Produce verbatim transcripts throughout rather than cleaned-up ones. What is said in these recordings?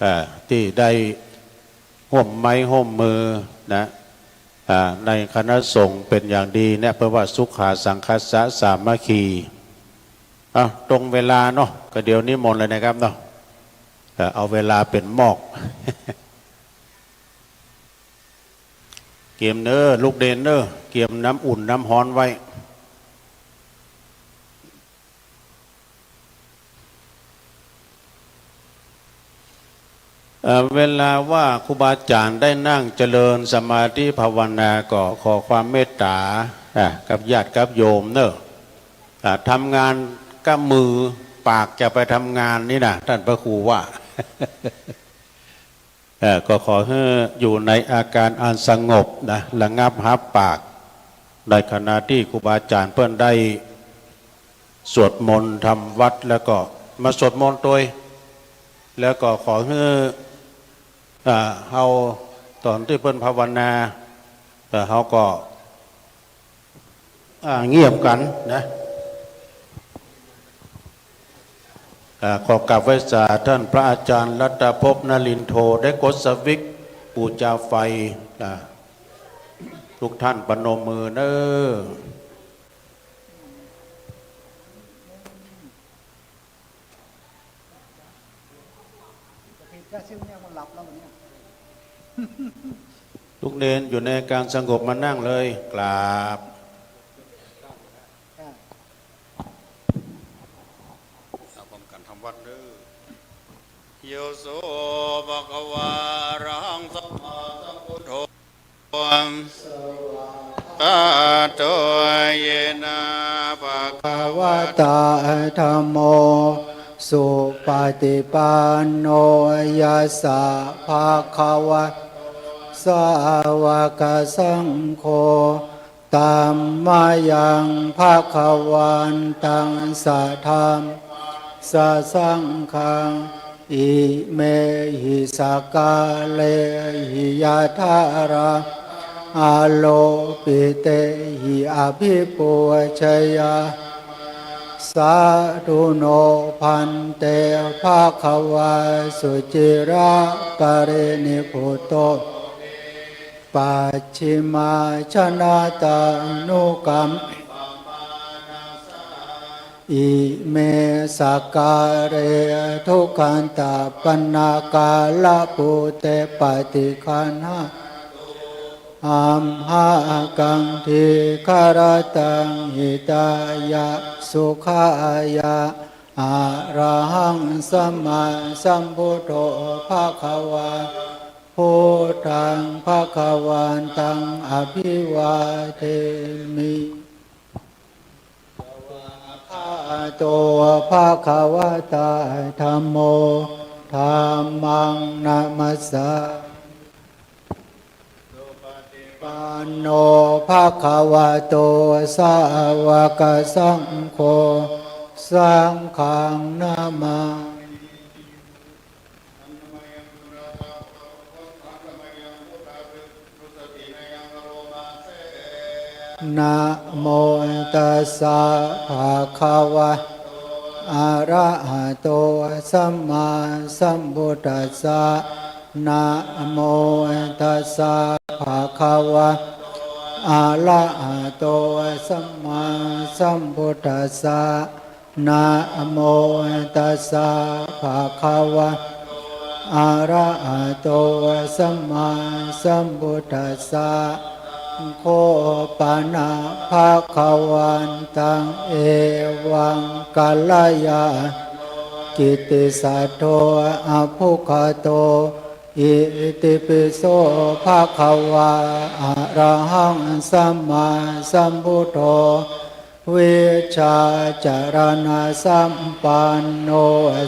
อ่า ตี้ได้ฮ่วมไม้ฮ่วมมือนะ อ่า ในคณะสงฆ์เป๋นอย่างดีเนี่ย เปิ้นว่าสุขาสังคัสสะสามัคคี อ่ะ ตรงเวลาเนาะ ก็เดี๋ยวนิมนต์เลยนะครับเนาะ เอ่อ เอาเวลาเป๋นมอก เกรียมเน้อ ลูกเณรเน้อ เกรียมน้ำอุ่นน้ำฮ้อนไว้ เอ่อ เวลาว่าครูบาอาจ๋ารย์ได้นั่งเจริญสมาธิภาวนา ก็ขอความเมตต๋า อ่ะ กับญาติกับโยมเน้อ อ่ะ ทำงานกับมือ ปากจะไปทำงานนี่นะ ต้านพระครูว่า เอ่อ ก็ขอหื้ออยู่ในอาการอันสงบนะ ระงับฮับปาก ในขณะตี้ครูบาอาจ๋ารย์เปิ้นได้สวดมนต์ทำวัตร แล้วก็มาสวดมนต์ตวย แล้วก็ขอหื้อ อ่า เฮาต๋อนตี้เปิ้นภาวนา เอ่อ เฮาก็ อ่า เงียบกั๋นนะ อ่า ขอกราบไหว้สาต้านพระอาจ๋ารย์รัตภพนลินโท ได้กดสวิตช์ปูจาไฟ อ่า ทุกท่านประนมมือเน้อ ลูกเณรอยู่ในการสงบมานั่งเลย กราบ เอาพร้อมกั๋นทำวัตรเน้อ โย โส ภะคะวา อะระหัง สัมมาสัมพุทโธ สวากขาโต เยนะ ภะคะวะตา ธัมโม สุปะติปันโน ยัสสะ ภะคะวะโต สาวกสังโฆ ตัมมะยัง ภะคะวันตัง สะธัมมัสสะ สังฆัง อิเมหิ สักกาเรหิ ยะถา รา อาโลปิเตหิ อะภิปูชยา สาธุโน ภันเต ภะคะวา สุจิระ ปะรินิพพุโต ปัจฉิมาชนะตานุกัม อิเม สักกาเร ทุกขันตะปะนากาละปูเต ปะฏิคันหะ อัมหะกัง ทีฆะระตัง หิตายะ สุขายะ อะระหัง สัมมาสัมพุทโธ ภะคะวา พุทธัง ภะคะวันตัง อะภิวาเทมิ สวากขาโต ภะคะวะตา ธัมโม ธัมมัง นะมัสสา สุปะติปันโน ภะคะวะโต สาวกสังโฆ สังฆัง นะมามิ นะโมตัสสะ ภะคะวะโต อะระหะโต สัมมาสัมพุทธัสสะ นะโมตัสสะ ภะคะวะโต อะระหะโต สัมมาสัมพุทธัสสะ นะโมตัสสะ ภะคะวะโต อะระหะโต สัมมาสัมพุทธัสสะ โฆ ปะนะ ภะคะวันตัง เอวัง กัลยาโณ กิตติสัตโธ อะภุคคโต อิติปิโส ภะคะวา อะระหัง สัมมาสัมพุทโธ วิชชาจารณสัมปันโน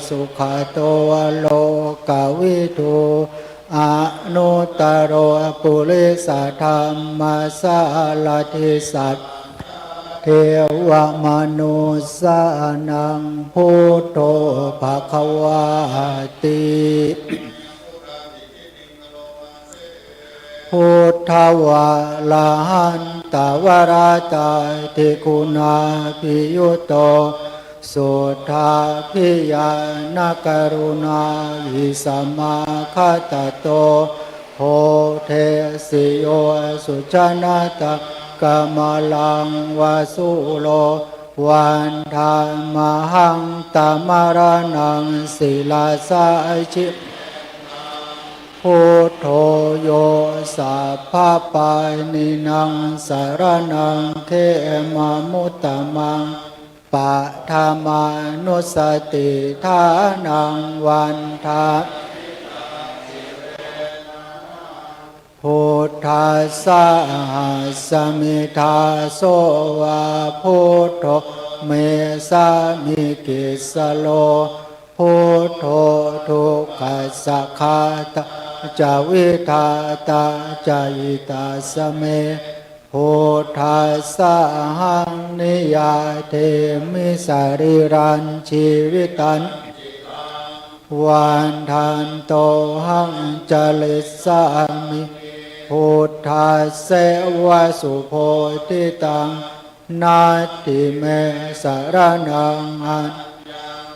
สุขโต โลกวิทู อนุตตโร ปุริสธัมมสารถิ สัตถาเทวมนุสสานัง พุทโธ ภะคะวาติ พุทธวาระหันตวราตาธิคุณาภิยุตโต Suddhābhiñāṇakaruṇāhi samāgatatto, bodhesi yo sujanataṃ kamalaṃ va sūro, vandāmahaṃ tamaraṇaṃ sirasā ji Buddho yo sabbapāṇīnaṃ saraṇaṃ khemamuttamaṃ, paṭhamānussatiṭṭhānaṃ vandāmi. Buddhassāhasmi dāso va, Buddho me sāmikissaro, Buddho dukkhassa ghātā ca vidhātā ca hitassa me, Buddhassāhaṃ niyyādemi sarīrañjīvitañcidaṃ, vandantohaṃ carissāmi Buddhasseva subodhitaṃ, natthi me saraṇaṃ aññaṃ,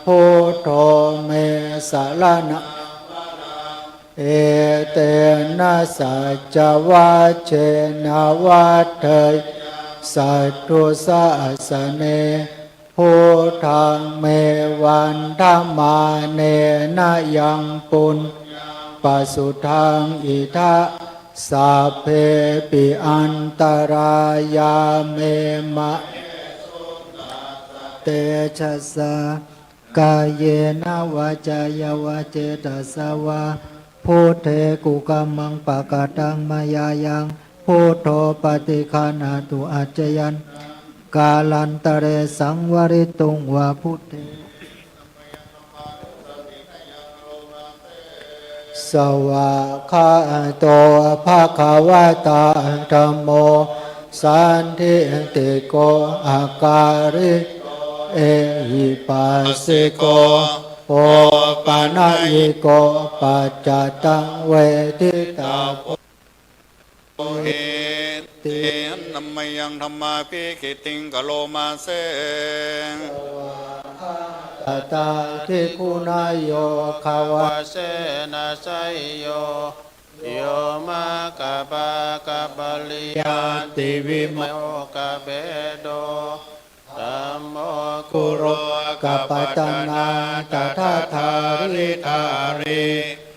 Buddho me saraṇaṃ varaṃ, etena saccavajjena vaḍḍheyyaṃ satthu sāsane, Buddhaṃ me vandamānena yaṃ puññaṃ pasutaṃ idha, sabbepi antarāyā me māhesuṃ tassa tejasā, kāyena vācāya va cetasā vā, Buddhe kukammaṃ pakataṃ mayā yaṃ, Buddho paṭiggaṇhatu accayantaṃ, kālantare saṃvarituṃ va Buddhe. Svākkhāto bhagavatā dhammo, sandiṭṭhiko akāliko ehipassiko, opanayiko paccattaṃ veditabbo ti. Handa mayaṃ dhammābhigītiṃ karoma se. Svākkhātatādiguṇayogavasena seyyo, yo maggapākapariyattivimokkhabhedo, dhammo kulokapatanā tadadhāridhārī,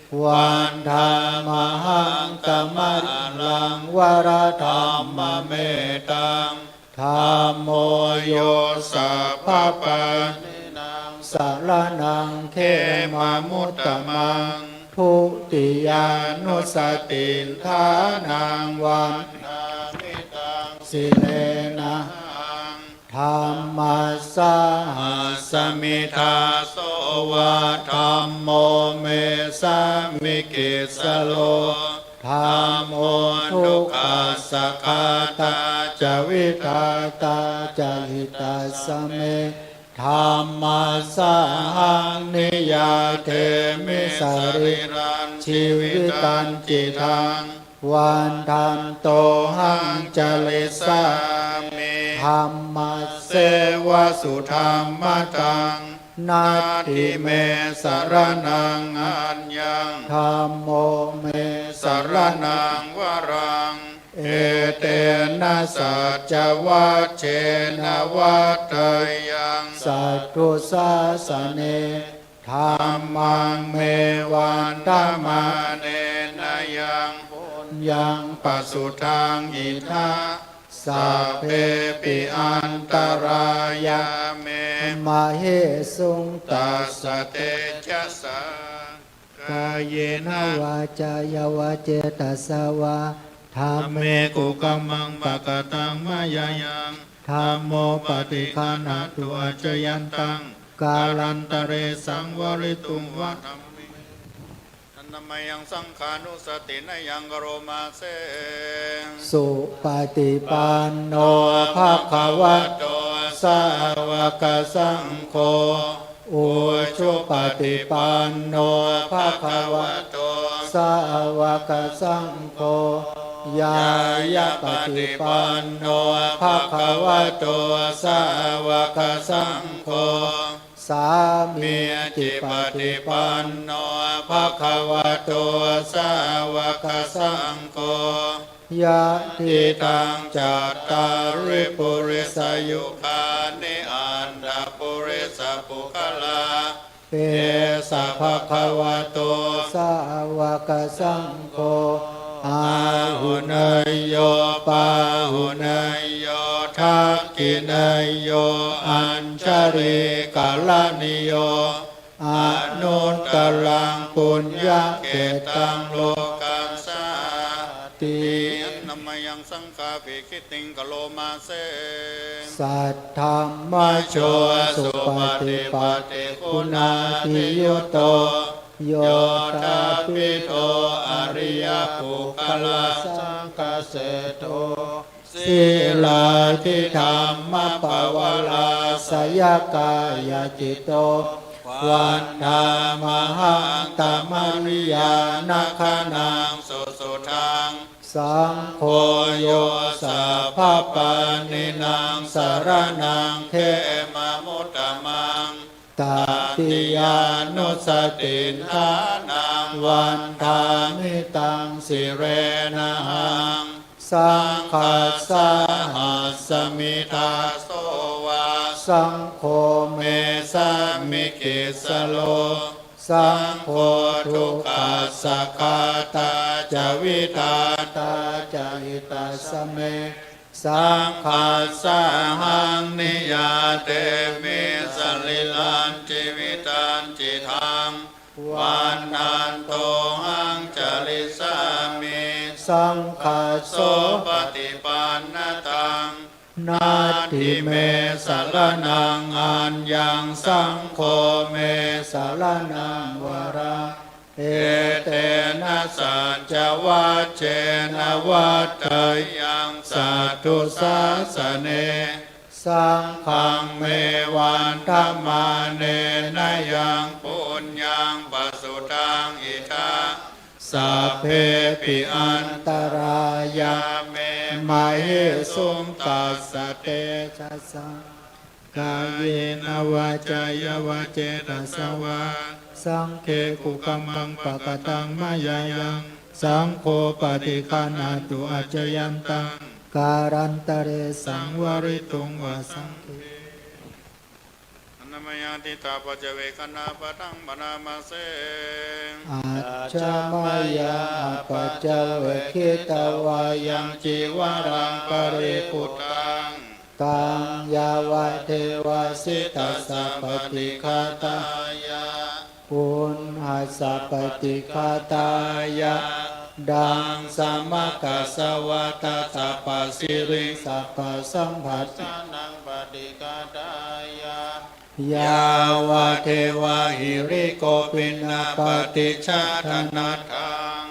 vandāmahaṃ tamaraṃ varadhammametaṃ. Dhammo yo sabbapāṇīnaṃ saraṇaṃ khemamuttamaṃ, dutiyānussatiṭṭhānaṃ vandāmi taṃ sirenahaṃ. Dhammassāhasmi dāso va, dhammo me sāmikissaro, dhammo dukkhassa ghātā ca vidhātā ca hitassa me, dhammassāhaṃ niyyādemi sarīrañjīvitañcidaṃ, vandantohaṃ carissāmi dhammasseva sudhammataṃ. Natthi me saraṇaṃ aññaṃ, dhammo me saraṇaṃ varaṃ, etena saccavajjena vaḍḍheyyaṃ satthu sāsane. Dhammaṃ me vandamānena yaṃ puññaṃ pasutaṃ idha, sabbepi antarāyā me māhesuṃ tassa tejasā. Kāyena vācāya va cetasā vā, dhamme kukammaṃ pakataṃ mayā yaṃ, dhammo paṭiggaṇhatu accayantaṃ, kālantare saṃvarituṃ va dhamme. Handa mayaṃ saṅghānussatinayaṃ karoma se. Supaṭipanno bhagavato sāvakasaṅgho, ujupaṭipanno bhagavato sāvakasaṅgho, Ñāyapaṭipanno bhagavato sāvakasaṅgho, sāmīcipaṭipanno bhagavato sāvakasaṅgho, yadidaṃ cattāri purisayugāni aṭṭha purisapuggalā, esa bhagavato sāvakasaṅgho, āhuneyyo pāhuneyyo dakkhiṇeyyo añjalikaraṇīyo, anuttaraṃ puññakkhettaṃ lokassāti. Handa mayaṃ saṅghābhigītiṃ karoma se. Saddhammajo supaṭipattiguṇādiyutto, yoṭṭhabbidho ariyapuggalasaṅghaseṭṭho, sīlādidhammapavarāsayakāyacitto, vandāmahaṃ tamariyāna gaṇaṃ susuddhaṃ. Saṅgho yo sabbapāṇīnaṃ saraṇaṃ khemamuttamaṃ, tatiyānussatiṭṭhānaṃ vandāmi taṃ sirenahaṃ. Saṅghassāhasmi dāso va, saṅgho me sāmikissaro, saṅgho dukkhassa ghātā ca vidhātā ca hitassa me, saṅghassāhaṃ niyyādemi sarīrañjīvitañcidaṃ, vaṇṇaṃ dohaṃ carissāmi saṅghassopaṭipannataṃ, natthi me saraṇaṃ aññaṃ, saṅgho me saraṇaṃ varaṃ, etena saccavajjena vaḍḍheyyaṃ satthu sāsane, saṅghaṃ me vandamānena yaṃ puññaṃ pasutaṃ idha, sabbepi antarāyā me māhesuṃ tassa tejasā. Kāyena vācāya va cetasā vā, saṅghe kukammaṃ pakataṃ mayā yaṃ, saṅgho paṭiggaṇhatu accayantaṃ, kālantare saṃvarituṃ va saṅghe. Handa mayaṃ diṭṭhapaccavekkhāpadaṃ bhaṇāma se. Ajja mayā apaccavekkhitvā yaṃ cīvaraṃ paribhuttaṃ, taṃ yāvadeva sītassa paṭighātāya, uṇhassa paṭighātāya, daṃsamakasavātātapasiriṃsapasamphassānaṃ paṭighātāya, yāvadeva hirikopinapaṭicchādanatthaṃ.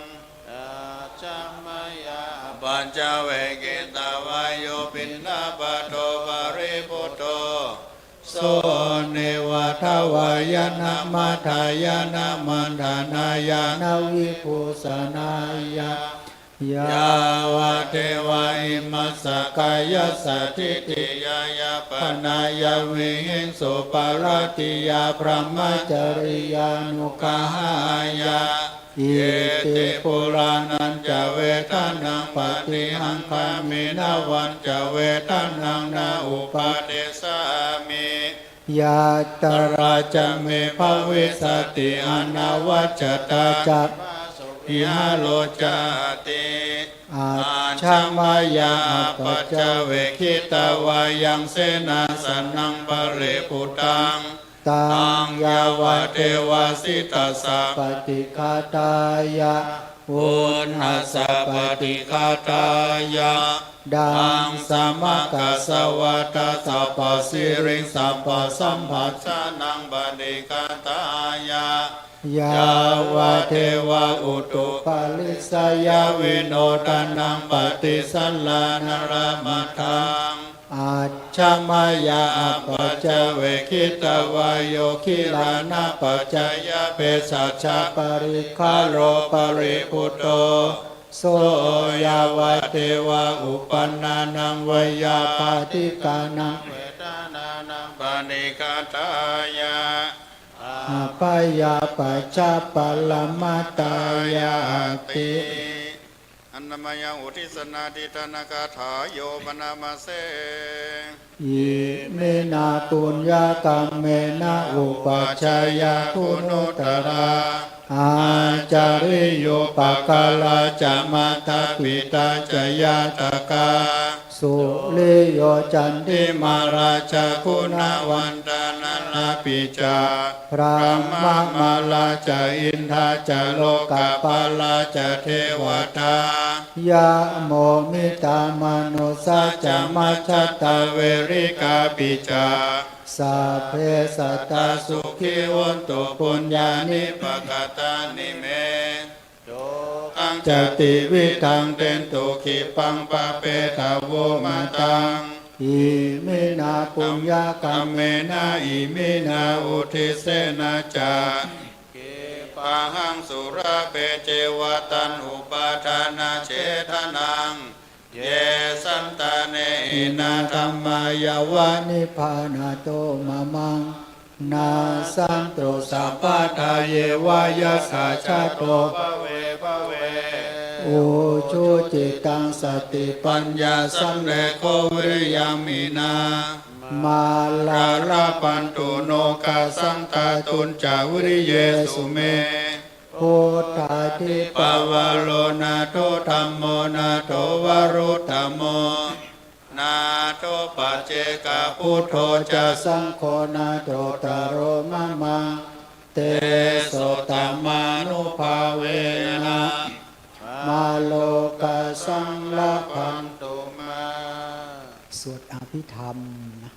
Ajja mayā apaccavekkhitvā yo piṇḍapāto paribhutto, so neva davāya na madāya na maṇḍanāya na vibhūsanāya, yāvadeva imassa kāyassa ṭhitiyā yāpanāya vihiṃsuparatiyā brahmacariyānuggahāya, iti purāṇañca vedanaṃ paṭihaṅkhāmi navañca vedanaṃ na uppādessāmi, yātrā ca me bhavissati anavajjatā ca vihāro cāti. Ajja mayā apaccavekkhitvā yaṃ senāsanaṃ paribhuttaṃ, taṃ yāvadeva sītassa paṭighātāya, uṇhassa paṭighātāya, daṃsamakasavātātapasiriṃsapasamphassānaṃ paṭighātāya, yāvadeva utuparissayavinodanaṃ paṭisallānārāmatthaṃ. Ajja mayā apaccavekkhitvā yo gilānapaccayabhesajjaparikkhāro paribhutto, โส ยาวะเตวะ อุปันนานัง เวยยาปาทิกานัง เวทนานัง ปะฏิฆาตายะ อาภยาปัชชะปะระมะตายาติ Annamayaṃ uddissanādhiṭṭhānagāthā yo bhaṇāma se. Iminā puññakammena upajjhāyā guṇuttarā, ācariyūpakārā ca mātā pitā ca ñātakā, suriyo candimā rājā guṇavantā narāpi ca, brahmamārā ca indā ca lokapālā ca devatā, yamo mittā manussā ca majjhattā verikāpi ca, sabbe sattā sukhī hontu puññāni pakatāni me, dukkhā ca tividhaṃ dentu khippaṃ pāpetha vomataṃ. Iminā puññakammena iminā uddissena ca, khippāhaṃ sulabhe ceva taṇhupādānachedanaṃ. Ye santāne hīnā dhammā yāva nibbānato mamaṃ, nassantu sabbadā yeva yattha jāto bhave bhave, ujucittaṃ satipaññā sallekho viriyamhinā, mārā labhantu nokāsaṃ kātuñca viriyesu me. Buddhādhipavaro nātho dhammo nātho varuttamo, nātho paccekabuddho ca saṅgho nāthottaro mamaṃ, tesottamānubhāvena mārokāsaṃ labhantu mā. สวดอภิธรรมนะ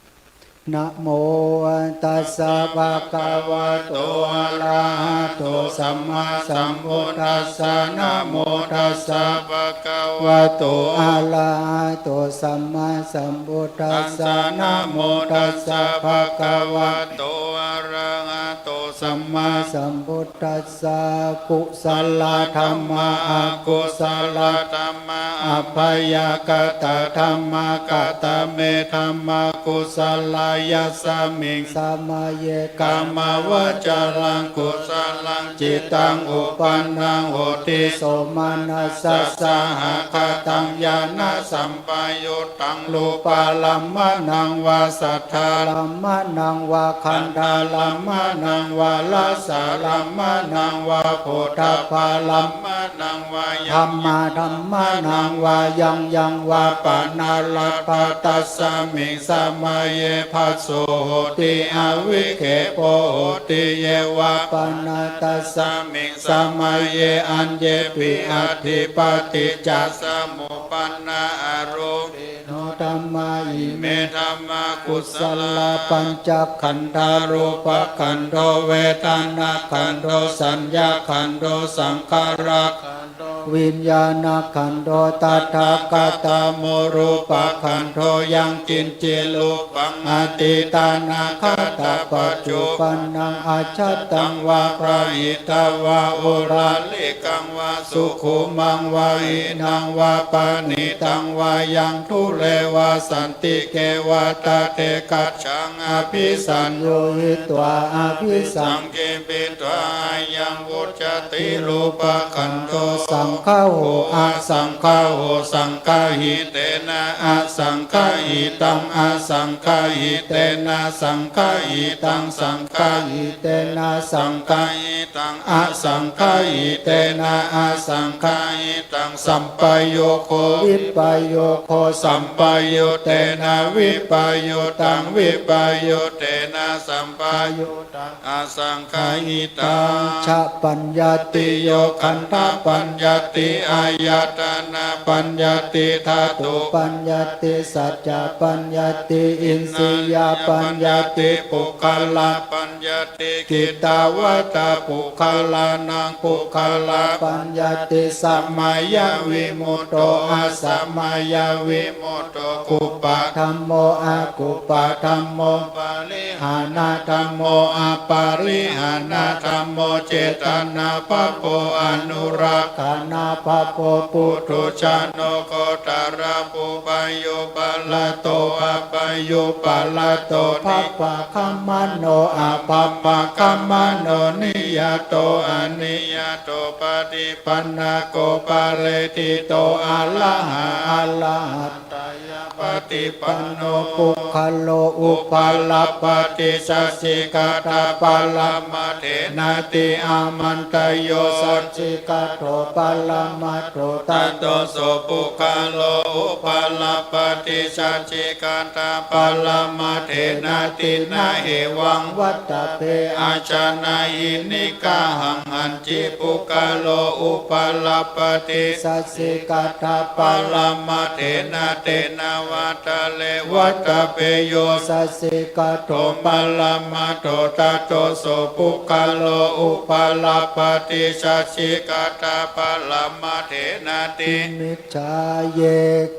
Namo tassa bhagavato arahato sammāsambuddhassa. Namo tassa bhagavato arahato sammāsambuddhassa. Namo tassa bhagavato arahato sammāsambuddhassa. Kusalā dhammā akusalā dhammā abyākatā dhammā. Katame dhammā kusalā? Yasmiṃ samaye kāmāvacaraṃ kusalaṃ cittaṃ uppannaṃ hoti somanassasahagataṃ ñāṇasampayuttaṃ rūpārammaṇaṃ vā saddārammaṇaṃ vā gandhārammaṇaṃ vā rasārammaṇaṃ vā phoṭṭhabbārammaṇaṃ vā dhammārammaṇaṃ vā yaṃ yaṃ vā panārabbha tasmiṃ samaye phasso hoti avikkhepo hoti. Ye vā pana tasmiṃ samaye aññepi atthi paṭiccasamuppannā arūpino dhammā ime dhammā kusalā. Pañcakkhandhā rūpakkhandho vedanākkhandho saññākkhandho saṅkhārakkhandho viññāṇakkhandho. Tathāgatā mūlūpakkhandho yaṅkiñci rūpaṃ atītānāgatapaccuppannaṃ ajjhattaṃ vā bahiddhā vā oḷārikaṃ vā sukhumaṃ vā hīnaṃ vā paṇītaṃ vā yaṃ dūre vā santike vā tadekajjhaṃ abhisaññūhitvā abhisaṅkhipitvā ayaṃ vuccati rūpakkhandho. Saṅgaho asaṅgaho saṅgahitena asaṅgahitaṃ asaṅgahitena saṅgahitaṃ saṅgahitena saṅgahitaṃ asaṅgahitena asaṅgahitaṃ. Sampayogo vippayogo sampayuttena vippayuttaṃ vippayuttena sampayuttaṃ asaṅgahitaṃ. Cha paññattiyo khandhapaññatti āyatanapaññatti dhātupaññatti saccapaññatti indriyapaññatti puggalapaññatti. Kittāvatā puggalānaṃ puggalapaññatti samayavimutto asamayavimutto kuppadhammo akuppadhammo parihānadhammo aparihānadhammo cetanābhabbo anurakkhan นา บาโป ปุถุชนโน โกตระ ปุพพโยปาลโต อัปปโยปาลโต บาปกรรมโน อัปปกรรมโน นิยโต อนิยโต ปฏิปันนโก ปาเรทิโต อะระหะ อะระหัตตายะ ปฏิปันโน ปุคคโล อุปลัปปติ สัจฉิกาธาปรมัตถ เถนะติ อามันตโย สัจฉิกาโธ ปรมัตโถ ตโต โส ปุคคโล อุปลัปปติ สัจฉิกาธาปรมัตถ เถนะติ นะเหวัง วัตตะเป อัจจานะหิ นิกาหัง หันจิ ปุคคโล อุปลัปปติ สัจฉิกาธาปรมัตถ เถนะ เตนะ วัตตะเร วัตตะเปโย สัจฉิกาโธ ปรมัตโถ ตโต โส ปุคคโล อุปลัปปติ สัจฉิกาธาปรมัตถ เถนะติ มิจฉา เย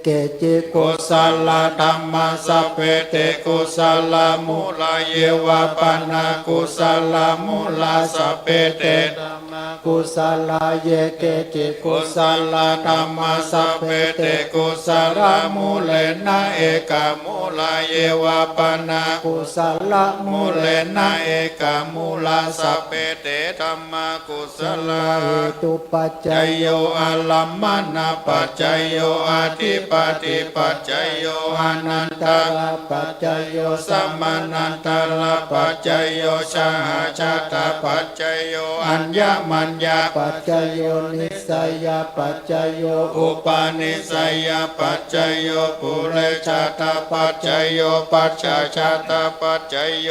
เกจิ กุสลาธัมมา สัพเพ เต กุสลามูลา เยวา ปะนา กุสลามูลา สัพเพ เต ธัมมา กุสลา เย เกจิ กุสลาธัมมา สัพเพ เต กุสลามูเลนะ เอกามูลา เยวา ปะนา กุสลามูเลนะ เอกามูลา สัพเพ เต ธัมมา กุสลา เหตุปัจจโย อารัมมณปัจจโย อธิปติปัจจโย อานันตระปัจจโย สมานันตระปัจจโย สหชาตปัจจโย อัญญมัญญปัจจโย นิสสยปัจจโย อุปาณิสสยปัจจโย ปุเรชาตปัจจโย ปัจฉาชาตปัจจโย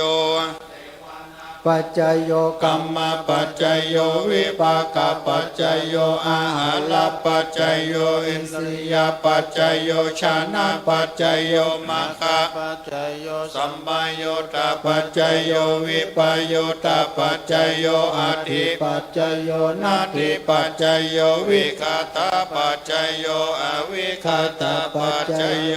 ปัจจโย กรรมปัจจโย วิปากปัจจโย อาหารปัจจโย อินทรียปัจจโย ฌานปัจจโย มรรคปัจจโย สัมปยุตตปัจจโย วิปยุตตปัจจโย อัตถิปัจจโย นัตถิปัจจโย วิคตปัจจโย อวิคตปัจจโย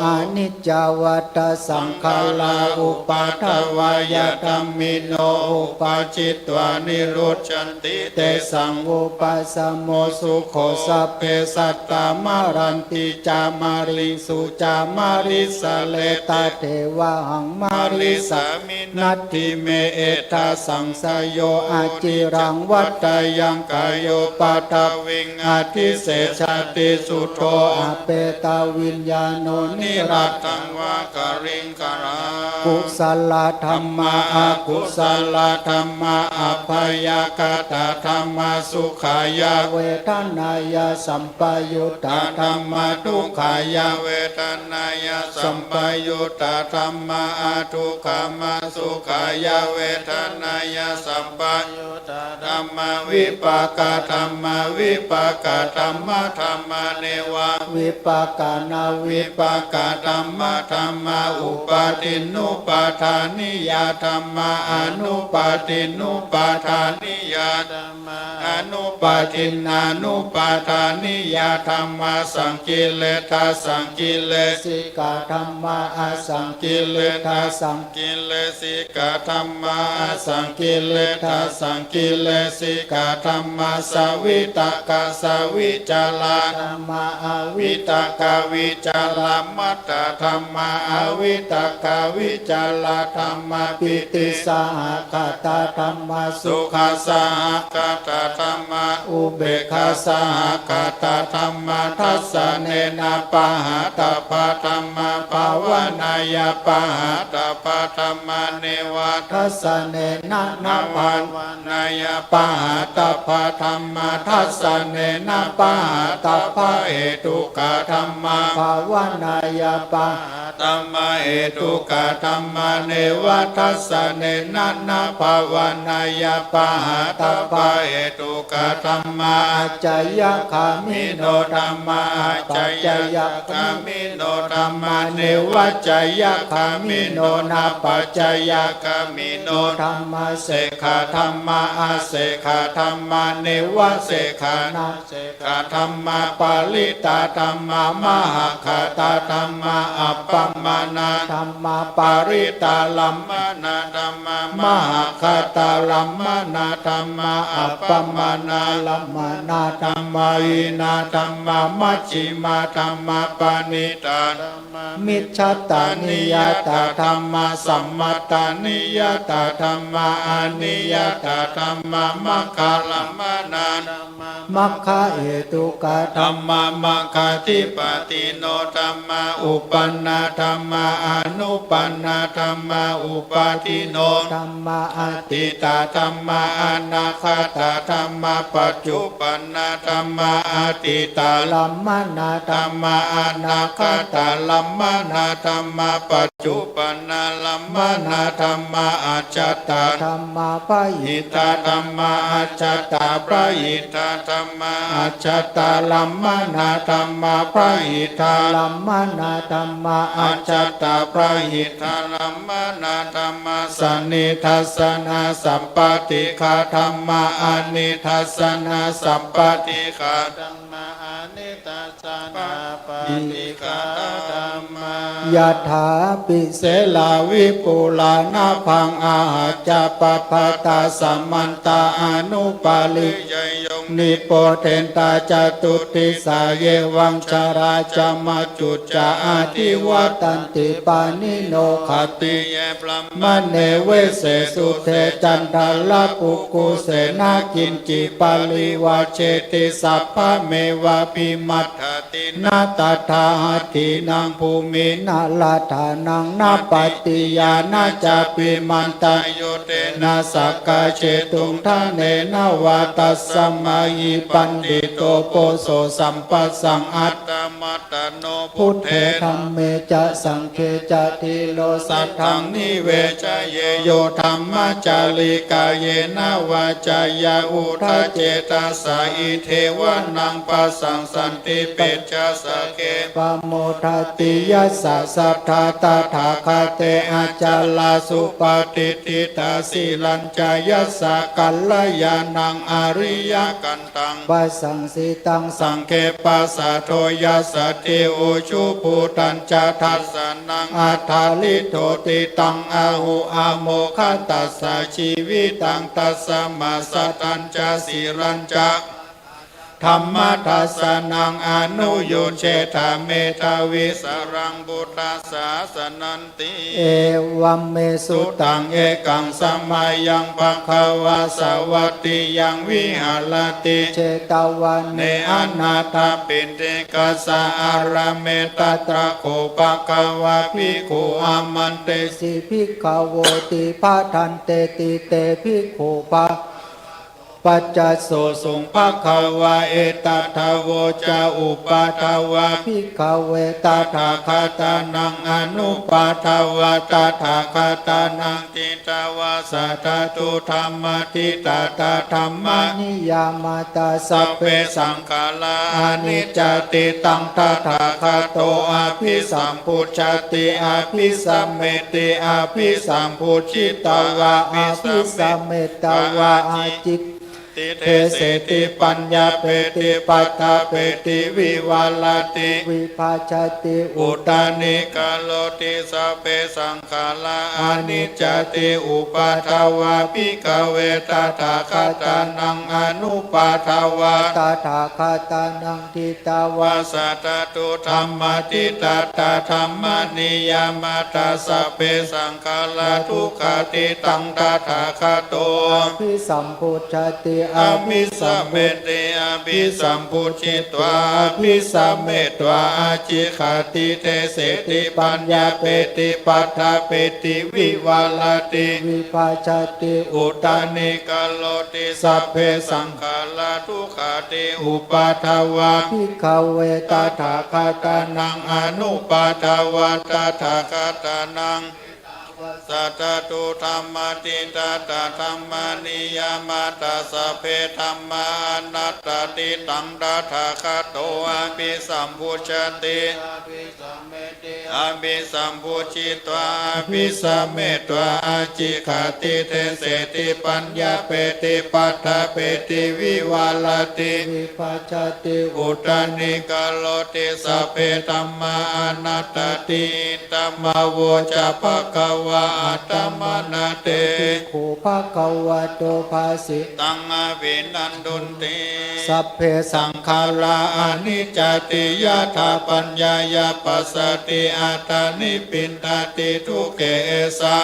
อนิจจาวัฏฏะสังขารา อุปาทวายธรรมมิโน อุปปจิตวานิรุจฉันติ เตสังวุปปสมโม สุโข สัพเพสัตตา มะรันติ จา มาริงสุ จา มาริสะเร ตะเถวะหัง มาริสามิ นัตถิเม เอธาสังสโย อจิรังวัฏฏายัง กายุปัฏฐวิง อธิเสสะติ สุโธ อเปตวิญญาโณ นิรัตถัง วะกะลิงกะลา กุสลธัมมา อกุสลธัมมา อัพพยาคตาธัมมา สุขายะ เวทนายะ สัมปยุตตาธัมมา ทุกขายะ เวทนายะ สัมปยุตตาธัมมา อทุกขมา สุขายะ เวทนายะ สัมปยุตตาธัมมา วิปากาธัมมา วิปากาธัมมะธัมมา เนวะ วิปากา นวิปากาธัมมะธัมมา อุปาทินนุปาทานิยาธัมมา อนุปาทินนุปาทานิยาธัมมา อนุปาทินนานุปาทานิยาธัมมา สังกิเลสาสังกิเลสิกาธัมมา อสังกิเลสาสังกิเลสิกาธัมมา อสังกิเลสาสังกิเลสิกาธัมมา สวิตกาสวิจาราธัมมา อวิตกาวิจารมัตตาธัมมา อวิตกาวิจารธัมมา ปีติสหกตาธัมมา สุขสหกตาธัมมา อุเบกขาสหกตาธัมมา ทัสสะเนนะปะหาตัพพะธัมมา ภาวนายะปะหาตัพพะธัมมา เนวะ ทัสสะเนนะ นะภาวนายะปะหาตัพพะธัมมา ทัสสะเนนะปะหาตัพพะเหตุกาธัมมา ภาวนายะปะหาตัพพะเหตุกาธัมมา เนวะ ทัสสะเนนะ นะภาวนายะปะหาตัพพะเหตุกาธัมมา อาจายคามิโนธัมมา อาจายคามิโนธัมมา เนวัจจายคามิโน นะปัจจายคามิโนธัมมา เสกขาธัมมา อเสกขาธัมมา เนวะเสกขา นะเสกขาธัมมา ปริตตาธัมมา มหคตาธัมมา อัปป Attarammanadhamma, paritarammana dhamma, mahaggatārammanadhamma, appamāṇārammanadhamma, hīnadhamma, majjhimadhamma, paṇītadhamma, micchattaniyatadhamma, sammattaniyatadhamma, aniyatadhamma, maggārammanadhamma, maggahetukadhamma, maggādhipatino dhamma, uppannadhamma, anuppannadhamma, uppādino dhamma, atītadhamma, anāgatadhamma, paccuppannadhamma, atītarammana dhamma, anāgatarammana dhamma, paccuppannarammana dhamma, ajjhattadhamma, bahiddhadhamma, ajjhattabahiddhadhamma, ajjhattarammana dhamma, bahidharammana dhamma, ajjhattabahid dharammana dhamma, sannidassanasappaṭighadhamma, anidassanasappaṭighadhamma, anidassanāppaṭighadhamma. Yathāpi serā vipulā nābhaṃ, ahacca pabbajā samantā anupāri, yayuṃ nippothentā catuddisā, evaṃ jarā ca maccunā ca adhivattanti pāṇino. Khatte ye brāhmaṇe vesse sudde candaḷapukkuse, na kiñci parivajjeti sabbamevābhimaddati. Na tathā hatthīnaṃ bhūmi na rathānaṃ, na pattiyā na cābhimantā, yutthena sakkaccetuṃ ṭhānena vā. Tasmā hi paṇḍito pojjo sampassaṃ attamattano, buddhe dhamme ca saṅghe ca dhīro saddhaṃ nivesajje, yo dhammacārī kāyena vācāya uda cetasā, idheva naṃ passaṃ santi peccā sagge pamodati. Yassa saddhā tathāgate acarā, supatiṭṭhitā sīlañca yassa kalyāṇaṃ ariyakantaṃ, passaṃ sitaṃ saṅghe pasādo yassa, ṭhī ujubhūtañca dassanaṃ aṭṭhariddo, ṭhitaṃ āhu amoghatattha jīvitaṃ. Tasmā saddhañca sīlañca dhammadassanānaṃ anuyuñjetha, medhāvī saraṃ buddhasāsananti. Evaṃ me sutaṃ. Ekaṃ samayaṃ bhagavā sāvatthiyaṃ viharati jetavane anāthapiṇḍikassa ārāme. Tatra kho bhagavā bhikkhū āmantesi bhikkhavoti. Bhadanteti te bhikkhū bha- pañcasosuṃ. Bhagavā etadavoca. Uppādā vā bhikkhave tathāgatānaṃ anuppādā vā tathāgatānaṃ, ṭhitā vā sattā tuṭṭhā matiṭṭhā, tā dhammaniyāmatā sabbe saṅkhārā aniccāti. Taṃ tathāgato abhisambujjhati abhisameti, abhisambujjhitvā abhisametvā ācikkhati deseti paññapeti paṭṭhapeti vivarati vibhajati uttānīkaroti sabbe saṅkhārā aniccāti. Uppādā vā bhikkhave tathāgatānaṃ anuppādā vā tathāgatānaṃ, ṭhitā vā sattā tuṭṭhā matiṭṭhā, tā dhammaniyāmatā sabbe saṅkhārā dukkhāti. Taṃ tathāgato abhisambujjhati abhisameti, abhisambujjhitvā abhisametvā ācikkhati deseti paññapeti paṭṭhapeti vivarati vibhajati uttānīkaroti sabbe saṅkhārā dukkhāti. Uppādā vā bhikkhave tathāgatānaṃ anuppādā vā tathāgatānaṃ, sattā tuṭṭhā matiṭṭhā, tā dhammaniyāmatā sabbe dhammā anattāti. Taṃ tathāgato abhisambujjhati abhisameti, abhisambujjhitvā abhisametvā ācikkhati deseti paññapeti paṭṭhapeti vivarati vibhajati uttānīkaroti sabbe dhammā anattāti. Idamavoca bhagavā. Attamanā te bhikkhū bhagavato bhāsitaṃ abhinandunti. Sabbe saṅkhārā aniccāti. Yadā paññāya passati attāni bindati dukkhe, esa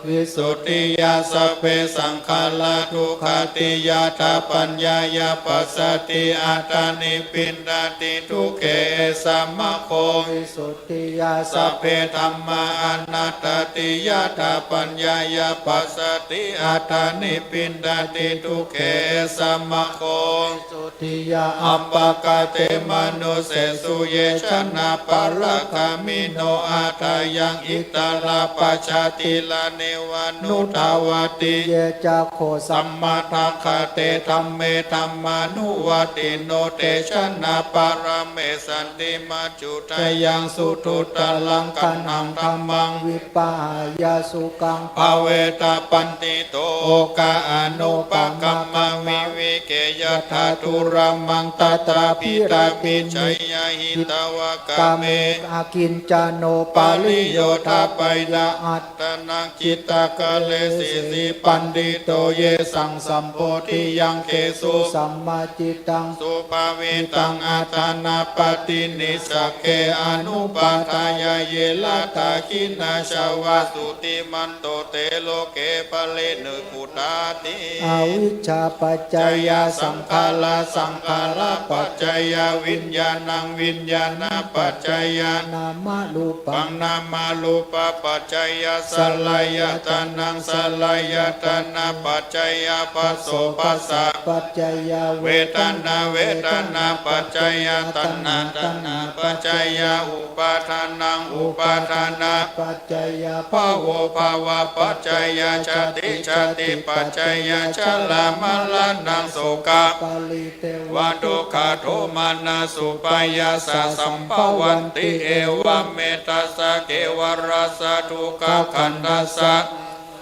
visuddhiyā. Sabbe saṅkhārā dukkhāti. Yadā paññāya passati attāni bindati dukkhe, esa maggo visuddhiyā. Sabbe dhammā anattāti. Yadā paññāya passati attāni bindati dukkhe, esa maggo visuddhiyā. Appakate manussesu ye janā pārakāmino aṭṭhayaṃ ittharā pajātīrā neva nuddhavāti, ye ca kho sammadakkhāte dhamme dhammānuvattino te janā pāramessanti maccudhayyaṃ suduttaraṃ kaṇhaṃ dhammaṃ vipahāya sukhaṃ bhavetabbanti. Tho okā anupagamma viveke yathā dūrammaṃ tathāpidāpi jayya hitvā kāme akiñcano pariyodapeyya. Attānaṃ cittakalesi paṇḍito yesaṃ sambodhiyaṅgesu sammajjitaṃ subhāvitaṃ atthānapaṭinissagge anupādāya ye laddhā khīṇā jāvajjhā sudhimanto te loke parinibbu ṭhāti. Avijjāpaccayā saṅkhārā, saṅkhārapaccayaviññāṇaṃ, viññāṇapaccayā nāmarūpaṃ, nāmarūpapaccayā saḷāyatanaṃ, saḷāyatanapaccayā phassophassapaccayavedanā, vedanāpaccayā taṇhā, taṇhāpaccayā upādānaṃ, upādānapac cayā bhavo, bhavapaccayā jāti, jātipaccayā jarāmaraṇaṃ sokaparidevadukkhadomanassupāyāsā sambhavanti. Evametassā kevalassa dukkhakhandhassa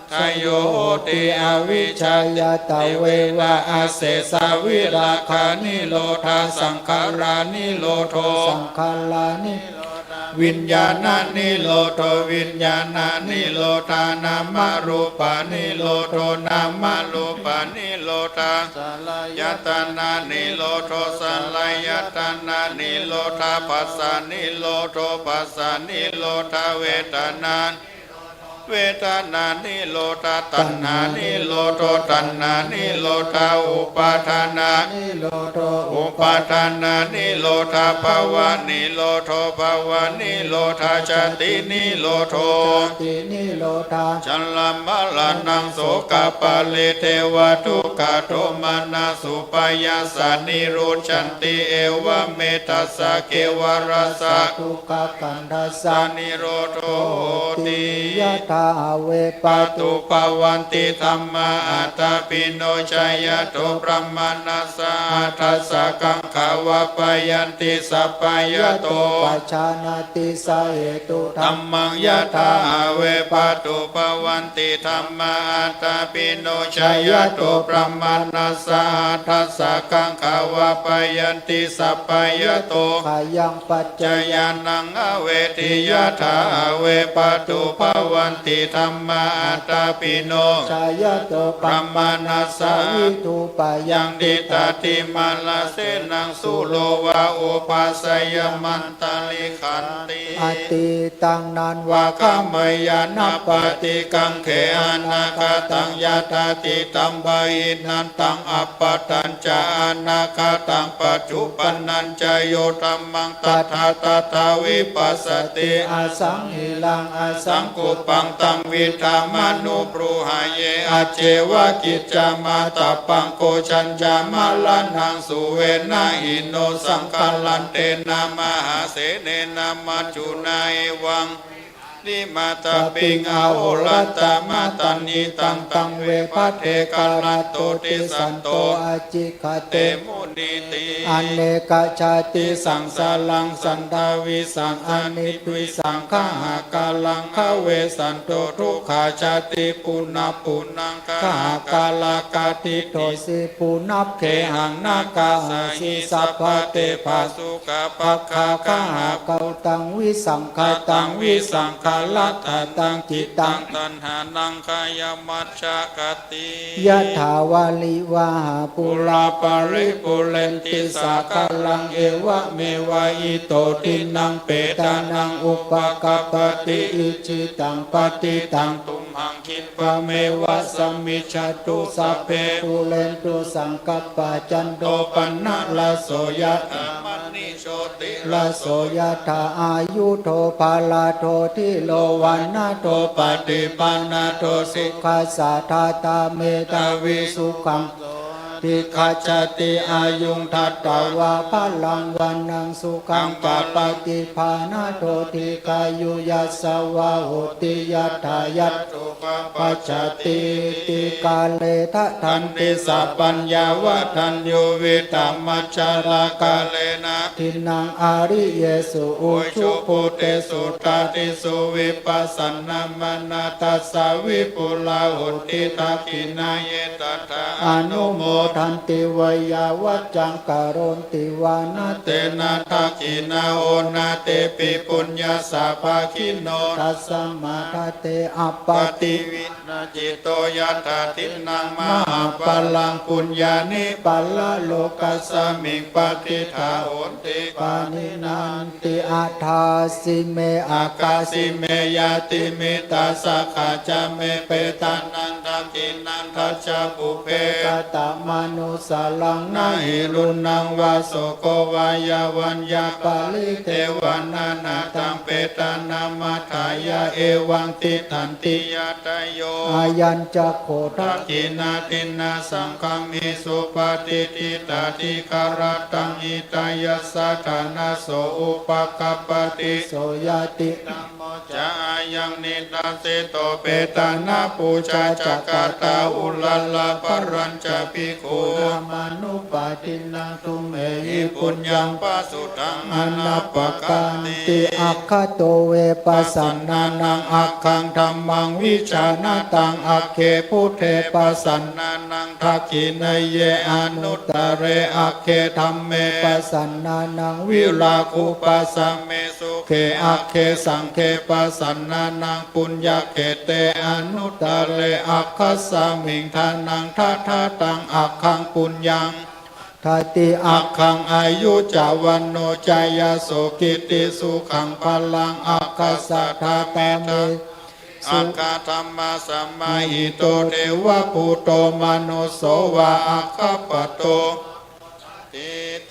ṇirodho hoti. Avijjāya tveva asesavirāganirodhā saṅkhāranirodho, saṅkhārani viññāṇanirodho, viññāṇanirodhā nāmarūpanirodho, nāmarūpanirodhā saḷāyatananirodho, saḷāyatananirodhā phassanirodho, phassanirodhā vedanā vedanānirodhā taṇhānirodho, taṇhānirodhā upādānani rodho, upādānanirodhā bhavanirodho, bhavanirodhā jātinirodho, jātinirodhā jarāmaraṇaṃ sokaparidevadukkhadomanassupāyāsā nirujjhanti. Evametassā kevalassa dukkhakhandhassa nirodho hoti. Yadā have pātubhavanti dhammā ātāpino jāyato brāhmaṇa ssa aṭṭhassa kaṅkhā vappayanti sappayatto pajānāti sahetu dhammaṃ. Yadā have pātubhavanti dhammā ātāpino jāyato brāhmaṇassa aṭṭhassa kaṅkhā vappayanti sappayatto khayaṃ paccayānaṃ avedhi. Yadā have pātubhavanti dhammā ātāpino jāyato brāhmaṇassa vidhūpayaṃ tiṭṭhatimaṃ rasenaṃ sūro va obhāseyya mantalighanti. Atītaṃ nānvāgameyya nappaṭikaṅkhe anāgataṃ. Yadatītaṃ pahīnantaṃ appattañca anāgataṃ paccuppannañca yo dhammaṃ tattha tattha vipassati asaṃhīraṃ asaṅkuppaṃ taṃ viddhā manubrūhaye. Ajjeva kiccamātappaṃ ko jaññā maraṇaṃ suve na hi no saṅgarantena mahāsenena maccunā evaṃ dimatabbiṃ ahorattamatanditaṃ taṃ ve bhaddekarattoti santo ācikkhate mu Anekajātisaṃ saraṃ sandhāvisaṃ anidvisaṃ gahakāraṃ gavesanto duggājātiṃ punapphunaṃ gahakāraṃ. Katītisi punabbhehaṃ nāgā ahañhi sabbatthedhā sukkhapaggā gahā gautaṃ visaṅkhataṃ visaṅkharattataṃ cittaṃ taṇhānaṃ khayamajjhagā yathā vārivahā pūrā paripūrenti sāgaraṃ evameva ito dinnaṃ petānaṃ upakappati. Icchitaṃ patthitaṃ tumhaṃ khippameva samijjhatu sabbe pūrentu saṅkappā cando paṇṇaraso yathā maṇi jotiraso yathā āyudo balado dhīro vaṇṇado paṭibhāṇado sukhassa dātā medhāvī sukhaṃ so adhigacchati. Āyuṃ datvā balaṃ vaṇṇaṃ sukhaṃ balaṃ paṭibhāṇado dīghāyu yasavā hoti yattha yatthūpapajjati. Pajjatīti kāle dadanti sapaññā vadaññū vītamaccharā kālena dinnaṃ ariyesu ujubhūtesu tādisu vippasannamanā tassa vipulā hoti dakkhiṇā. Ye tattha anumodanti veyyāvaccaṃ karonti vā na tena dakkhiṇā onā tepi puññassa bhāgino. Tasmā dade appaṭivi cito yattha dinnaṃ mahapphalaṃ puññāni paralokasmiṃ patiṭṭhā honti pāṇinanti. Adāsi me akāsi me ñātimittā sakhā ca me petānaṃ dakkhiṇaṃ dajjā pubbe katamanussaraṃ. Na hi ruṇṇaṃ vā soko vā yā vaññā paridevanā nāthaṃ petānamatthāya evaṃ tiṭṭhanti ñāta yo. Ayañca kho dakkhiṇā dinnā saṅghamhi supatiṭṭhitā dīgharattaṃ hitāyassa ṭhānaso upakappati. So ñātidhammo ca ayaṃ nidassito petāna pūjā ca katā uḷārā balañca bhikkhūnamanuppadinnaṃ tumhehi puññaṃ pasutaṃ anappakanti. Aggato ve pasannānaṃ aggaṃ dhammaṃ vijānataṃ agge buddhe pasannānaṃ dakkhiṇeyye anuttare agge dhamme pasannānaṃ virāgūpasame sukhe agge saṅghe pasannānaṃ puññakkhette anuttare aggasmiṃ dānaṃ dadataṃ aggaṃ puññaṃ dati aggaṃ āyu ca vaṇṇo ca yaso kitti sukhaṃ balaṃ aggaṃ sataṃ aggadhammaṃ samāhito devabhūto manusso vā aggappatto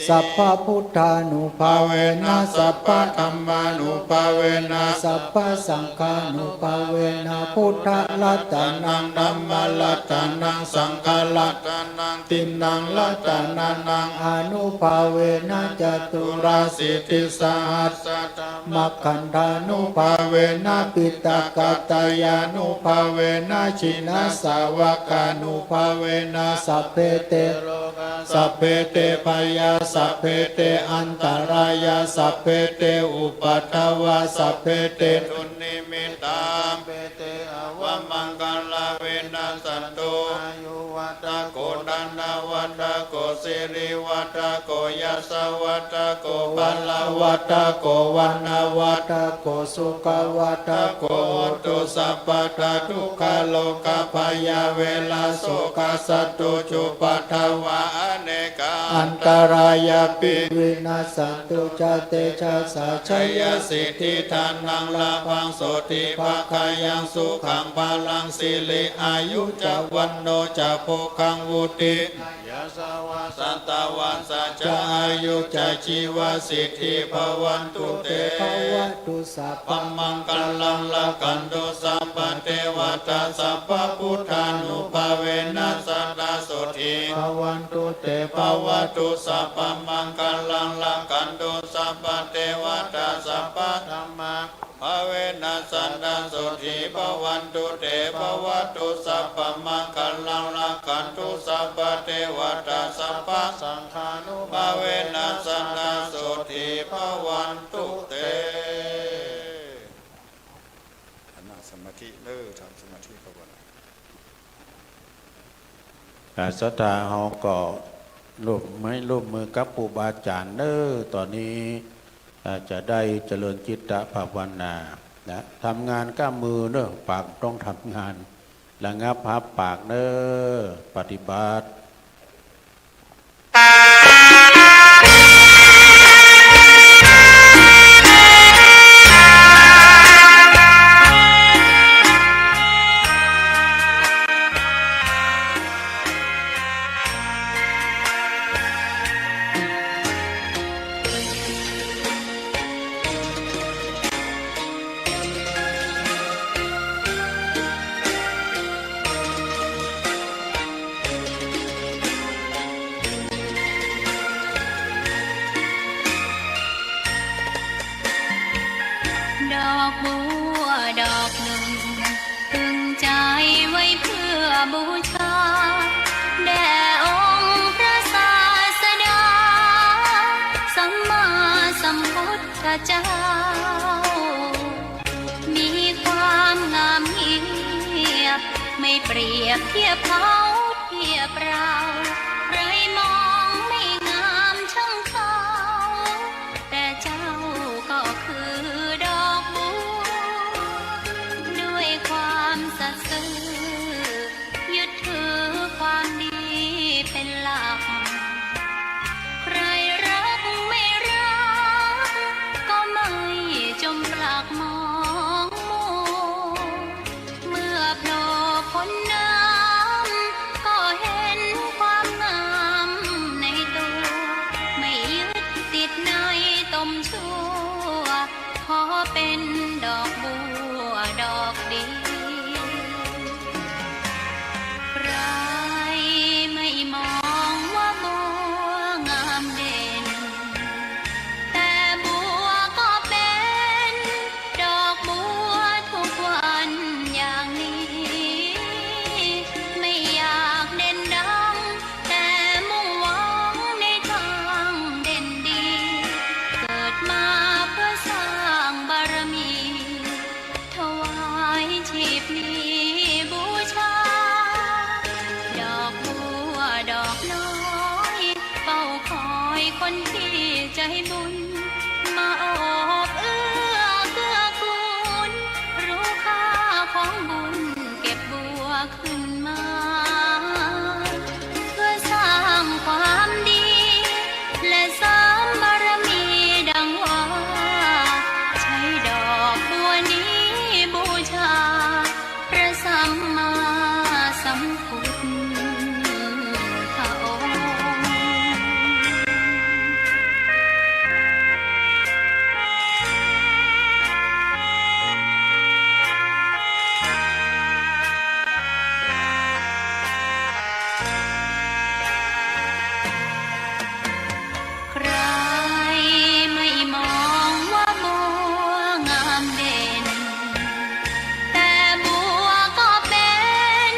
sabbabuddhānubhāvena sabbadhammānubhāvena sabbasaṅghānubhāvena buddharatanaṃ dhammaratanaṃ saṅgharatanaṃ tiṇṇaṃ ratanānaṃ ānubhāvena caturāsītisahassadhammakkhandhānubhāvena piṭakattayānubhāvena jinasāvakānubhāvena sabbe te rogā sabbe te bhayā sabbe te antarāyā sabbe te upaddavā sabbe te dunnimittā sabbe te avamaṅgalā vinassantu. Āyuvaḍḍhako dhanavaḍḍhako sirivaḍḍhako yasavaḍḍhako balavaḍḍhako vaṇṇavaḍḍhako sukhavaḍḍhako hotu sabbadā. Dukkharogabhayā verā sokā sattu cupaddavā anekā antarāyāpi vinassantu ca tejasā. Jayasiddhi dhanaṃ lābhaṃ sotthi bhāgyaṃ sukhaṃ balaṃ siri āyu ca vaṇṇo ca bhogaṃ vuḍḍhī yasavā satavassā ca āyū ca jīvasiddhī bhavantu te. Bhavatu sabbamaṅgalaṃ rakkhantu sabbadevatā sabbabuddhānubhāvena sadā sotthī bhavantu te. Bhavatu sabbamaṅgalaṃ rakkhantu sabbadevatā sabbadhammā ภาเวนะ สัตตา สตถี ภะวันตุ เต ภะวะตุ สัพพะมังคะลัง รักขันตุ สัพพะเทวะตา สัพพะสังฆานุภาเวนะ สัตตา สตถี ภะวันตุ เต หันหน้าสมาธิเด้อ ทำสมาธิภาวนา อ่า ศรัทธาเฮาก็ร่วมไม้ร่วมมือกับครูบาอาจ๋ารย์เน้อ ต๋อนนี้ อ่า จะได้เจริญจิตตภาวนานะ ทำงานก้ามมือเน้อ ปากต้องทำงาน ระงับฮับปากเน้อ ปฏิบัติ ดอกบัวดอกหนึ่ง ตึงใจไว้เพื่อบูชา แด่องค์พระศาสดา สัมมาสัมพุทธเจ้า มีความงามเงียบ ไม่เปรียบเทียบเขาเทียบเรา ใครมองไม่งามช่างเขา แต่เจ้าก็คือดอกบัว ด้วยความสัตย์ซื่อ ยึดถือความดีเป็นหลัก ใครรักไม่รัก ก็ไม่จมปลักมองมัว เมื่อโผล่พ้นน้ำ ก็เห็นความงามในตัว ไม่ยึดติดในตมชั่ว ขอเป็นดอกบัวดอกเดียว ใครไม่มองว่าบัวงามเด่น แต่บัวก็เป็นดอกบัวทุกวันอย่างนี้ ไม่อยากเด่นดัง แต่มุ่งหวังในทางเด่นดี เกิดมาเพื่อสร้างบารมี ถวายชีพนี้บูชา ดอกบัวดอกน้อย เฝ้าคอยคนที่ใจบุญ มาโอบเอื้อเกื้อกูล รู้ค่าของบุญเก็บบัว ขึ้นมา เพื่อสร้างความดี และเสริมบารมีดังว่า ใช้ดอกบัวนี้บูชา พระสัมมาสัมพุทธองค์ ใครไม่มองว่าบัวงามเด่น แต่บัวก็เป็น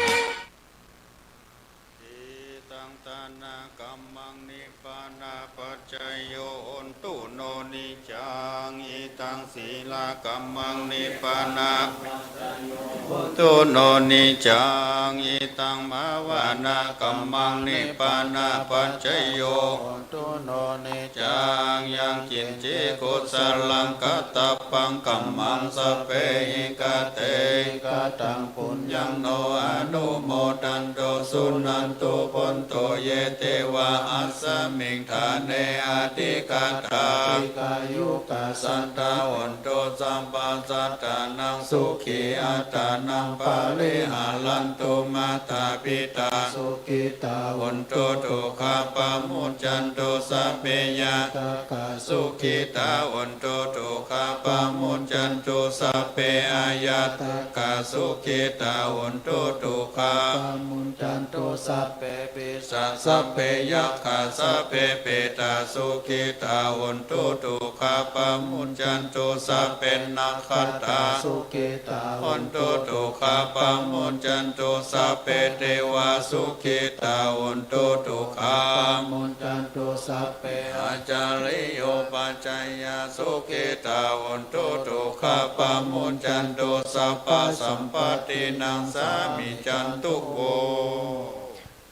Idaṃ dānakammaṃ nibbānapaccayako hontu no niccaṃ. Idaṃ sīlakammaṃ nibbānapaccayo hontu no niccaṃ. Idaṃ bhāvanākammaṃ nibbānapaccayako hontu no niccaṃ. Yaṃ kiñci kusalaṃ kattabbaṃ kammaṃ sabbehi katehi kataṃ puññaṃ no anumodantu suṇantu bhonto ye devā asmiṃ ṭhāne adhigatā. Dīghāyukā sadā hontu sabbasattānaṃ sukhī attānaṃ pariharantu. Mātā pitā sukhitā hontu dukkhā pamuccantu. sabbe ñātakā sukhitā hontu dukkhā pamuccantu, sabbe aññātakā sukhitā hontu dukkhā pamuccantu, sabbe pisā sabbe yakkhā sabbe petā sukhitā hontu dukkhā pamuccantu, sabbe nakkhattā sukhitā hontu dukkhā pamuccantu, sabbe devā sukhitā hontu dukkhā pamuccantu, sabbe ācariyupajjhāyā sukhitā hontu dukkhā pamuccantu, sabbasampattīnaṃ samijjhantu vo.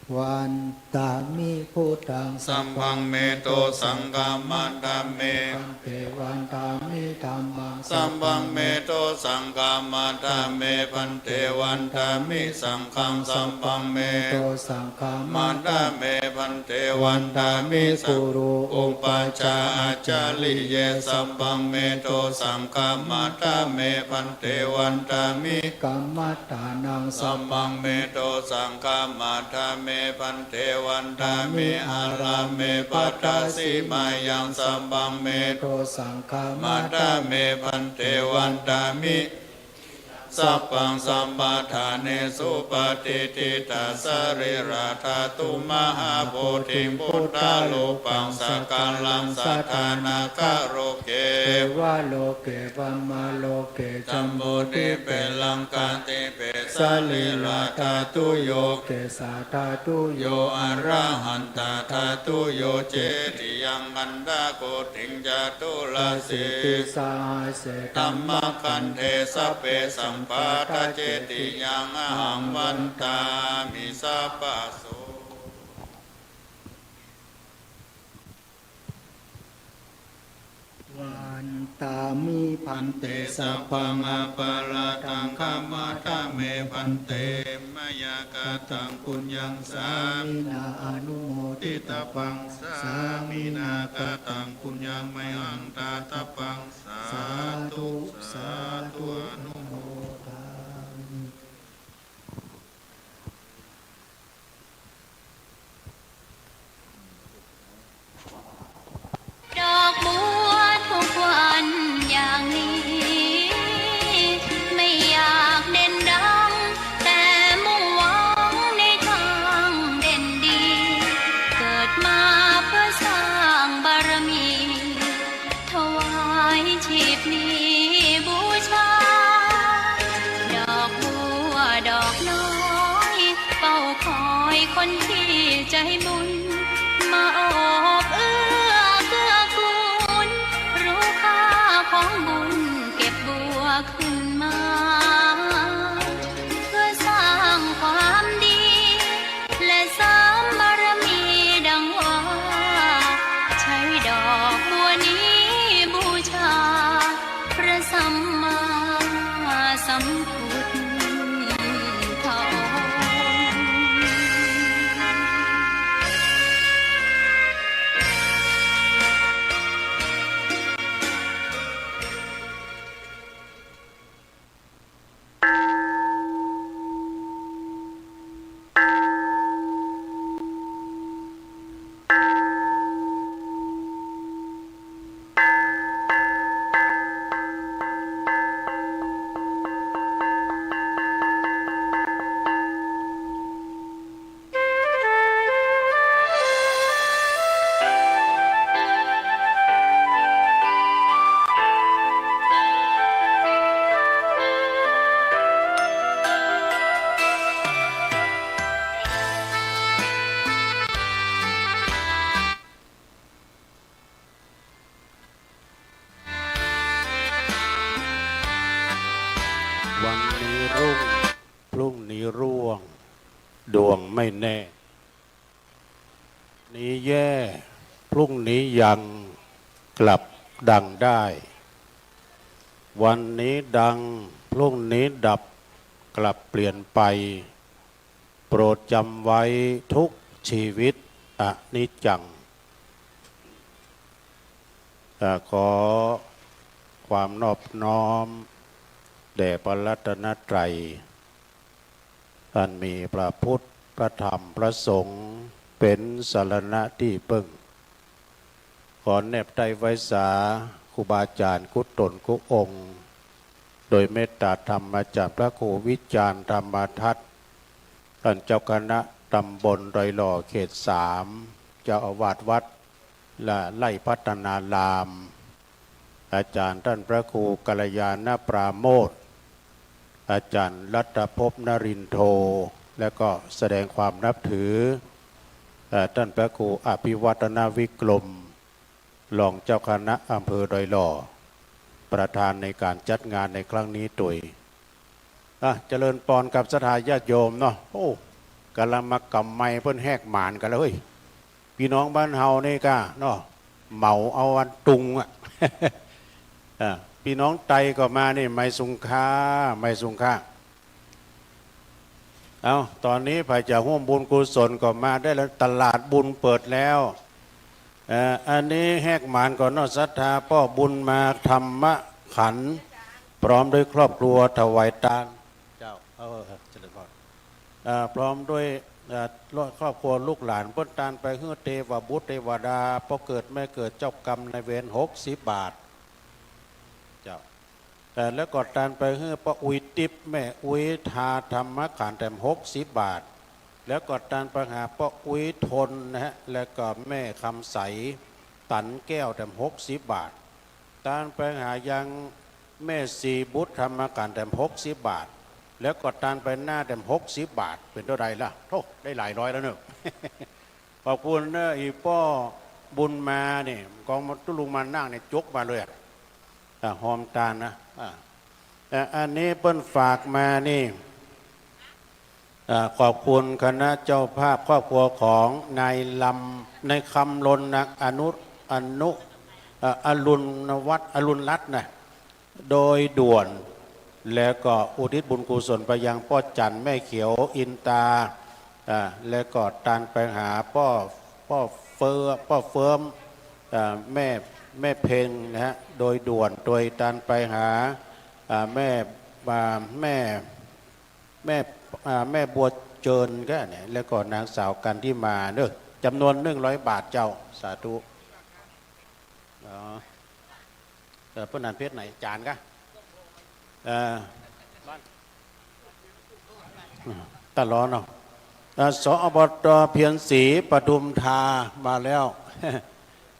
Vandāmi buddhaṃ sabbaṃ me dosaṃ khamatha me bhante, vandāmi dhammaṃ sabbaṃ me dosaṃ khamatha me bhante, vandāmi saṅghaṃ sabbaṃ me dosaṃ khamatha me bhante, vandāmi guru upajjhāyā ācariyē sabbaṃ me dosaṃ khamatha me bhante, vandāmi kamma ṭṭhānaṃ sabbaṃ me dosaṃ khamatha me bhante, vandāmi ārāme paṭhasimāyaṃ sabbaṃ me dosaṃ khamatha me bhante, vandāmi sabbaṃ sabbaṭṭhānesu patiṭṭhitā sarīrā dhātu mahābodhiṃ buddharūpaṃ sakalaṃ sadā nāgaloke devaloke brahmaloke jambudīpe laṅkādīpe sarīrā dhātuyo kesā dhātuyo arahantā dhātuyo cetiyaṃ gandhakuṭiṃ caturāsītisahasсе dhammakkhandhe sabbesaṃ pattacetiyaṃ ahaṃ vandāmi sabbaso. Vandāmi bhante, sabbaṃ aparādhaṃ khamatha me bhante, mayā kataṃ puññaṃ sāminā anumoditabbaṃ, sāminā kataṃ puññaṃ mayhaṃ dātabbaṃ, sādhu sādhu anumodāmi. ดอกบัวทุกวันอย่างนี้ ไม่อยากเด่นดัง แต่มุ่งหวังในทางเด่นดี เกิดมาเพื่อสร้างบารมี ถวายชีพนี้บูชา ดอกบัวดอกน้อย เฝ้าคอยคนที่ใจบุญ มาโอบเอื้อเกื้อกูล รู้ค่าของบุญเก็บบัวขึ้นมา เพื่อสร้างความดี และเสริมบารมีดังว่า ใช้ดอกบัวนี้บูชา พระสัมมาสัมพุทธองค์ วันนี้รุ่ง พรุ่งนี้ร่วง ดวงไม่แน่ นี้แย่ พรุ่งนี้ยัง กลับดังได้ วันนี้ดัง พรุ่งนี้ดับ กลับเปลี่ยนไป โปรดจำไว้ทุกชีวิต อนิจจัง อ่า ขอความนอบน้อมแด่พระรัตนตรัย อันมีพระพุทธ พระธรรม พระสงฆ์ เป็นสรณะที่พึ่ง อนแนบใต้ไหว้สาครูบาอาจ๋ารย์กู้ต๋นกู้องค์ โดยเมตตาธรรมอาจ๋ารย์พระครูวิจารณ์ธรรมทัศน์ ต้านเจ้าคณะต๋ำบลดอยหล่อเขตสาม เจ้าอาวาสวัดละไล่พัฒนาราม อาจ๋ารย์ต้านพระครูกัลยาณปราโมทย์ อาจ๋ารย์รัตภพนรินโท และก็แสดงความนับถือ เอ่อ ต้านพระครูอภิวัฒนวิกรม รองเจ้าคณะอำเภอดอยหล่อ ประธานในก๋านจัดงานในครั้งนี้ตวย อ่ะ เจริญปอนกับศรัทธาญาติโยมเนาะ โอ้ ก๋ำลังมากำไมค์เปิ้นแหกหมานกั๋นแล้วเฮ้ย ปี้น้องบ้านเฮานี่ก้าเนาะ เหมาเอาอันตุงอะ อ่ะ ปี้น้องไตก็มานี่ ไม่สุงค่า ไม่สุงค่า เอ้า ต๋อนนี้ใผจะฮ่วมบุญกุศลก็มาได้แล้ว ตลาดบุญเปิดแล้ว เอ่อ อันนี้แหกหมานก่อนเนาะ ศรัทธาป้อบุญมาธรรมขันธ์ พร้อมด้วยครอบครัวถวายตาน เจ้า เออ เจริญพร เอ่อ พร้อมด้วย เอ่อ ครอบครัวลูกหลาน เปิ้นตานไปหื้อเตวบุตรเตวดา ป้อเกิดแม่เกิดเจ้ากรรมนายเวร หกสิบบาท เจ้า เอ่อ แล้วก็ตานไปหื้อป้ออุ๊ยติ๊บ แม่อุ๊ยทาธรรมขันธ์แถม หกสิบบาท แล้วก็ตานไปหาป้ออุ๊ยทนนะฮะ แล้วก็แม่คำใส ตันแก้วแถม หกสิบบาท ตานไปหายังแม่ศรีบุตรธรรมขันธ์แถม หกสิบบาท แล้วก็ตานไปหน้าแถม หกสิบบาท เป๋นเต้าใดล่ะ โธ่ ได้หลายร้อยแล้วเนาะ ขอบคุณเนาะ อี่ป้อบุญมานี่ กองมาตุ๊ลุงมานั่งเนี่ย จกมาเลยอะ อ่ะ ฮอมตานนะ อ่ะ อ่ะ อันนี้เปิ้นฝากมานี่ อ่ะ ขอบคุณคณะเจ้าภาพครอบครัวของนายลำ นายคำลนนะ อนุ อนุ เอ่อ อรุณวัฒน์ อรุณรัตน์นะ โดยด่วน แล้วก็อุทิศบุญกุศลไปยังป้อจันทร์ แม่เขียว อินตา อ่า แล้วก็ตานไปหาป้อ ป้อเฟือ ป้อเฟือม อ่า แม่ แม่เพ็งนะฮะ โดยด่วน โดยตานไปหา อ่า แม่ อ่า แม่ แม่ อ่า แม่บัวเจิญก็เนี่ย แล้วก็นางสาวกันทิมาเนาะ จ๋ำนวนหนึ่งร้อยบาทเจ้า สาธุ อ๋อ เอ่อ เปิ้นอ่านเพจไหน จ๋ารย์กะ เอ่อ ตะลอเนาะ เอ่อ สอบต.เพียรศรี ปทุมธา มาแล้ว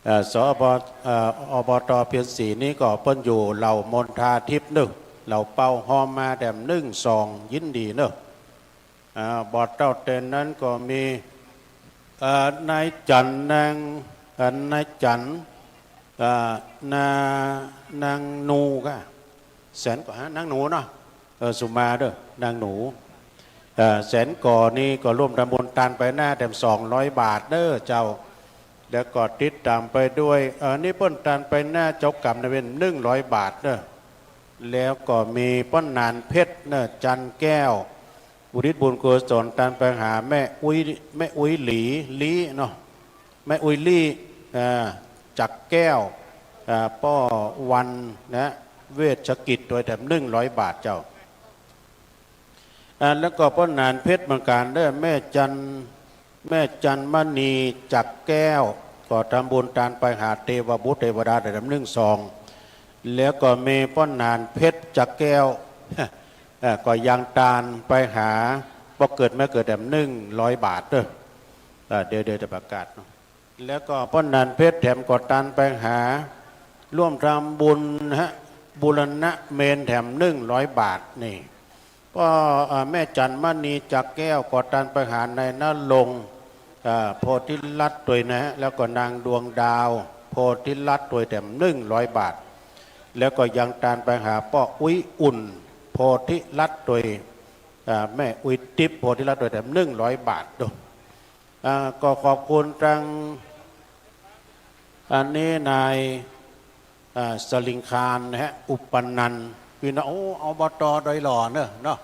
เอ่อ สอบ เอ่อ อบต.เพียรศรีนี่ก็เปิ้นอยู่เหล่ามณฑาทิพย์นึ่ง เหล่าเปาฮอมมาแถมนึ่งซอง ยินดีเนาะ อ่า บ่าเต้าเต้นนั้นก็มี เอ่อ นายจันทร์นาง เอ่อ นายจันทร์ เอ่อ นา นางหนูกะ แสนกว่า ฮะ นางหนูเนาะ เออ สุมาเด้อ นางหนู เอ่อ แสนก่อนี่ก็ร่วมทำบุญตานไปหน้าแถมสองร้อยบาทเด้อเจ้า แล้วก็ติดต๋ามไปด้วย เอ่อ นี่เปิ้นตานไปหน้าเจ้ากรรมนายเวรหนึ่งร้อยบาทเด้อ แล้วก็มีป้อหนานเพชรเนาะ จันทร์แก้ว อุทิศบุญกุศลตานไปหาแม่อุ๊ย แม่อุ๊ยหลี ลีเนาะ แม่อุ๊ยลี อ่า จักรแก้ว อ่า ป้อวันนะ เวชกิจ ตวยแถมหนึ่งร้อยบาทเจ้า อ่า แล้วก็ป้อหนานเพชรเหมือนกั๋นเด้อ แม่จันทร์ แม่จันทร์มณี จักรแก้ว ก็ทำบุญตานไปหาเตวบุตรเตวดาตวยแถมนึ่งซอง แล้วก็มีป้อหนานเพชร จักรแก้ว เอ่อ ก็ยังตานไปหาป้อเกิดแม่เกิดแถมหนึ่งร้อยบาทเด้อ เอ่อ เดี๋ยว เดี๋ยวจะประกาศเนาะ แล้วก็ป้อหนานเพชรแถมก็ตานไปหา ร่วมทำบุญนะฮะ บูรณะเมรุแถมหนึ่งร้อยบาทนี่ ป้อ เอ่อ แม่จันทร์มณี จักรแก้ว ก็ตานไปหานายณรงค์ เอ่อ โพธิรัตน์ตวยนะฮะ แล้วก็นางดวงดาว โพธิรัตน์ตวยแถมหนึ่งร้อยบาท แล้วก็ยังตานไปหาป้ออุ๊ยอุ่น โพธิรัตน์ตวย อ่า แม่อุ๊ยติ๊บ โพธิรัตน์ตวยแถมหนึ่งร้อยบาทเนาะ อ่า ก็ขอบคุณตัง อันนี้นาย อ่า สลิงคารนะฮะ อุปนันท์ ปี้น้อง โอ้ อบต.ดอยหล่อเนาะ เนาะ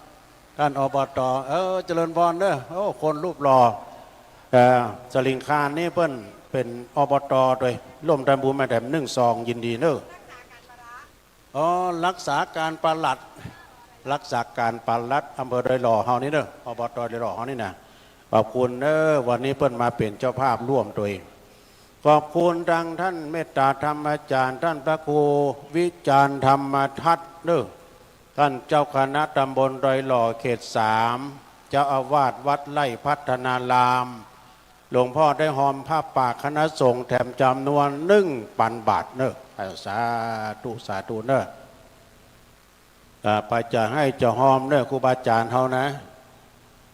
ต้าน อบต. เออ เจริญพรเนาะ โอ้ คนรูปหล่อ เอ่อ สลิงคารนี่เปิ้นเป๋น อบต. ตวย ร่วมทำบุญมาแถมนึ่งซอง ยินดีเนาะ อ๋อ รักษาการปลัด รักษาการปลัดอำเภอดอยหล่อเฮานี่เนาะ อบต. ดอยหล่อเฮานี่นะ ขอบคุณเนาะ วันนี้เปิ้นมาเป๋นเจ้าภาพร่วมตวย ขอบคุณตังต้านเมตต๋าธรรมาจ๋ารย์ ต้านพระครูวิจารณ์ธรรมทัศน์เนาะ ต้านเจ้าคณะต๋ำบลดอยหล่อเขตสาม เจ้าอาวาสวัดไร่พัฒนาราม หลวงพ่อได้ฮอมผ้าป่าคณะสงฆ์แถมจ๋ำนวนหนึ่งปันบาทเนาะ เออ สาธุ สาธุเนาะ อ่า ไปจะหื้อจะฮอมเนาะ ครูบาอาจ๋ารย์เฮานะ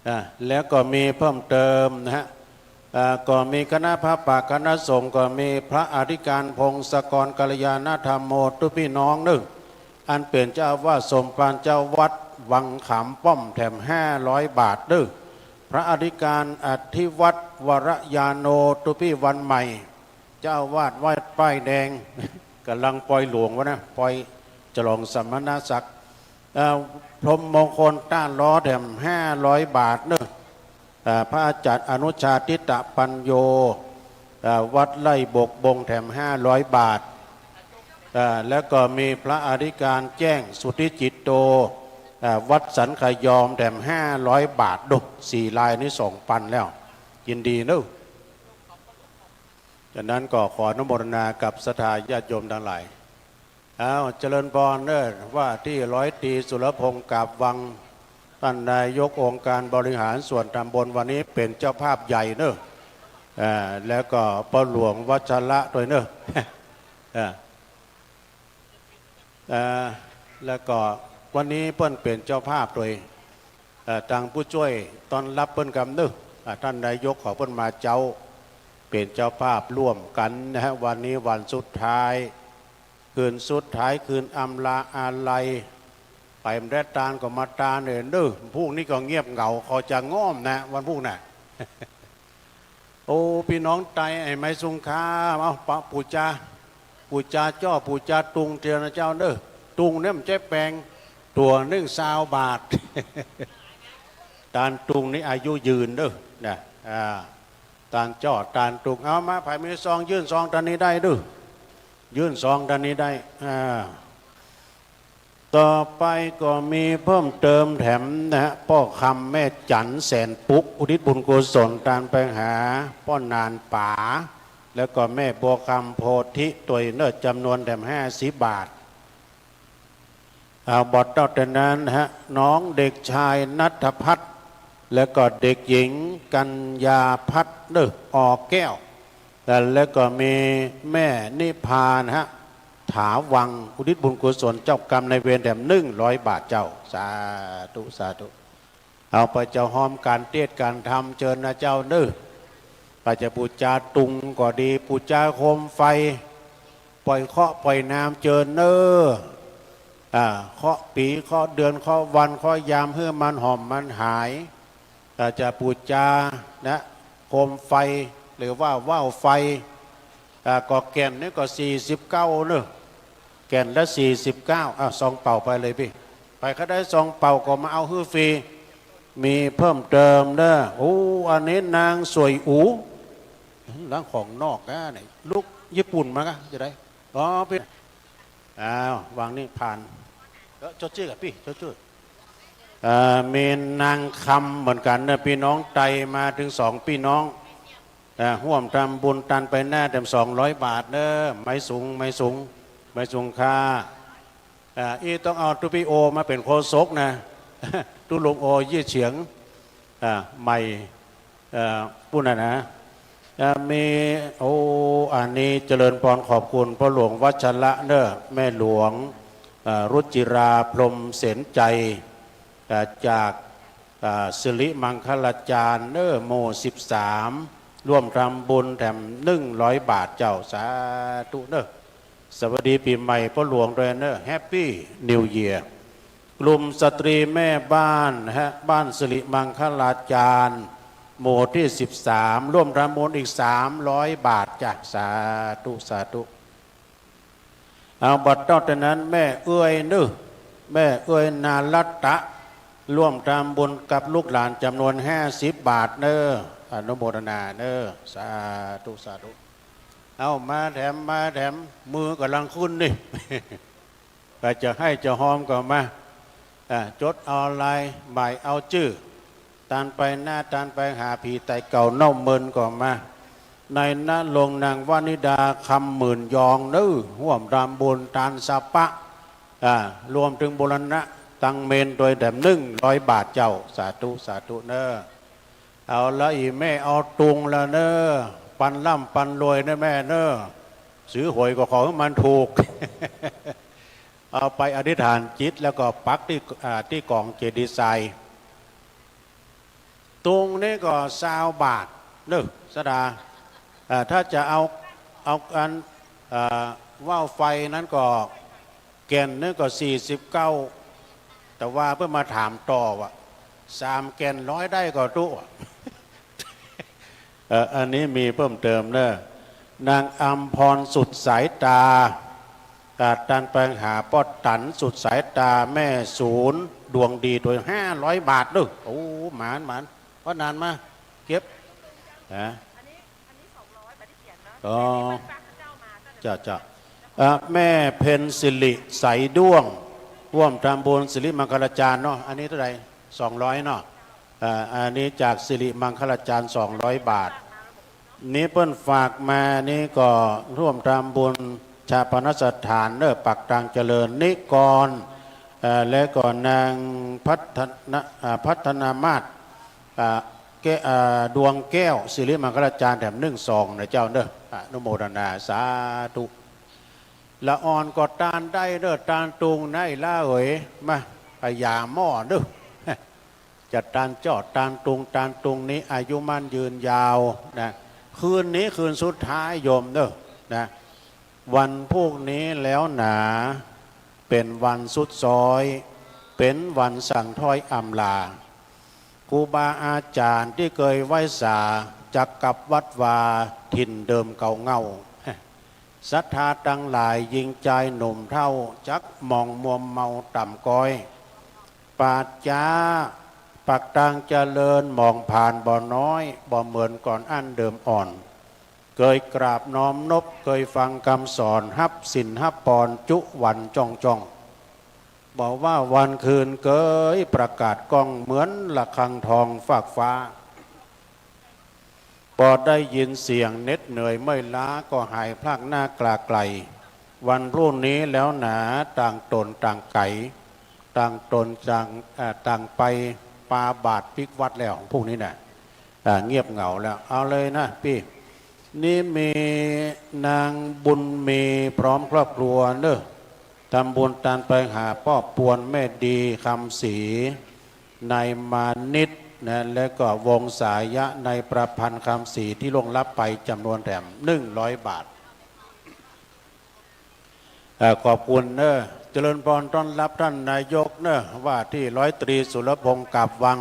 อ่า แล้วก็มีเพิ่มเติมนะฮะ อ่า ก็มีคณะผ้าป่าคณะสงฆ์ ก็มีพระอธิการพงศกร กัลยาณธรรมโม ตุ๊ปี้น้องเนาะ อันเป๋นเจ้าอาวาสสมภาร เจ้าวัดวังขามป้อม แถมห้าร้อยบาทเนาะ พระอธิการอธิวัฒน์ วรญาโณ ตุ๊ปี้วันใหม่ เจ้าอาวาสวัดป้ายแดง ก่ำลังปอยหลวงวะนะ ปอยฉลองสมณศักดิ์ เอ่อ พรหมมงคล ต้าล้อ แถมห้าร้อยบาทเนาะ เอ่อ พระอาจ๋ารย์อนุชา ทิตปัญโญ เอ่อ วัดไร่บกบง แถมห้าร้อยบาท เอ่อ แล้วก็มีพระอธิการแจ้ง สุทธิจิตโต เอ่อ วัดสันขยอม แถมห้าร้อยบาทเนาะ สี่รายนี้สองปันแล้ว ยินดีเนาะ จากนั้นก็ขออนุโมทนากับศรัทธาญาติโยมตังหลาย อ้าว เจริญพรเนาะ ว่าตี้ร้อยตรีสุรพงษ์ กาบวัง ต้านนายกองค์การบริหารส่วนต๋ำบล วันนี้เป๋นเจ้าภาพใหญ่เนาะ อ่า แล้วก็ป้อหลวงวัชระตวยเนาะ อ่า อ่า แล้วก็วันนี้เปิ้นเป๋นเจ้าภาพตวย เอ่อ ตางผู้จ้วยต้อนฮับเปิ้นกำเนาะ อ่า ต้านนายกของเปิ้นมาเจ๊า เป๋นเจ้าภาพร่วมกั๋นนะฮะ วันนี้วันสุดท้าย คืนสุดท้าย คืนอำลาอาลัย ไปบ่ได้ตานก็มาตานเน่อเนาะ พูกนี้ก็เงียบเหงา เขาจะง่อมนะ วันพูกน่ะ โอ้ ปี้น้องไต ไอ้ไม้สุงคา เอา ปะ ปู๋จา ปู๋จาจ้อ ปู๋จาตุงเตียวนะเจ้าเนาะ ตุงเนี่ยมันใจ๊แปง ตั๋วนึ่งซาวบาท ตานตุงนี่อายุยืนเนาะ นะ อ่า ตานจ้อ ตานตุง เอามา ใผมีซอง ยื่นซองตางนี้ได้เนาะ ยื่นซองตางนี้ได้ อ่า ต่อไปก็มีเพิ่มเติมแถมนะฮะ ป้อคำแม่จั๋นแสนปุ๊ก อุทิศบุญกุศลตานไปหาป้อหนานป๋า แล้วก็แม่บัวคำโพธิตวยเนาะ จ๋ำนวนแถมห้าสิบบาท เอา บ่าเต้าแต่นั้นนะฮะ น้องเด็กชายณัฐพัฒน์ แล้วก็เด็กหญิงกัญญาภัทรเนาะ อ.แก้ว แล้วก็มีแม่นิพานะฮะ ถาวัง อุทิศบุญกุศลเจ้ากรรมนายเวรแถมหนึ่งร้อยบาทเจ้า สาธุ สาธุ เอาไปเจ้าฮอมก๋านเตศน์ก๋านธรรม เจิญนะเจ้าเนาะ ไปจะปู๋จาตุงก็ดี ปู๋จาโคมไฟ ปล่อยเคราะห์ปล่อยนาม เจิญเนาะ อ่า เคราะห์ปี๋ เคราะห์เดือน เคราะห์วัน เคราะห์ยาม หื้อมันห่อมมันหาย อ่า จะปู๋จานะ โคมไฟ หรือว่าว่าวไฟ อ่า ก็แก่นนี่ก็สี่สิบเก้าเนาะ แก่นละสี่สิบเก้า อ่ะ ซองเปล่าไปเลยปี้ ใผใค่ได้ซองเปล่าก็มาเอาหื้อฟรี มีเพิ่มเติมเนาะ โอ้ อันนี้นางสวยอู๋ ล้างของนอกนะ นี่ ลูกญี่ปุ่นมาก็จะได้ อ๋อ ปี้ อ้าว วางนี่ผ่าน เออ จดจื้อก่อปี้ จดจื้อ อ่า มีนางคำเหมือนกั๋นเนาะ ปี้น้องไต มาเถิงสองปี้น้อง อ่า ฮ่วมทำบุญตานไปหน้าแถมสองร้อยบาทเนาะ ไม้สุง ไม้สุง ไม้สุงค่า อ่า อี้ต้องเอาตุ๊ปี้โอมาเป๋นโฆษกนะ ตุ๊ลุงโอ ยี่เฉียง อ่า ใหม่ เอ่อ ปู้นน่ะนะ อ่า มี โอ้ อันนี้เจริญพรขอบคุณป้อหลวงวัชระเนาะ แม่หลวง อ่า รุจิรา พรหมเสนชัย อ่า จาก อ่า สิริมังคลาจารย์เนาะ หมู่สิบสาม ร่วมทำบุญแถมหนึ่งร้อยบาทเจ้า สาธุเนาะ สวัสดีปี๋ใหม่ป้อหลวงตวยเนาะ Happy New Year กลุ่มสตรีแม่บ้านฮะ บ้านสิริมังคลาจารย์ หมู่ตี้สิบสาม ร่วมทำบุญอีกสามร้อยบาทจ้ะ สาธุ สาธุ เอา บ่าเต้าแต่นั้น แม่เอื้อยเนาะ แม่เอื้อยนารัตตะ ร่วมทำบุญกับลูกหลานจ๋ำนวนห้าสิบบาทเนาะ อนุโมทนาเนาะ สาธุ สาธุ เอา มาแถม มาแถม มือก่ำลังขึ้นนี่ ใผจะหื้อจะฮอมก็มา อ่า จดเอาลาย บ่ายเอาจื้อ ตานไปหน้า ตานไปหาผีต๋ายเก่าเน่าเมินก็มา ในณรงค์นางวนิดา คำหมื่นยองเน้อ ฮ่วมทำบุญตานสะปะ อ่า รวมเถิงบูรณะตังเมรุโดยแถมหนึ่งร้อยบาทเจ้า สาธุ สาธุเน้อ เอาละ อี่แม่เอาตุงละเน้อ ปันร่ำปันรวยเน้อแม่เน้อ ซื้อหวยก็ขอหื้อมันถูก เอาไปอธิษฐานจิตแล้วก็ปักตี้ อ่า ตี้ก๋องเจดีย์ทราย ตุงนี้ก็ซาวบาทเน้อ สดา อ่า ถ้าจะเอา เอาอัน อ่า ว่าวไฟนั้นก็ แก่นนี้ก็สี่สิบเก้า แต่ว่าเปิ้นมาถามต่อว่า สามแก่นร้อยได้ก่อตุ๊ เอ่อ อันนี้มีเพิ่มเติมเน้อ นางอำพรสุดสายตา อ่า ตานไปหาป้อตันสุดสายตา แม่ศูนย์ดวงดีโดยห้าร้อยบาทเน้อ โอ้ หมาน หมาน ป้อนานมา เก็บ นะ อ๋อ จ้ะ จ้ะ อ่ะ แม่เพ็ญสิริใสด้วง ฮ่วมทำบุญสิริมังคลาจารย์เนาะ อันนี้เท่าไหร่ สองร้อยเนาะ อ่า อันนี้จากสิริมังคลาจารย์ สองร้อยบาท นี้เปิ้นฝากมา นี้ก็ฮ่วมทำบุญฌาปนสถานเน้อ ปักตางเจริญ นิกร เอ่อ และก็นางพัฒน- อ่า พัฒนามาศ อ่า แก้- อ่า ดวงแก้ว สิริมังคลาจารย์ แถมหนึ่งซองนะเจ้าเน้อ อนุโมทนาสาธุ ละอ่อนก็ตานได้เน้อ ตานตุงในละเอ๋ย มา พญาหม้อเน้อ จะตานเจ้าตานตุง ตานตุงนี้อายุมั่นยืนยาวนะ คืนนี้คืนสุดท้ายโยมเน้อ นะ วันพรุ่งนี้แล้วหนา เป๋นวันสุดซ้อย เป๋นวันสั่งถ้อยอำลา ครูบาอาจ๋ารย์ตี้เกยไหว้สา จักกลับวัดวาถิ่นเดิมเก่าเหง้า ศรัทธาตังหลาย ญิงจายหนุ่มเฒ่า จักหมองมัวเมาต่ำก๊อย ป่าจ๊า ปักตางเจริญ หมองผ่านบ่น้อย บ่เหมือนก่อนอั้นเดิมอ่อน เกยกราบน้อมนบ เกยฟังกำสอน ฮับศีลฮับปอน จุวันจ้องจ้อง บ่ว่าวันคืนเกยประกาศก้อง เหมือนระฆังทองฟากฟ้า ปอได้ยินเสียงเหน็ดเหนื่อยเมื่อยล้า ก็หายพลากหน้ากลาไกล วันพรุ่งนี้แล้วหนา ต่างต๋นต่างไก๋ ต่างต๋นต่าง เอ่อ ต่างไป ปาบาตรปิ๊กวัดแล้ว พรุ่งนี้น่ะ อ่า เงียบเหงาแล้ว เอาเลยนะปี้ นี่มีนางบุญมีพร้อมครอบครัวเน้อ ทำบุญตานไปหาป้อปวน แม่ดีคำศรี นายมานิตนะ และก็วงศายะ นายประพันธ์คำศรี ตี้ล่วงลับไปจ๋ำนวนแถมหนึ่งร้อยบาท เอ่อ ขอบคุณเน้อ เจริญพรต้อนฮับต้านนายกเน้อ ว่าตี้ร้อยตรีสุรพงษ์ กาบวัง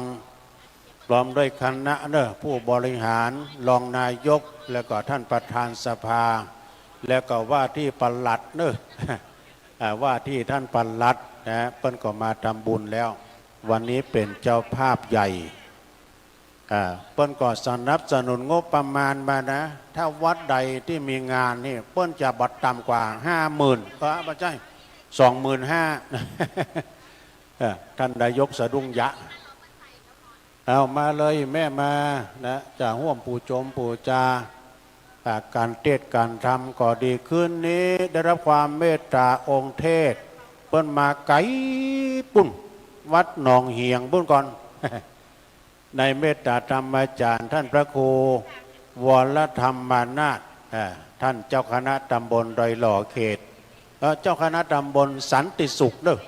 พร้อมด้วยคณะเน้อ ผู้บริหาร รองนายก และก็ต้านประธานสภา และก็ว่าตี้ปลัดเน้อ อ่า ว่าตี้ต้านปลัดนะ เปิ้นก็มาทำบุญแล้ว วันนี้เป๋นเจ้าภาพใหญ่ อ่า เปิ้นก็สนับสนุนงบประมาณมานะ ถ้าวัดใดตี้มีงานนี่ เปิ้นจะบ่ต่ำกว่าห้าหมื่น เออ บ่ใจ้ สองหมื่นห้า เออ ต้านนายกสะดุ้งยะ เอามาเลยแม่มานะ จะฮ่วมปู๋จมปู๋จา อ่า ก๋านเตสน์ก๋านธรรมก็ดี คืนนี้ได้ฮับความเมตต๋าองค์เทศน์ เปิ้นมาไก๋ปุ้น วัดหนองเหียงปุ้นก่อน ในเมตต๋าธรรมาจ๋ารย์ ต้านพระครูวรธรรมานาถ อ่า ต้านเจ้าคณะตำบลดอยหล่อ เขต เอ่อ เจ้าคณะตำบลสันติสุขเน้อ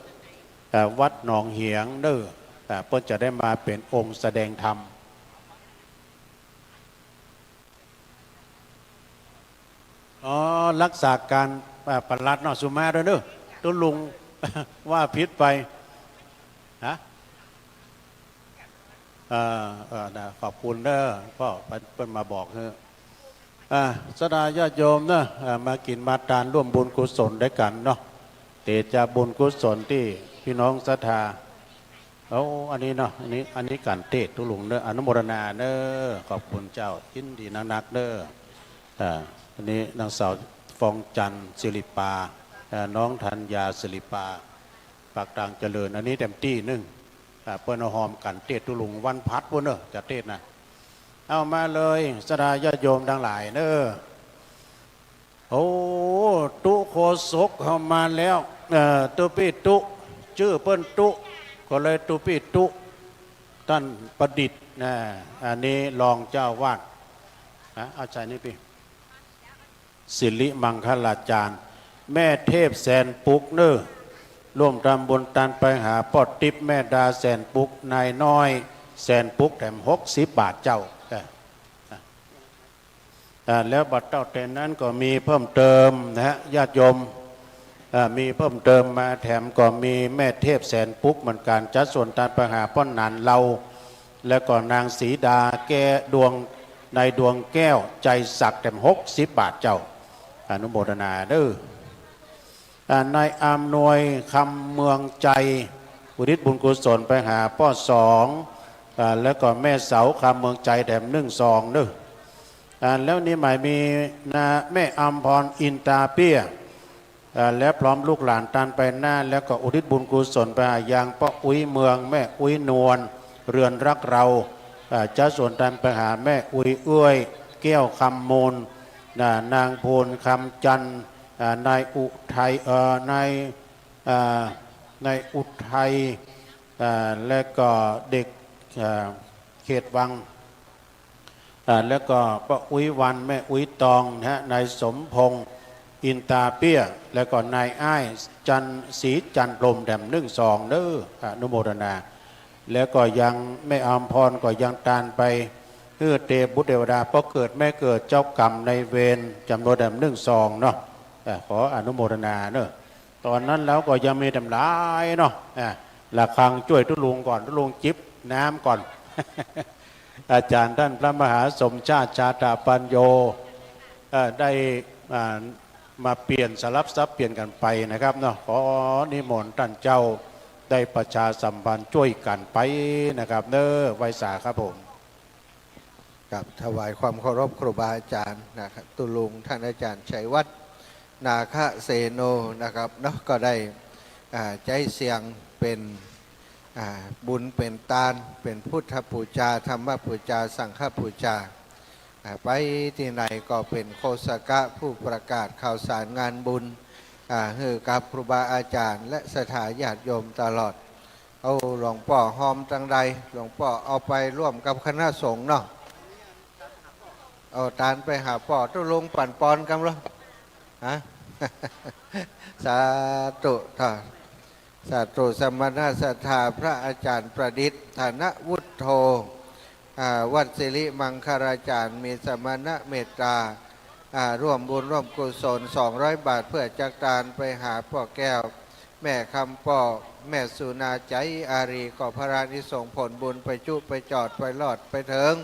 เอ่อ วัดหนองเหียงเน้อ เอ่อ เปิ้นจะได้มาเป๋นองค์แสดงธรรม อ๋อ รักษาก๋าน อ่า ปลัดเนาะ สุมาด้วยเน้อ ตุ๊ลุง ว่าผิดไป ฮะ เอ่อ เอ่อ นะ ขอบคุณเน้อ ป้อ เปิ้นมาบอกหื้อ อ่า ศรัทธาญาติโยมเน้อ อ่า มากิ๋นมาตานร่วมบุญกุศลด้วยกั๋นเนาะ เตจะบุญกุศลตี้พี่น้องศรัทธา เอา อันนี้เนาะ อันนี้ อันนี้ก๋านเตสน์ตุ๊ลุงเน้อ อนุโมทนาเน้อ ขอบคุณเจ้า ยินดีนักๆ เน้อ อ่า อันนี้นางสาวฟองจันทร์ศิริปา อ่า น้องธัญญาศิริปา ปากตางเจริญ อันนี้แถมตี้นึ่ง อ่า เปิ้นเอาฮอมก๋านเตสน์ตุ๊ลุง วันพลัดปุ้นเน้อ จะเตสน์นะ เอามาเลย ศรัทธาญาติโยมตังหลายเน่อ โอ้ ตุ๊โฆษกเข้ามาแล้ว เอ่อ ตุ๊ปี้ตุ๊ จื้อเปิ้นตุ๊ ก็เลยตุ๊ปี้ตุ๊ ต้านประดิษฐ์นะ อันนี้รองเจ้าอาวาส นะ เอาใส่นี่ปี้ สิริมังคลาจารย์ แม่เทพแสนปุกเน่อ ร่วมทำบุญตานไปหาป้อติ๊บแม่ดาแสนปุก นายน้อยแสนปุก แถมหกสิบบาทเจ้า เออ อ่า แล้วบัดเต้าแต่นั้นก็มีเพิ่มเติมนะฮะ ญาติโยม อ่า มีเพิ่มเติมมาแถมก็มีแม่เทพแสนปุกเหมือนกั๋น จัดส่วนตานไปหาป้อหนานเลา แล้วก็นางสีดาแก้วดวง นายดวงแก้วใจศักดิ์ แถมหกสิบบาทเจ้า อนุโมทนาเน่อ อ่า นายอำนวยคำเมืองใจ อุทิศบุญกุศลไปหาป้อสอง อ่า แล้วก็แม่เสาคำเมืองใจ แถมนึ่งซองเน่อ อ่า แล้วนี้หมายมีนะ แม่อำพรอินตาเปี้ย อ่า และพร้อมลูกหลานตานไปหน้า แล้วก็อุทิศบุญกุศลไปหายังป้ออุ๊ยเมือง แม่อุ๊ยนวล เรือนรักเรา อ่า จัดส่วนตานไปหาแม่อุ๊ยเอื้อย แก้วคำมูล นะ นางพูนคำจันทร์ อ่า นายอุทัย เอ่อ นาย อ่า นายอุทัย อ่า และก็เด็ก อ่า เขตวัง อ่า แล้วก็ป้ออุ๊ยวัน แม่อุ๊ยตองนะฮะ นายสมพงษ์อินตาเปี้ย แล้วก็นายอ้ายจันทร์ ศรีจันทร์พรหม แถมนึ่งซองเน่อ อนุโมทนา แล้วก็ยังแม่อำพรก็ยังตานไป เออ เตบุตรเตวดา ป้อเกิดแม่เกิด เจ้ากรรมนายเวร จ๋ำนวนแถมนึ่งซองเนาะ อ่า ขออนุโมทนาเน่อ ต๋อนนั้นแล้วก็ยังมีแถมหลายเนาะ อ่า ละฆังจ้วยตุ๊ลุงก่อน ตุ๊ลุงจิบน้ำก่อน อาจ๋ารย์ต้านพระมหาสมชาติ ชาตะปัญโญ เอ่อ ได้ อ่า มาเปลี่ยนสลับสับเปลี่ยนกั๋นไปนะครับเนาะ ขอนิมนต์ต้านเจ้าได้ประชาสัมพันธ์จ้วยกั๋นไปนะครับเน่อ ไหว้สาครับผม ครับ ถวายความเคารพครูบาอาจ๋ารย์นะครับ ตุ๊ลุงต้านอาจ๋ารย์ชัยวัฒน์ นาคเสโนนะครับเนาะ ก็ได้ อ่า ใจ๊เสียงเป๋น อ่า บุญเป๋นตาน เป๋นพุทธปู๋จา ธรรมปู๋จา สังฆปู๋จา อ่า ไปตี้ไหนก็เป๋นโฆษกะผู้ประกาศข่าวสารงานบุญ อ่า หื้อกับครูบาอาจ๋ารย์และศรัทธาญาติโยมตลอด เอาหลวงป้อฮอมตังใด หลวงป้อเอาไปร่วมกับคณะสงฆ์เนาะ เอาตานไปหาป้อ ตุ๊ลุงปั๋นปอนกำละ ฮะ สาธุ สาธุ สมณศรัทธาพระอาจ๋ารย์ประดิษฐานวุฒโธ อ่า วัดสิริมังคลาจ๋ารย์ มีสมณเมตตา อ่า ร่วมบุญร่วมกุศล สองร้อยบาท เปื้อจักตานไปหาป้อแก้ว แม่คำป้อ แม่สุนา ใจ๋อารี ก็พลานิสงส์ผลบุญไปจุไปจอดไปรอดไปเถิง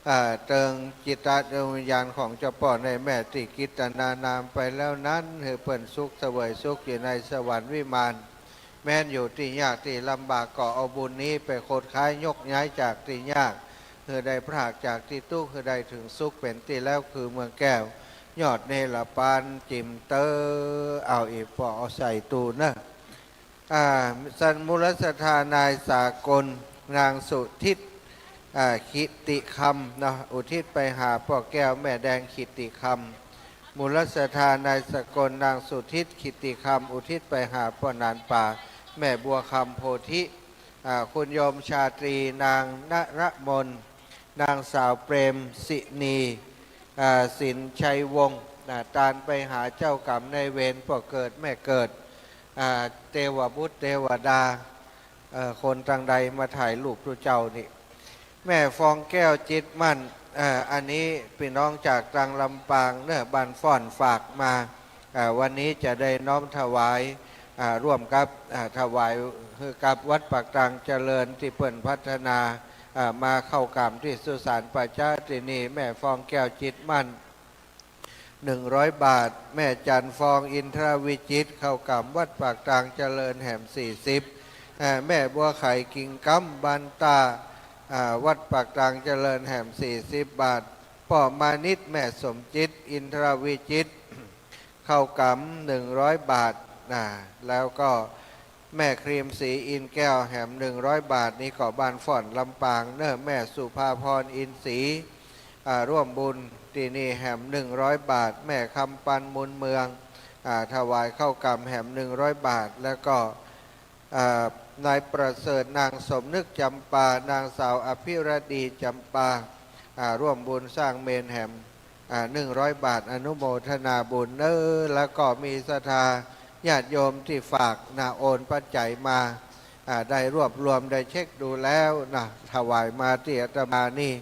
อ่า เติงจิตดวงวิญญาณของเจ้าป้อในแม่ตี้กิตนานามไปแล้วนั้น หื้อเปิ้นสุขเสวยสุขอยู่ในสวรรค์วิมาน แม้นอยู่ตี้ยากตี้ลำบากก็เอาบุญนี้ไปขนขวายยกย้ายจากตี้ยาก หื้อได้พรากจากตี้ตุ๊กข์ หื้อได้เถิงสุขเป๋นตี้แล้วคือเมืองแก้ว ยอดเนรปานจิ๋มเต๊อะ เอาอีกป้อเอาใส่ตู้เนาะ อ่า สมุลศรัทธานายสากล นางสุทิศ อ่า ขิติคำเนาะ อุทิศไปหาป้อแก้วแม่แดงขิติคำ มุลศรัทธานายสากล นางสุทิศ ขิติคำ อุทิศไปหาป้อหนานป่า แม่บัวคำโพธิ อ่า คุณโยมชาตรี นางนรมน นางสาวเปรมศินี อ่า สินชัยวงศ์ อ่า ตานไปหาเจ้ากรรมนายเวร ป้อเกิดแม่เกิด อ่า เตวบุตรเตวดา เอ่อ คนตังใดมาถ่ายรูปตุ๊เจ้านี่ แม่ฟองแก้วจิตมั่น เอ่อ อันนี้ปี้น้องจากตางลำปางเนาะ บ้านฟ้อนฝากมา อ่า วันนี้จะได้น้อมถวาย อ่า ร่วมกับ อ่า ถวายหื้อกับวัดปากตางเจริญตี้เปิ้นพัฒนา อ่า มาเข้ากราบตี้สุสานป่าจ๊าตี้นี่ แม่ฟองแก้วจิตมั่น หนึ่งร้อยบาท แม่จันทร์ฟองอินทรวิจิตร เข้ากราบวัดปากตางเจริญแหมสี่สิบ อ่า แม่บัวไขกิ่งก๊ำบ้านต้า อ่า วัดปากตางเจริญแหมสี่สิบบาท ป้อมานิต แม่สมจิต อินทรวิจิตร เข้ากราบหนึ่งร้อยบาท นะ แล้วก็ แม่ครีมศรีอินแก้วแหมหนึ่งร้อยบาท นี่ก็บ้านฟ้อนลำปางเนอะ แม่สุภาพรอินศรี อ่า ร่วมบุญตี้นี่แหมหนึ่งร้อยบาท แม่คำปันมูลเมือง อ่า ถวายข้าวกล่ำแหมหนึ่งร้อยบาท แล้วก็ อ่า นายประเสริฐ นางสมนึกจำปา นางสาวอภิรดีจำปา อ่า ร่วมบุญสร้างเมรุแหม อ่า หนึ่งร้อยบาท อนุโมทนาบุญเนอะ แล้วก็มีศรัทธาญาติโยมตี้ฝากนะ โอนปัจจัยมา อ่า ได้รวบรวมได้เช็คดูแล้วนะ ถวายมาตี้อาตมานี่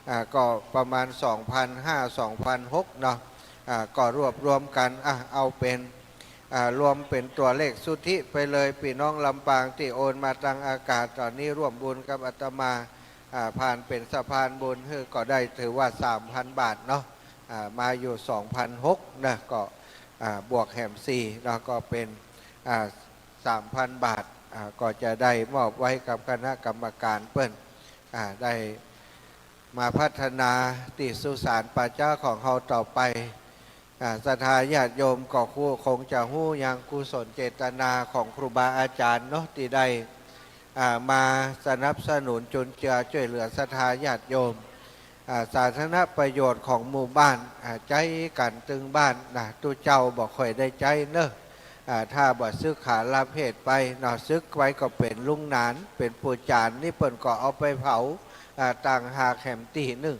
อ่า ก็ประมาณ สองพันห้า สองพันหกเนาะ อ่า ก็รวบรวมกั๋น อ่ะ เอาเป๋น อ่า รวมเป๋นตั๋วเลขสุทธิไปเลย ปี้น้องลำปางตี้โอนมาตางอากาศ ต๋อนนี้ร่วมบุญกับอาตมา อ่า ผ่านเป๋นสะพานบุญหื้อก็ได้ถือว่า สามพันบาทเนาะ อ่า มาอยู่ สองพันหกนะ ก็ อ่า บวกแหมสี่เนาะ ก็เป๋น อ่า สามพันบาท อ่า ก็จะได้มอบไว้กับคณะกรรมการเปิ้น อ่า ได้มาพัฒนาตี้สุสานป่าจ๊าของเฮาต่อไป อ่า ศรัทธาญาติโยมก็คงจะฮู้ยังกุศลเจตนาของครูบาอาจ๋ารย์เนาะ ตี้ได้ อ่า มาสนับสนุนจุนเจือจ้วยเหลือศรัทธาญาติโยม อ่า สาธารณประโยชน์ของหมู่บ้าน อ่า ใจ๊กั๋นตึงบ้านนะ ตุ๊เจ้าบ่ค่อยได้ใจ๊เนอะ อ่า ถ้าบ่สึกษาลาเพศไปเนาะ สึกไปก็เป๋นลุงหนาน เป๋นปู่จ๋ารย์ นี่เปิ้นก็เอาไปเผา อ่า ต่างหากแหมตี้นึ่ง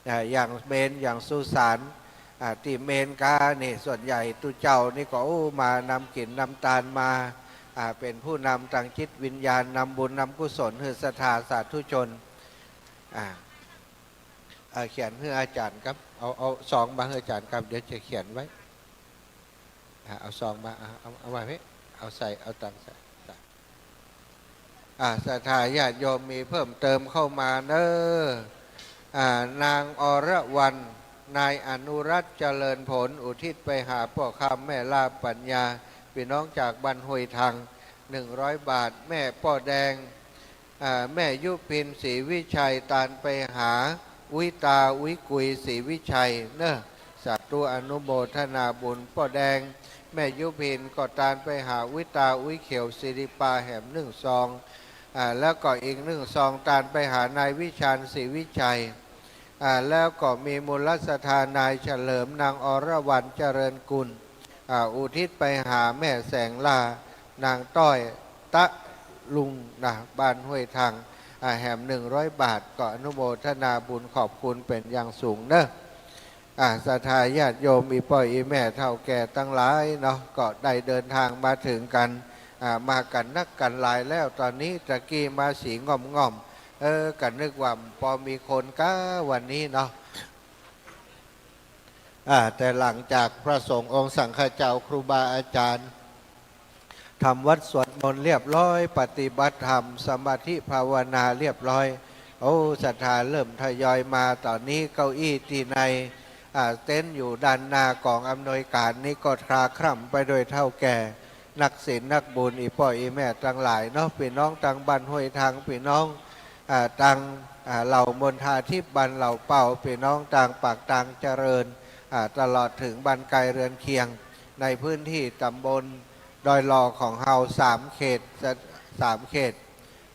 อ่า อย่างเมรุ อย่างสุสาน อ่า ตี้เมรุกานี่ ส่วนใหญ่ตุ๊เจ้านี่ก็ โอ้ มานำกิ๋นนำตานมา อ่า เป๋นผู้นำตางจิตวิญญาณ นำบุญนำกุศลหื้อศรัทธาสาธุชน อ่า อ่า เขียนหื้ออาจ๋ารย์ครับ เอา เอาซองมาหื้ออาจ๋ารย์ครับ เดี๋ยวจะเขียนไว้ อ่า เอาซองมา อ่า เอา เอาไว้ เอาใส่ เอาตังค์ใส่ อ่า ศรัทธาญาติโยมมีเพิ่มเติมเข้ามาเนอะ อ่า นางอรวรรณ นายอนุรัตน์เจริญผล อุทิศไปหาป้อค่ำแม่ลาปัญญา ปี้น้องจากบ้านห้วยทัง หนึ่งร้อยบาท แม่ป้อแดง อ่า แม่ยุพินศรีวิชัย ตานไปหาอุ๊ยตาอุ๊ยกุยศรีวิชัยเนอะ สาธุอนุโมทนาบุญ ป้อแดง แม่ยุพินก็ตานไปหาอุ๊ยตาอุ๊ยเขียวศรีริปาแหมนึ่งซอง อ่า แล้วก็อีกนึ่งซองตานไปหานายวิชาญศรีวิชัย อ่า แล้วก็มีมูลศรัทธานายเฉลิม นางอรวรรณเจริญกุล อ่า อุทิศไปหาแม่แสงล่า นางต้อยตะลุงนะ บ้านห้วยทัง อ่า แหมหนึ่งร้อยบาท ก็อนุโมทนาบุญขอบคุณเป๋นอย่างสูงเนอะ อ่า ศรัทธาญาติโยม อี่ป้ออี่แม่เฒ่าแก่ตังหลายเนาะ ก็ได้เดินทางมาเถิงกั๋น อ่า มากั๋นนักกั๋นหลายแล้ว ต๋อนนี้ตะกี้มาสีง่อมๆ เออ ก็นึกว่าปอมีคนก้าวันนี้เนาะ อ่า แต่หลังจากพระสงฆ์องค์สังฆเจ้าครูบาอาจ๋ารย์ ทำวัตรสวดมนต์เรียบร้อย ปฏิบัติธรรมสมาธิภาวนาเรียบร้อย โอ้ ศรัทธาเริ่มทยอยมา ต๋อนนี้เก้าอี้ตี้ใน อ่า เต็นท์อยู่ด้านหน้ากองอำนวยการนี่ก็คลาคล่ำไปโดยเฒ่าแก่ นักศีลนักบุญ อี่ป้ออี่แม่ตังหลายเนาะ ปี้น้องตางบ้านห้วยทัง ปี้น้อง อ่า ตาง อ่า เหล่ามณฑาทิพย์ บ้านเหล่าเป่า ปี้น้องตางปากตางเจริญ อ่า ตลอดเถิงบ้านใก้เฮือนเคียง ในพื้นตี้ต๋ำบลดอยหล่อของเฮาสามเขต ส- สามเขต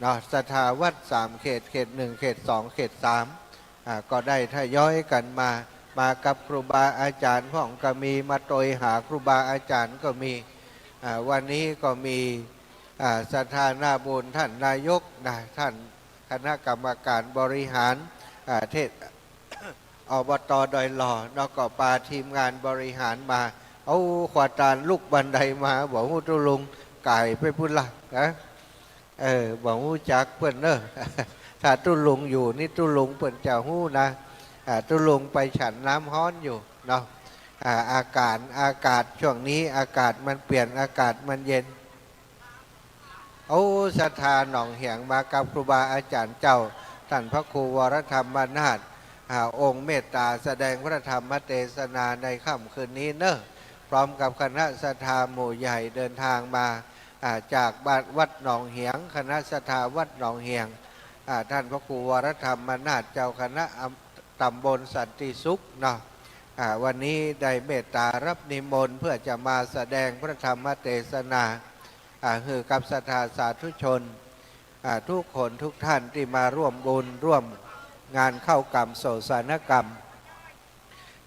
เนาะ ศรัทธาวัดสามเขต เขตหนึ่ง เขตสอง เขตสาม อ่า ก็ได้ทยอยกั๋นมา มากับครูบาอาจ๋ารย์พ่องก็มี มาโตยหาครูบาอาจ๋ารย์ก็มี อ่า วันนี้ก็มี อ่า ศรัทธาหน้าบุญ ท่านนายกนะ ท่านคณะกรรมการบริหาร อ่า เทศ- อบต.ดอยหล่อ แล้วก็ปาทีมงานบริหารมา เอาขวาตานลุกบันไดมา บ่ฮู้ตุ๊ลุงก๋ายไปปู้นละนะ เออ บ่ฮู้จักเปิ้นเนอะ ถ้าตุ๊ลุงอยู่นี่ตุ๊ลุงเปิ้นจะฮู้นะ อ่า ตุ๊ลุงไปฉันน้ำฮ้อนอยู่เนาะ อ่า อากาศ อากาศช่วงนี้อากาศมันเปลี่ยน อากาศมันเย็น โอ้ ศรัทธาหนองเหียงมากับครูบาอาจ๋ารย์เจ้า ท่านพระครูวรธรรมนาถ อ่า องค์เมตต๋าแสดงพระธรรมเตสนาในค่ำคืนนี้เนอะ พร้อมกับคณะศรัทธาหมู่ใหญ่เดินทางมา อ่า จากบ้านวัดหนองเหียง คณะศรัทธาวัดหนองเหียง อ่า ท่านพระครูวรธรรมนาถ เจ้าคณะอำ- ตำบลสันติสุขเนาะ อ่า วันนี้ได้เมตต๋ารับนิมนต์เพื่อจะมาแสดงพระธรรมเตสนา อ่า หื้อกับศรัทธาสาธุชน อ่า ทุกคนทุกท่านตี้มาร่วมบุญร่วมงานเข้ากรรมโสสานกรรม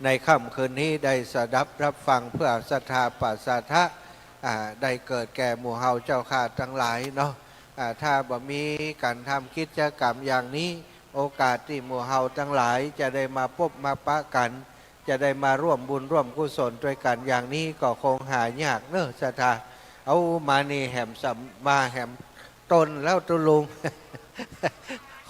ในค่ำคืนนี้ได้สดับรับฟังเพื่อศรัทธาปะสาทะ อ่า ได้เกิดแก่หมู่เฮาเจ้าข้าตังหลายเนาะ อ่า ถ้าบ่มีก๋านทำกิจกรรมอย่างนี้ โอกาสตี้หมู่เฮาตังหลายจะได้มาปบมาปะกั๋น จะได้มาร่วมบุญร่วมกุศลตวยกั๋นอย่างนี้ก็คงหายากเนาะศรัทธา เอามานี่แหมสำ มาแหมตนแล้วตุ๊ลุง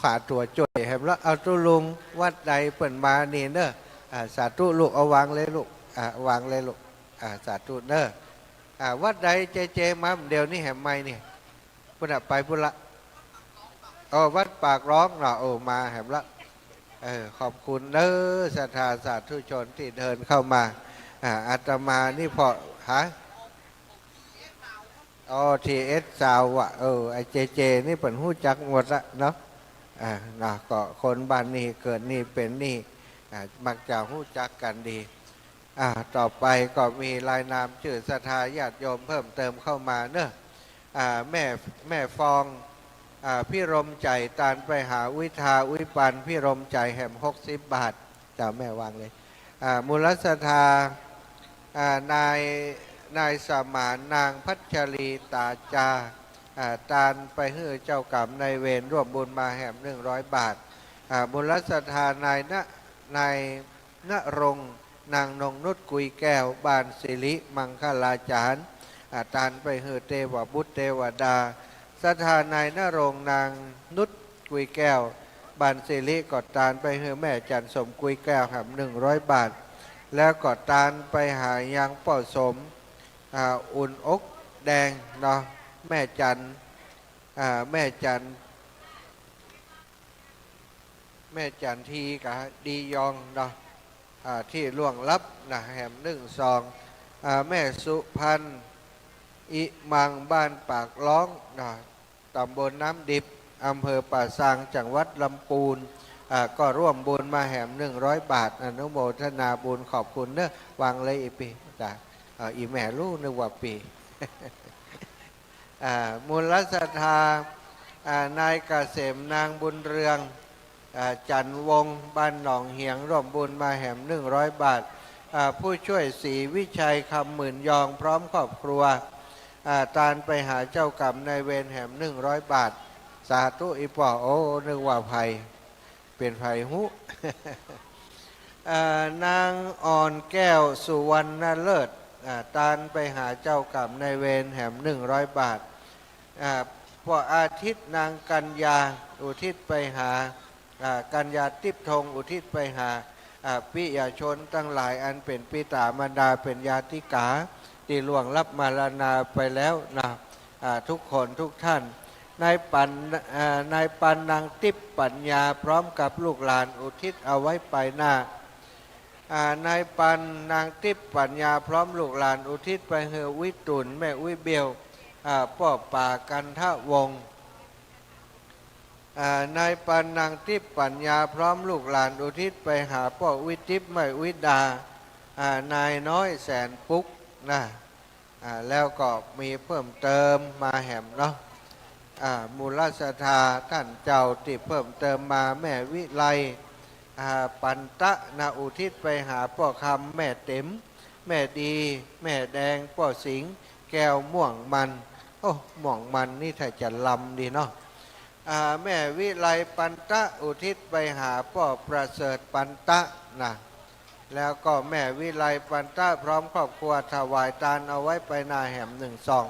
ขวาตั๋วจ้วยแหมแล้ว เอาตุ๊ลุงวัดใดเปิ้นมานี่เนาะ อ่า สาธุลูก เอาวางเลยลูก อ่า วางเลยลูก อ่า สาธุเนาะ อ่า วัดใดเจเจ มาเดี๋ยวนี้แหมไม่นี่ พุ้นน่ะ ไปพุ้นละ โอ้ วัดปากร้องเนาะ โอ้ มาแหมละ เออ ขอบคุณเน้อศรัทธาสาธุชนตี้เดินเข้ามา อ่า อาตมานี่พอ ฮะ อ๋อ ทีเอสซาวด์อะ เออ ไอ้เจเจนี่เปิ้นฮู้จักหมดละเนาะ อ่า นะ ก็คนบ้านนี่เกิดนี่เป๋นนี่ อ่า มักจะฮู้จักกั๋นดี อ่า ต่อไปก็มีรายนามจื้อศรัทธาญาติโยมเพิ่มเติมเข้ามาเนาะ อ่า แม่ แม่ฟอง อ่า พิรมใจ๋ ตานไปหาอุยทา อุยปัน พิรมใจ๋แหมหกสิบบาท เจ้าแม่วางเลย อ่า มูลศรัทธา อ่า นาย นายสมาน นางพัชรี ตาจา อ่า ตานไปหื้อเจ้ากรรมนายเวรร่วมบุญมาแหมหนึ่งร้อยบาท อ่า มูลศรัทธานายณ นายณรงค์ นางนงนุช กุยแก้ว บ้านสิริมังคลาจารย์ อ่า ตานไปหื้อเตวบุตรเตวดา ศรัทธานายณรงค์ นางนุช กุยแก้ว บ้านสิริก็ตานไปหื้อแม่จันสม กุยแก้วแหมหนึ่งร้อยบาท แล้วก็ตานไปหายังป้อสม อ่า อุ่นอกแดงเนาะ แม่จัน อ่า แม่จัน แม่จันทีกับดียองเนาะ อ่า ตี้ล่วงลับนะ แหมนึ่งซอง อ่า แม่สุพรรณ อิมัง บ้านปากร้องนะ ตำบลน้ำดิบ อำเภอป่าซาง จังหวัดลำปูน อ่า ก็ร่วมบุญมาแหมหนึ่งร้อยบาท อนุโมทนาบุญ ขอบคุณเน้อ วางเลยอีปี้ จ้ะ อ่า อีแม่รู้นึกว่าปี้ อ่า มูลศรัทธา อ่า นายเกษม นางบุญเรือง อ่า จันทร์วงศ์ บ้านหนองเหียง ร่วมบุญมาแหมหนึ่งร้อยบาท อ่า ผู้ช่วยศรีวิชัย คำหมื่นยอง พร้อมครอบครัว อ่า ตานไปหาเจ้ากรรมนายเวรแหมหนึ่งร้อยบาท สาธุอีป้อ โอ้ นึกว่าใผ เป๋นใผฮู้ อ่า นางอ่อนแก้ว สุวรรณฤๅษ อ่า ตานไปหาเจ้ากรรมนายเวรแหมหนึ่งร้อยบาท อ่า ป้ออาทิตย์ นางกัญญา อุทิศไปหา อ่า กัญญาติ๊บทง อุทิศไปหา อ่า ปิยชนตังหลายอันเป๋นปิต๋ามารดา เป๋นญาติกา ตี้ล่วงลับมรณาไปแล้วนะ อ่า ทุกคนทุกท่าน นายปัน อ่า นายปัน นางติ๊บปัญญา พร้อมกับลูกหลานอุทิศเอาไว้ไปหน้า อ่า นายปัน นางติ๊บปัญญา พร้อมลูกหลานอุทิศไปหื้ออุ๊ยตุ่น แม่อุ๊ยเบล อ่า ป้อป๋ากันทะวงศ์ อ่า นายปัน นางติ๊บปัญญา พร้อมลูกหลานอุทิศไปหาป้ออุ๊ยติ๊บ แม่อุ๊ยดา อ่า นายน้อยแสนปุ๊กนะ อ่า แล้วก็มีเพิ่มเติมมาแหมเนาะ อ่า มูลศรัทธาต้านเจ้าตี้เพิ่มเติมมา แม่วิไล อ่า ปันตะนะ อุทิศไปหาป้อคำ แม่เต็ม แม่ดี แม่แดง ป้อสิงห์ แก้วม่วงมัน โอ้ ม่วงมันนี่ถ้าจะลำดีเนาะ อ่า แม่วิไลปันตะ อุทิศไปหาป้อประเสริฐปันตะนะ แล้วก็แม่วิไลปันตะพร้อมครอบครัวถวายตานเอาไว้ไปหน้าแหมหนึ่งซอง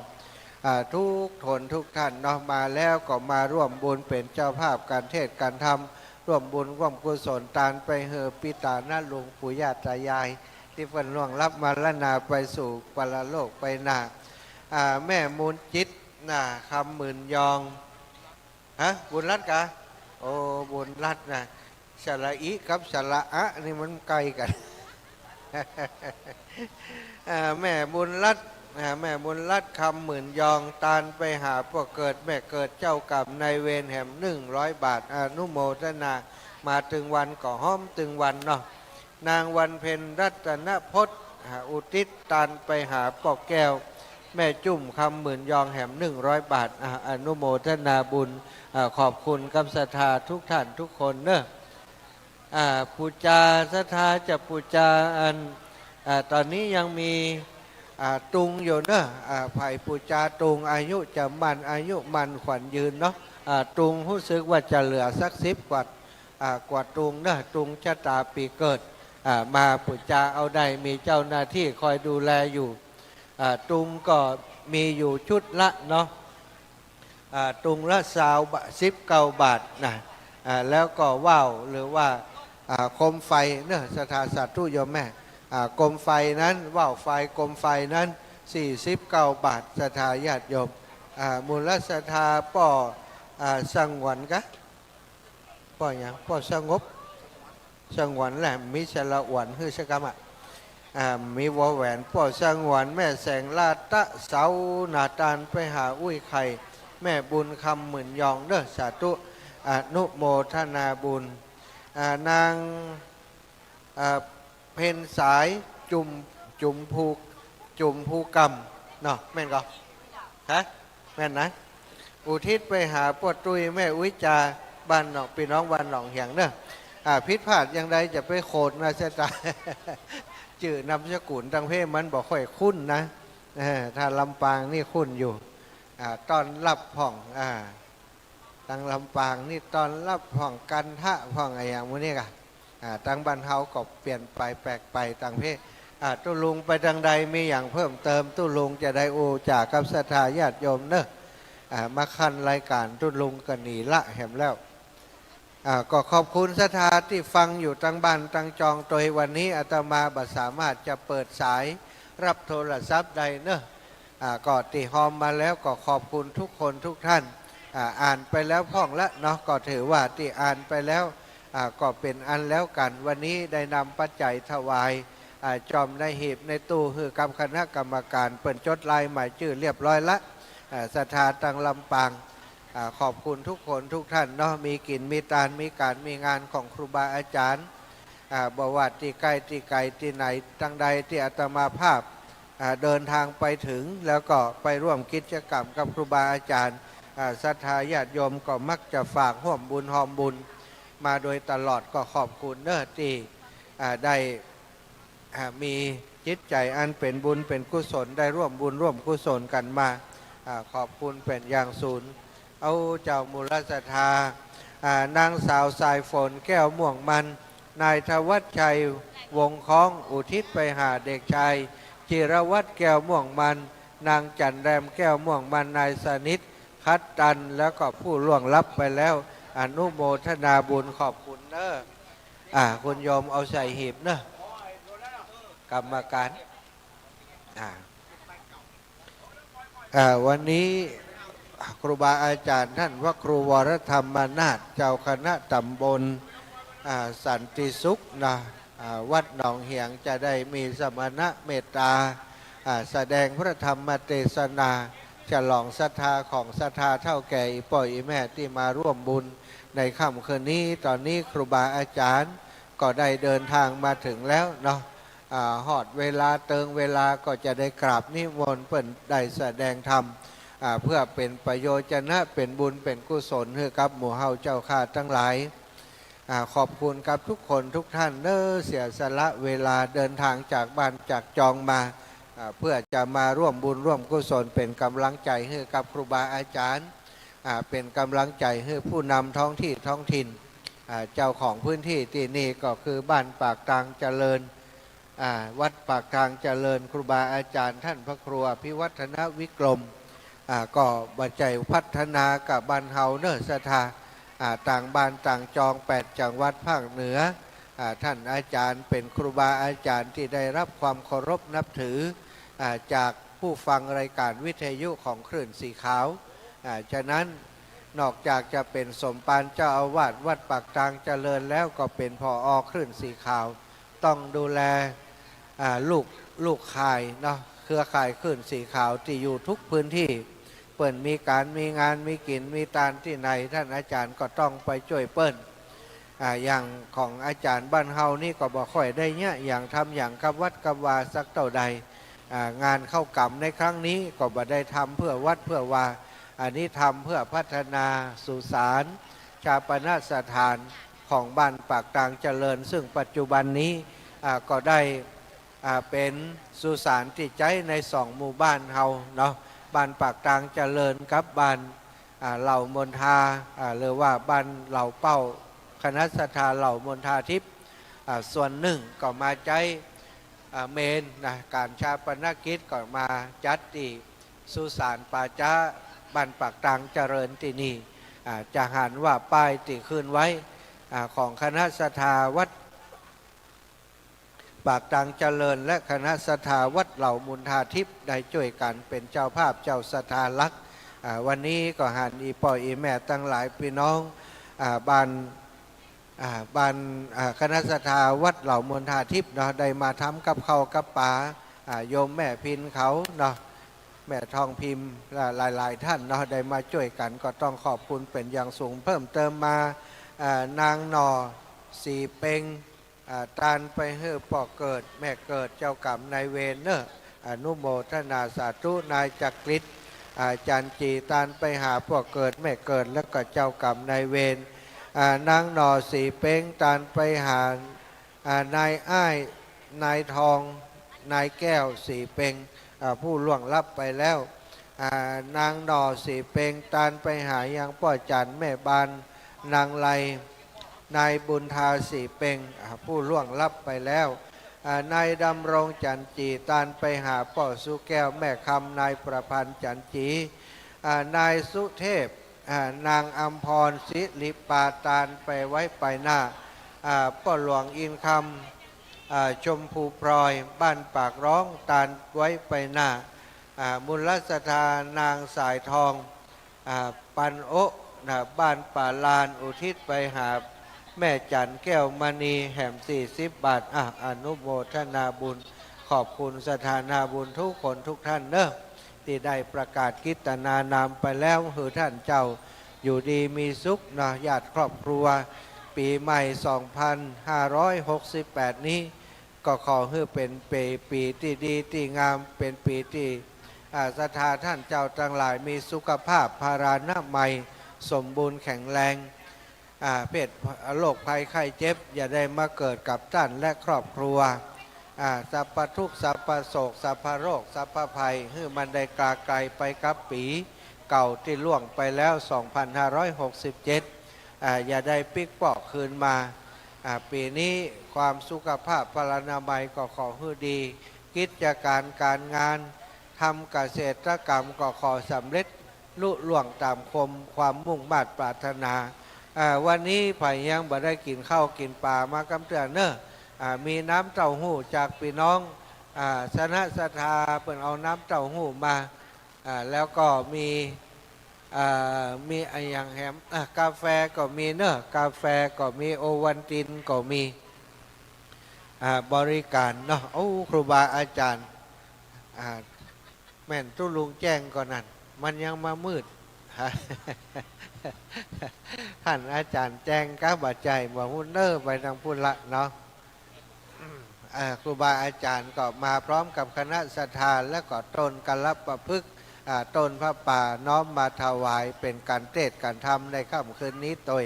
อ่า ทุกคนทุกท่านเนาะ มาแล้วก็มาร่วมบุญเป๋นเจ้าภาพก๋านเทศน์ก๋านธรรม ร่วมบุญร่วมกุศลตานไปหื้อปิต๋าน้าลุงปู่ย่าต๋ายาย ตี้เปิ้นล่วงลับมรณาไปสู่ปรโลกไปหน้า อ่า แม่มูลจิตนะ คำหมื่นยอง ฮะ บุญรัตน์กา โอ้ บุญรัตน์นะ สระอิกับสระอะนี่มันใก้กั๋น อ่า แม่บุญรัตน์ อ่า แม่บุญรัตน์ คำหมื่นยอง ตานไปหาป้อเกิดแม่เกิดเจ้ากรรมนายเวรแหมหนึ่งร้อยบาท อนุโมทนา มาตึงวันก็ฮ้อมตึงวันเนาะ นางวันเพ็ญรัตนพจน์ อ่า อุทิศตานไปหาป้อแก้ว แม่จุ้มคำหมื่นยองแหมหนึ่งร้อยบาท อ่า อนุโมทนาบุญ อ่า ขอบคุณกับศรัทธาทุกท่านทุกคนเนอะ อ่า ปู๋จาศรัทธาจะปู๋จาอัน อ่า ต๋อนนี้ยังมี อ่า ตุงอยู่เนอะ อ่า ใผปู๋จาตุง อายุจะมั่น อายุมั่นขวัญยืนเนาะ อ่า ตุงฮู้สึกว่าจะเหลือสักสิบกว่า อ่า กว่าตุงเนอะ ตุงชะตาปี๋เกิด อ่า มาปู๋จาเอาได้ มีเจ้าหน้าตี้คอยดูแลอยู่ อ่า ตุงก็มีอยู่ชุดละเนาะ อ่า ตุงละซาวบาท สิบเก้าบาทนะ อ่า แล้วก็ว่าวหรือว่า อ่า โคมไฟเนอะ ศรัทธาสาธุโยมแม่ อ่า โคมไฟนั้น ว่าวไฟ โคมไฟนั้น สี่สิบเก้าบาท ศรัทธาญาติโยม อ่า มูลศรัทธาป้อ อ่า สงวนกะ ป้อหยัง ป้อสงบ สงวนแหละ มีสระหวนหื้อสักกำอะ อ่า มีวอแหวน ป้อสงวน แม่แสงลาตะเสา นาตานไปหาอุ้ยไข่ แม่บุญคำหมื่นยองเนอะ สาธุ อนุโมทนาบุญ อ่า นาง อ่า เพ็ญสายจุม จุมภู จุมภูกำเนาะ แม่นก่อ ฮะ แม่นนะ อุทิศไปหาป้อตุ้ยแม่อุ๊ยจา บ้านหนอง ปี้น้องบ้านหนองเหียงเนอะ อ่า ผิดพลาดอย่างใดจะไปโขดนะชะตา จื้อนามสกุลตังเพมันบ่ค่อยคุ้นนะ เออ ถ้าลำปางนี่คุ้นอยู่ อ่า ต้อนฮับพ่อง อ่า ตังลำปางนี่ต้อนฮับพ่อง กันทะพ่อง อะหยังหมู่นี้กะ อ่า ตังบ้านเฮาก็เปลี่ยนไปแปลกไปตังเพ อ่า ตุ๊ลุงไปตังใดมีหยังเพิ่มเติม ตุ๊ลุงจะได้อู้จ๋ากับศรัทธาญาติโยมเนอะ อ่า มาคันรายก๋านตุ๊ลุงก็หนีละแหมแล้ว อ่า ก็ขอบคุณศรัทธาตี้ฟังอยู่ตังบ้านตังจอง โตยวันนี้อาตมาบ่สามารถจะเปิดสายฮับโทรศัพท์ได้เนอะ อ่า ก็ตี้ฮอมมาแล้วก็ขอบคุณทุกคนทุกท่าน อ่า อ่านไปแล้วพ่องละเนาะ ก็ถือว่าตี้อ่านไปแล้ว อ่า ก็เป๋นอันแล้วกั๋น วันนี้ได้นำปัจจัยถวาย อ่า จ่อมในหีบในตู้หื้อกับคณะกรรมก๋าน เปิ้นจดรายหมายจื้อเรียบร้อยละ อ่า ศรัทธาตังลำปาง อ่า ขอบคุณทุกคนทุกท่านเนาะ มีกิ๋นมีตาน มีก๋านมีงานของครูบาอาจ๋ารย์ อ่า บ่ว่าตี้ใก้ตี้ไก๋ตี้ไหนตังใดตี้อาตมาภาพ อ่า เดินทางไปถึง แล้วก็ไปร่วมกิจกรรมกับครูบาอาจ๋ารย์ อ่า ศรัทธาญาติโยมก็มักจะฝากฮ่วมบุญฮอมบุญมาโดยตลอด ก็ขอบคุณเนอะตี้ อ่า ได้ อ่า มีจิตใจ๋อันเป๋นบุญเป๋นกุศล ได้ร่วมบุญร่วมกุศลกั๋นมา อ่า ขอบคุณเป๋นอย่างสูง เอาเจ้ามูลศรัทธา อ่า นางสาวสายฝน แก้วม่วงมัน นายธวัชชัย วงศ์ค้อง อุทิศไปหาเด็กชาย จิรวัฒน์ แก้วม่วงมัน นางจั๋นแรม แก้วม่วงมัน นายสนิท คัดตัน แล้วก็ผู้ล่วงลับไปแล้ว อนุโมทนาบุญ ขอบคุณเนอะ อ่า คุณโยมเอาใส่หีบเนอะ กรรมก๋าน อ่า อ่า วันนี้ครูบาอาจ๋ารย์ต้านพระครูวรธรรมนาถ เจ้าคณะต๋ำบล อ่า สันติสุขนะ อ่า วัดหนองเหียงจะได้มีสมณะเมตตา อ่า แสดงพระธรรมเตสนา ฉลองศรัทธาของศรัทธาเฒ่าแก่อี่ป้ออี่แม่ตี้มาร่วมบุญในค่ำคืนนี้ ต๋อนนี้ครูบาอาจ๋ารย์ก็ได้เดินทางมาถึงแล้วเนาะ อ่า ฮอดเวลาเติงเวลาก็จะได้กราบนิมนต์เปิ้นได้แสดงธรรม อ่า เพื่อเป๋นประโยชนะ เป๋นบุญเป๋นกุศลหื้อกับหมู่เฮาเจ้าข้าตังหลาย อ่า ขอบคุณกับทุกคนทุกท่านเนอะ เสียสละเวลาเดินทางจากบ้านจากจองมา อ่า เพื่อจะมาร่วมบุญร่วมกุศล เป๋นก๋ำลังใจ๋หื้อกับครูบาอาจ๋ารย์ อ่า เป๋นก๋ำลังใจ๋หื้อผู้นำท้องตี้ท้องถิ่น อ่า เจ้าของพื้นตี้ตี้นี่ก็คือบ้านปากตางเจริญ อ่า วัดปากตางเจริญ ครูบาอาจ๋ารย์ต้านพระครูอภิวัฒนวิกรม อ่า ก็บ่ใจ้พัฒนากับบ้านเฮาเนอะศรัทธา อ่า ต่างบ้านต่างจอง แปดจังหวัดภาคเหนือ อ่า ต้านอาจ๋ารย์เป๋นครูบาอาจ๋ารย์ตี้ได้ฮับความเคารพนับถือ อ่า จากผู้ฟังรายก๋านวิทยุของคลื่นสีขาว อ่า ฉะนั้นนอกจากจะเป๋นสมภารเจ้าอาวาสวัดปากตางเจริญแล้ว ก็เป๋น ผอ คลื่นสีขาว ต้องดูแล อ่า ลูก ลูกข่ายเนาะ เครือข่ายคลื่นสีขาวตี้อยู่ทุกพื้นตี้ เปิ้นมีก๋านมีงาน มีกิ๋นมีตานตี้ไหน ต้านอาจ๋ารย์ก็ต้องไปจ้วยเปิ้น อ่า อย่างของอาจ๋ารย์บ้านเฮานี่ก็บ่ค่อยได้เยียะหยังทำหยังกับวัดกับวาสักเต้าใด อ่า งานเข้ากรรมในครั้งนี้ก็บ่ได้ทำเพื่อวัดเพื่อวา อันนี้ทำเพื่อพัฒนาสุสานฌาปนสถานของบ้านปากตางเจริญ ซึ่งปัจจุบันนี้ อ่า ก็ได้ อ่า เป๋นสุสานตี้ใจ๊ในสองหมู่บ้านเฮาเนาะ บ้านปากตางเจริญกับบ้าน อ่า เหล่ามนทา อ่า หรือว่าบ้านเหล่าเป้า คณะศรัทธาเหล่ามนทาทิพย์ อ่า ส่วนนึ่งก็มาใจ๊ อ่า เมรุนะ ก๋านฌาปนกิจก็มาจัดตี้สุสานป่าจ๊าบ้านปากตางเจริญตี้นี่ อ่า จะหันว่าป้ายตี้ขึ้นไว้ อ่า ของคณะศรัทธาวัดปากตางเจริญ และคณะศรัทธาวัดเหล่ามนทาทิพย์ได้จ้วยกั๋นเป๋นเจ้าภาพเจ้าศรัทธาหลัก อ่า วันนี้ก็หันอี่ป้ออี่แม่ตังหลายปี้น้อง อ่า บ้าน อ่า บ้าน อ่า คณะศรัทธาวัดเหล่ามนทาทิพย์เนาะ ได้มาทำกับข้าวกับป๋า อ่า โยมแม่พินเขาเนาะ แม่ทองพิมพ์ อ่า หลายๆ ท่านเนาะ ได้มาจ้วยกั๋น ก็ต้องขอบคุณเป๋นอย่างสูง เพิ่มเติมมา อ่า นางหน่อ สีเปง อ่า ตานไปหื้อป้อเกิดแม่เกิดเจ้ากรรมนายเวรเนอะ อนุโมทนาสาธุ นายจักริด อ่า จันจี ตานไปหาป้อเกิดแม่เกิดแล้วก็เจ้ากรรมนายเวร อ่า นางหน่อ สีเปง ตานไปหา อ่า นายอ้าย นายทอง นายแก้ว สีเปง อ่า ผู้ล่วงลับไปแล้ว อ่า นางหน่อ สีเปง ตานไปหายังป้อจันแม่บาน นางไล นายบุญทา สีเปง อ่า ผู้ล่วงลับไปแล้ว อ่า นายดำรง จันจี ตานไปหาป้อสุแก้วแม่คำ นายประพันธ์ จันจี อ่า นายสุเทพ อ่า นางอำพร สิริปา ตานไปไว้ไปหน้า อ่า ป้อหลวงอินคำ อ่า ชมพูพลอย บ้านปากร้อง ตานไว้ไปหน้า อ่า มูลศรัทธานางสายทอง อ่า ปันโอะ นะ บ้านป่าลาน อุทิศไปหาแม่จันแก้วมณี แหมสี่สิบบาท อ่ะ อนุโมทนาบุญ ขอบคุณศรัทธานาบุญทุกคนทุกท่านเนอะ ตี้ได้ประกาศกิตนานามไปแล้ว หื้อท่านเจ้าอยู่ดีมีสุขเนาะ ญาติครอบครัว ปี๋ใหม่สองพันห้าร้อยหกสิบแปดนี้ ก็ขอหื้อเป๋นปี๋ ปี๋ตี้ดีตี้งาม เป๋นปี๋ตี้ อ่า ศรัทธาท่านเจ้าตังหลายมีสุขภาพพลานามัยสมบูรณ์แข็งแรง อ่า เพศโรคภัยไข้เจ็บอย่าได้มาเกิดกับต้านและครอบครัว อ่า สัพพทุกข์ สัพพโศก สัพพโรค สัพพภัย หื้อมันได้กลาไกลไปกับปี๋เก่าตี้ล่วงไปแล้ว สองพันห้าร้อยหกสิบเจ็ด อ่า อย่าได้ปิ๊กปอกคืนมา อ่า ปี๋นี้ความสุขภาพพลานามัยก็ขอหื้อดี กิจการก๋านงาน ทำเกษตรกรรมก็ขอสำเร็จลุล่วงต๋ามความ ความมุ่งมาดปรารถนา อ่า วันนี้ใผยังบ่ได้กิ๋นข้าวกิ๋นป๋ามากำเตื้อเน่อ อ่า มีน้ำเต้าหู้จากปี้น้อง อ่า คณะศรัทธาเปิ้นเอาน้ำเต้าหู้มา อ่า แล้วก็มี อ่า มีอะหยังแหม อ่า กาแฟก็มีเน่อ กาแฟก็มี โอวัลตินก็มี อ่า บริการเนาะ โอ้ ครูบาอาจ๋ารย์ อ่า แม่นตุ๊ลุงแจ้งก่อนั่น มันยังมามืด หั้นอาจ๋ารย์แจ้งกาบ่ใจ้ บ่ฮู้เน่อ ไปตางปุ้นละเนาะ เอ่อ ครูบาอาจ๋ารย์ก็มาพร้อมกับคณะศรัทธา แล้วก็ต้นกัลปะพฤกษ์ อ่า ต้นผ้าป่า น้อมมาถวายเป๋นก๋านเตสน์ก๋านธรรมในค่ำคืนนี้ตวย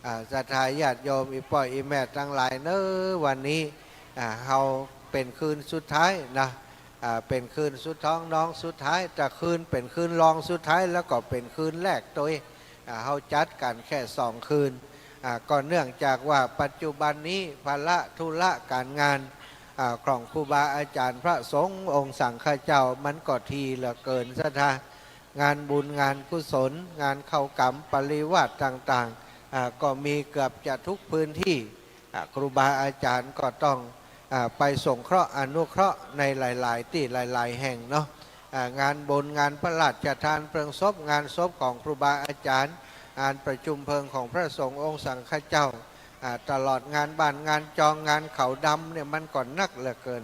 อ่า ศรัทธาญาติโยม อี่ป้ออี่แม่ตังหลายเน่อ วันนี้ อ่า เฮาเป๋นคืนสุดท้ายนะ อ่า เป๋นคืนสุดท้องน้องสุดท้าย ตะคืนเป๋นคืนรองสุดท้าย แล้วก็เป๋นคืนแรกตวย อ่า เฮาจัดกั๋นแค่สองคืน อ่า ก็เนื่องจากว่าปัจจุบันนี้ภาระธุระก๋านงาน อ่า ของครูบาอาจ๋ารย์พระสงฆ์องค์สังฆเจ้ามันก็ถี่เหลือเกิน ศรัทธา งานบุญงานกุศล งานเข้ากรรมปริวาสต่างๆ อ่า ก็มีเกือบจะทุกพื้นที่ อ่า ครูบาอาจ๋ารย์ก็ต้อง อ่า ไปสงเคราะห์อนุเคราะห์ในหลายๆ ตี้หลายๆ แห่งเนาะ อ่า งานบุญงานพระราชทานเพลิงศพ งานศพของครูบาอาจ๋ารย์ งานประชุมเพลิงของพระสงฆ์องค์สังฆเจ้า อ่า ตลอดงานบ้านงานจองงานขาวดำเนี่ยมันก็นักเหลือเกิน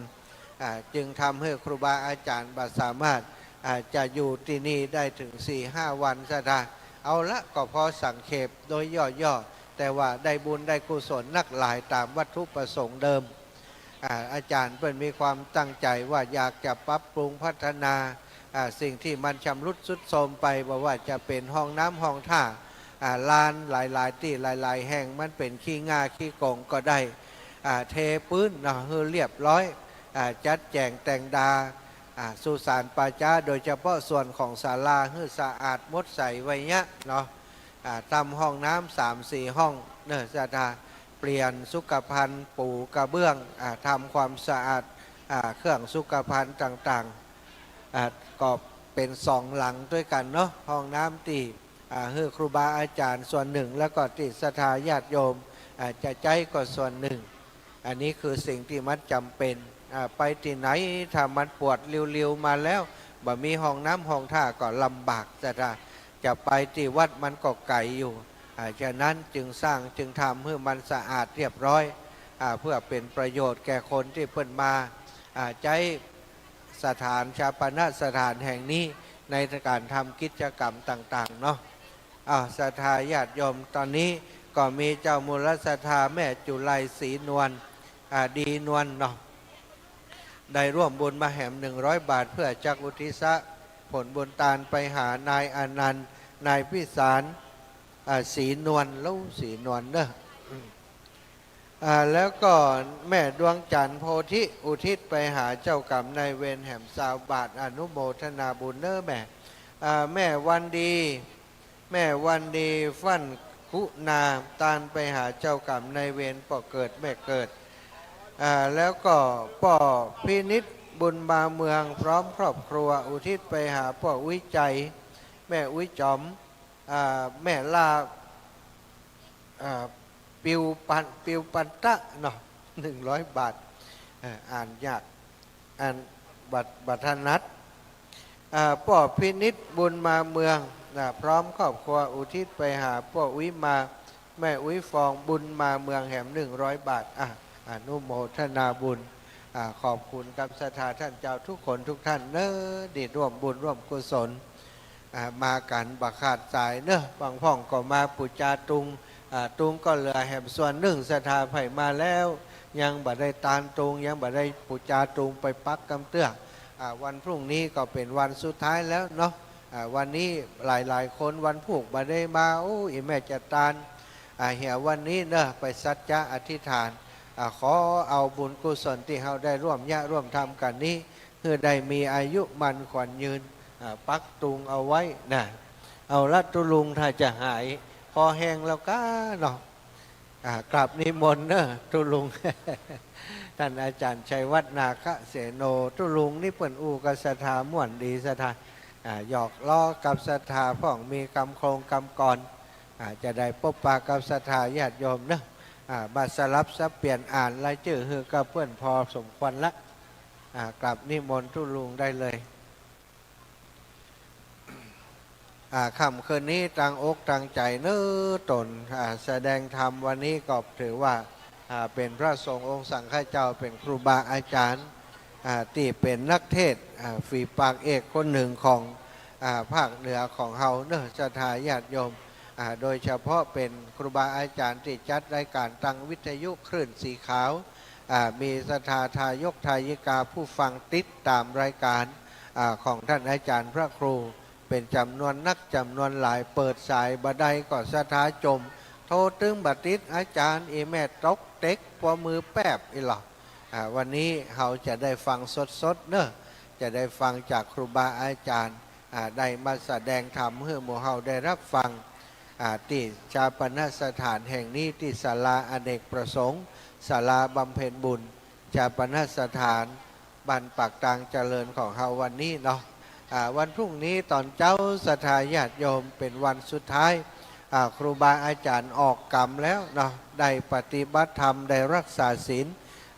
อ่า จึงทำหื้อครูบาอาจ๋ารย์บ่สามารถ อ่า จะอยู่ตี้นี่ได้เถิงสี่ห้าวัน ศรัทธา เอาละ ก็พอสังเขปโดยย่อๆ แต่ว่าได้บุญได้กุศลนักหลายต๋ามวัตถุประสงค์เดิม อ่า อาจ๋ารย์เปิ้นมีความตั้งใจ๋ว่าอยากจะปรับปรุงพัฒนา อ่า สิ่งตี้มันชำรุดทรุดโทรมไป บ่ว่าจะเป๋นห้องน้ำห้องท่า อ่า ลานหลายๆ ตี้หลายๆ แห่งมันเป๋นขี้ง่าขี้กงก็ได้ อ่า เทปื๊นเนาะ หื้อเรียบร้อย อ่า จัดแจ๋งแต่งดา อ่า สุสานป่าจ๊า โดยเฉพาะส่วนของศาลา หื้อสะอาดหมดใสไว้เยียะเนาะ อ่า ตำห้องน้ำสามสี่ห้องเนาะ ศรัทธา เปลี่ยนสุขภัณฑ์ ปูกระเบื้อง อ่า ทำความสะอาด อ่า เครื่องสุขภัณฑ์ต่างๆ อ่า ก็เป๋นสองหลังตวยกั๋นเนาะ ห้องน้ำตี้ อ่า หื้อครูบาอาจ๋ารย์ส่วนนึ่ง แล้วก็ตี้ศรัทธาญาติโยม อ่า จะใจ๊ก็ส่วนนึ่ง อันนี้คือสิ่งตี้มันจ๋ำเป๋น อ่า ไปตี้ไหนถ้ามันปวดริวๆ มาแล้ว บ่มีห้องน้ำห้องท่าก็ลำบาก ศรัทธา จะไปตี้วัดมันก็ไก๋อยู่ อ่า ฉะนั้นจึงสร้างจึงทำหื้อมันสะอาดเรียบร้อย อ่า เพื่อเป๋นประโยชน์แก่คนตี้เปิ้นมา อ่า ใจ๊สถานฌาปนสถานแห่งนี้ในก๋านทำกิจกรรมต่างๆ เนาะ อ้าว ศรัทธาญาติโยม ต๋อนนี้ก็มีเจ้ามูลศรัทธาแม่จุไลศรีนวล อ่า ดีนวลเนาะ ได้ร่วมบุญมาแหมหนึ่งร้อยบาท เปื้อจักอุทิศผลบุญตานไปหานายอานันต์ นายพิสาร อ่า ศรีนวล ลูกศรีนวลเนาะ อืม อ่า แล้วก็แม่ดวงจันทร์โพธิ อุทิศไปหาเจ้ากรรมนายเวรแหมซาวบาท อนุโมทนาบุญเนาะแม่ อ่า แม่วันดี แม่วันดีฟั่นกุณา ตานไปหาเจ้ากรรมนายเวรป้อเกิดแม่เกิด อ่า แล้วก็ป้อพินิจบุญมาเมืองพร้อมครอบครัว อุทิศไปหาป้ออุ๊ยใจ๋ แม่อุ๊ยจ๋อม อ่า แม่ลา อ่า ปิวปัน ปิวปันตะเนาะ หนึ่งร้อยบาท อ่า อ่านยาก อ่านบ่ บ่ถนัด อ่า ป้อพินิจบุญมาเมือง อ่า พร้อมครอบครัว อุทิศไปหาป้ออุ๊ยมา แม่อุ๊ยฟอง บุญมาเมืองแหมหนึ่งร้อยบาท อ่ะ อนุโมทนาบุญ อ่า ขอบคุณกับศรัทธาต้านเจ้ากู้คนกู้ต้านเนาะ ตี้ร่วมบุญร่วมกุศล อ่า มากั๋นบ่ขาดสายเนาะ บางพ่องก็มาปู๋จาตุง อ่า ตุงก็เหลือแหมส่วนนึ่ง ศรัทธาใผมาแล้ว ยังบ่ได้ตานตุง ยังบ่ได้ปู๋จาตุง ไปปักกำเตื้อ อ่า วันพรุ่งนี้ก็เป๋นวันสุดท้ายแล้วเนาะ อ่า วันนี้หลายๆ คนวันพูกบ่ได้มา โอ้ อี่แม่จะตาน อ่า เหียวันนี้เนาะ ไปสัจจะอธิษฐาน อ่า ขอเอาบุญกุศลตี้เฮาได้ร่วมเยียะร่วมทำกั๋นนี้ หื้อได้มีอายุมั่นขวัญยืน อ่า ปักตุงเอาไว้นะ เอาละตุ๊ลุง ถ้าจะหาย คอแห้งแล้วก้าเนาะ อ่า กราบนิมนต์เนาะตุ๊ลุง ต้านอาจ๋ารย์ชัยวัฒน์ นาคเสโน ตุ๊ลุงนี่เปิ้นอู้กับศรัทธาม่วนดี ศรัทธา อ่า หยอกล้อกับศรัทธาพ่อง มีกำโครงกำกร อ่า จะได้ปบปะกับศรัทธาญาติโยมเนาะ อ่า มาสลับสับเปลี่ยนอ่านรายจื้อหื้อกับเปิ้นพอสมควรละ อ่า กราบนิมนต์ตุ๊ลุงได้เลย อ่า ค่ำคืนนี้ตั้งอกตั้งใจ๋เนาะต๋น อ่า แสดงธรรมวันนี้ก็ถือว่า อ่า เป๋นพระสงฆ์องค์สังฆเจ้า เป๋นครูบาอาจ๋ารย์ อ่า ตี้เป๋นนักเทศน์ อ่า ฝีปากเอกคนนึ่งของ อ่า ภาคเหนือของเฮาเนาะ ศรัทธาญาติโยม อ่า โดยเฉพาะเป๋นครูบาอาจ๋ารย์ตี้จัดรายก๋านตางวิทยุคลื่นสีขาว อ่า มีศรัทธาทายกทายิกาผู้ฟังติดต๋ามรายก๋าน อ่า ของต้านอาจ๋ารย์พระครู เป๋นจ๋ำนวนนักจ๋ำนวนหลาย เปิดสายบ่ได้ก็ศรัทธาจ่ม โทรตึงบ่ติด อาจ๋ารย์ อี่แม่ตกเต็ก ปัวมือแป๊บอี้หละ อ่า วันนี้เฮาจะได้ฟังสดๆ เนาะ จะได้ฟังจากครูบาอาจ๋ารย์ อ่า ได้มาแสดงธรรมหื้อหมู่เฮาได้ฮับฟัง อ่า ตี้ฌาปนสถานแห่งนี้ ตี้ศาลาอเนกประสงค์ ศาลาบำเพ็ญบุญ ฌาปนสถานบ้านปากตางเจริญของเฮาวันนี้เนาะ อ่า วันพรุ่งนี้ต๋อนเจ๊าศรัทธาญาติโยมเป๋นวันสุดท้าย อ่า ครูบาอาจ๋ารย์ออกกรรมแล้วเนาะ ได้ปฏิบัติธรรม ได้ฮักษาศีล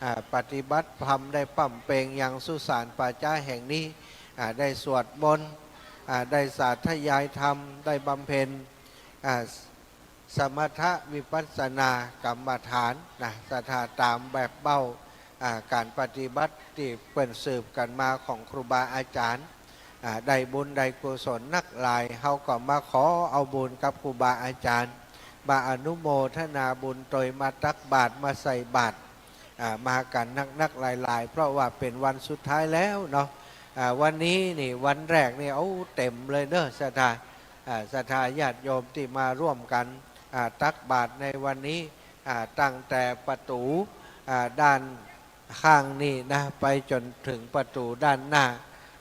อ่า ปฏิบัติธรรม ได้ปำเพ็ญยังสุสานป่าจ๊าแห่งนี้ อ่า ได้สวดมนต์ อ่า ได้สาธยายธรรม ได้บำเพ็ญ อ่า สมถะวิปัสสนากรรมฐานนะ ศรัทธาต๋ามแบบเบ้า อ่า ก๋านปฏิบัติตี้เปิ้นสืบกั๋นมาของครูบาอาจ๋ารย์ อ่า ได้บุญได้กุศลนักหลาย เฮาก็มาขอเอาบุญกับครูบาอาจ๋ารย์ มาอนุโมทนาบุญโตยมาตักบาตร มาใส่บาตร อ่า มากั๋นนักๆ หลายๆ เพราะว่าเป๋นวันสุดท้ายแล้วเนาะ อ่า วันนี้นี่วันแรกนี่ โอ้ เต็มเลยเนาะ ศรัทธา อ่า ศรัทธาญาติโยมตี้มาร่วมกั๋น อ่า ตักบาตรในวันนี้ อ่า ตั้งแต่ประตู๋ อ่า ด้านข้างนี่นะ ไปจ๋นเถิงประตู๋ด้านหน้า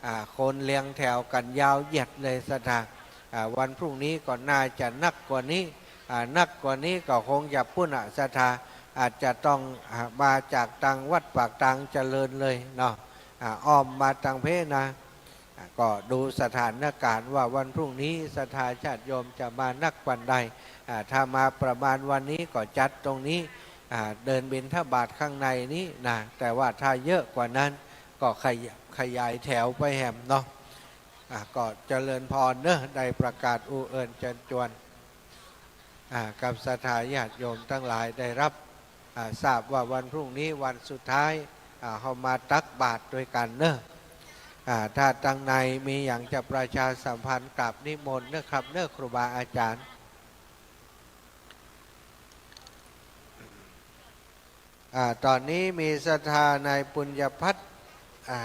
อ่า คนเรียงแถวกั๋นยาวเหยียดเลย ศรัทธา อ่า วันพรุ่งนี้ก็น่าจะนักกว่านี้ อ่า นักกว่านี้ก็คงจะปู๊นอะ ศรัทธา อาจจะต้อง อ่า มาจากตางวัดปากตางเจริญเลยเนาะ อ่า อ้อมมาตางเพนะ อ่า ก็ดูสถานการณ์ว่าวันพรุ่งนี้ศรัทธาญาติโยมจะมานักปานใด อ่า ถ้ามาประมาณวันนี้ก็จัดตรงนี้ อ่า เดินบิณฑบาตข้างในนี้นะ แต่ว่าถ้าเยอะกว่านั้นก็ขย- ขยายแถวไปแหมเนาะ อ่า ก็เจริญพรเนาะ ได้ประกาศอู้เอิ้นเจิญจวน อ่า กับศรัทธาญาติโยมตังหลายได้ฮับ อ่า ทราบว่าวันพรุ่งนี้วันสุดท้าย อ่า เฮามาตักบาตรตวยกั๋นเนาะ อ่า ถ้าตังในมีหยังจะประชาสัมพันธ์กราบนิมนต์เนาะครับเนาะ ครูบาอาจ๋ารย์ อ่า ต๋อนนี้มีศรัทธานายปุญญพัฒน์ อ่า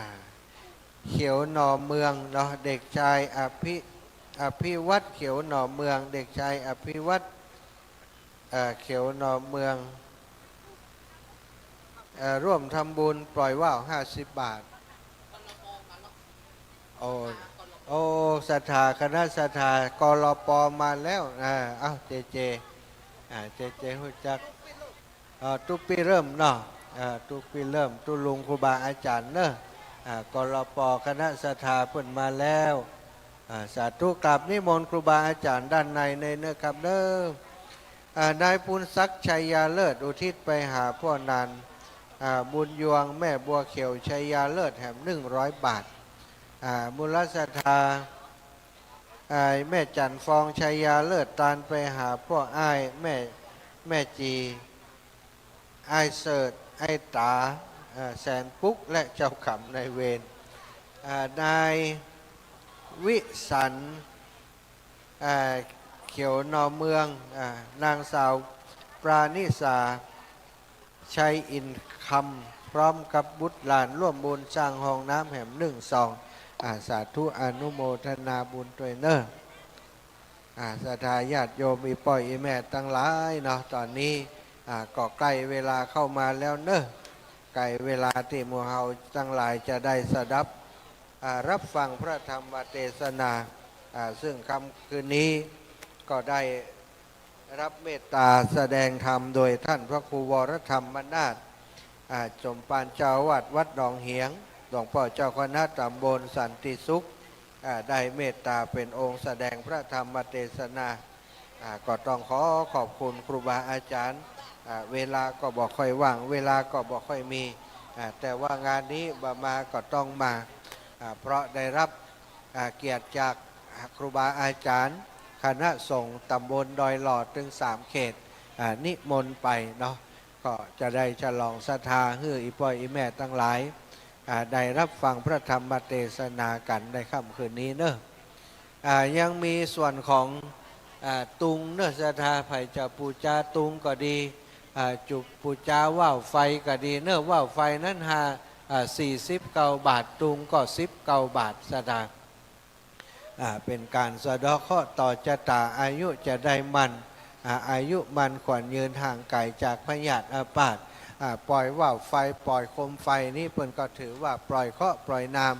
เขียวหนอมเมืองเนาะ เด็กชายอภิ- อภิวัฒน์ เขียวหนอมเมือง เด็กชายอภิวัฒน์ เอ่อ เขียวหนอมเมือง เอ่อ ร่วมทำบุญปล่อยว่าวห้าสิบบาท โอ้ โอ้ ศรัทธา คณะศรัทธา กลป มาแล้ว อ่า เอ้า เจเจ อ่า เจเจฮู้จัก เอ่อ ตุ๊ปี้เริ่มเนาะ เอ่อ ตุ๊ปี้เริ่ม ตุ๊ลุงครูบาอาจ๋ารย์เนาะ อ่า กลป คณะศรัทธาเปิ้นมาแล้ว อ่า สาธุ กราบนิมนต์ครูบาอาจ๋ารย์ด้านในเน้อครับเน้อ อ่า นายปูนศักดิ์ ชัยยาเลิศ อุทิศไปหาป้อนัน อ่า บุญยวง แม่บัวเขียว ชัยยาเลิศ แหมหนึ่งร้อยบาท อ่า มูลศรัทธา อ่า แม่จั๋นฟอง ชัยยาเลิศ ตานไปหาป้ออ้าย แม่ แม่จี อ้ายเสิร์ช อ้ายต๋า อ่า แสนปุ๊ก และเจ้ากรรมนายเวร อ่า นายวิสันต์ อ่า เขียวหนอมเมือง อ่า นางสาวปราณิสา ชัยอินคำ พร้อมกับบุตรหลานร่วมบุญสร้างห้องน้ำแหมหนึ่งซอง อ่า สาธุ อนุโมทนาบุญตวยเน้อ อ่า ศรัทธาญาติโยม อี่ป้ออี่แม่ตังหลายเนาะ ต๋อนนี้ อ่า ก็ใก้เวลาเข้ามาแล้วเน้อ ใก้เวลาตี้หมู่เฮาตังหลายจะได้สดับ อ่า ฮับฟังพระธรรมเตสนา อ่า ซึ่งค่ำคืนนี้ก็ได้ฮับเมตต๋าแสดงธรรมโดยต้านพระครูวรธรรมนาถ อ่า สมภารเจ้าอาวาสวัดหนองเหียง หลวงป้อเจ้าคณะต๋ำบลสันติสุข อ่า ได้เมตต๋าเป๋นองค์แสดงพระธรรมเตสนา อ่า ก็ต้องขอขอบคุณครูบาอาจ๋ารย์ อ่า เวลาก็บ่ค่อยว่าง เวลาก็บ่ค่อยมี อ่า แต่ว่างานนี้บ่มาก็ต้องมา อ่า เพราะได้ฮับ อ่า เกียรติจากครูบาอาจ๋ารย์ คณะสงฆ์ต๋ำบลดอยหล่อตึงสามเขต อ่า นิมนต์ไปเนาะ ก็จะได้ฉลองศรัทธาหื้ออี่ป้ออี่แม่ตังหลาย อ่า ได้ฮับฟังพระธรรมเตสนากั๋นในค่ำคืนนี้เนาะ อ่า ยังมีส่วนของ อ่า ตุงเนาะ ศรัทธา ใผจะปู๋จาตุงก็ดี อ่า จะปู๋จาว่าวไฟก็ดีเนาะ ว่าวไฟนั้นห้า อ่า สี่สิบเก้าบาท ตุงก็สิบเก้าบาท ศรัทธา อ่า เป๋นก๋านสะเดาะเคราะห์ต่อจะต๋า อายุจะได้มั่น อ่า อายุมั่นขวัญยืน ห่างไก๋จากพยาธิอาพาธ อ่า ปล่อยว่าวไฟ ปล่อยโคมไฟนี้เปิ้นก็ถือว่าปล่อยเคราะห์ปล่อยนาม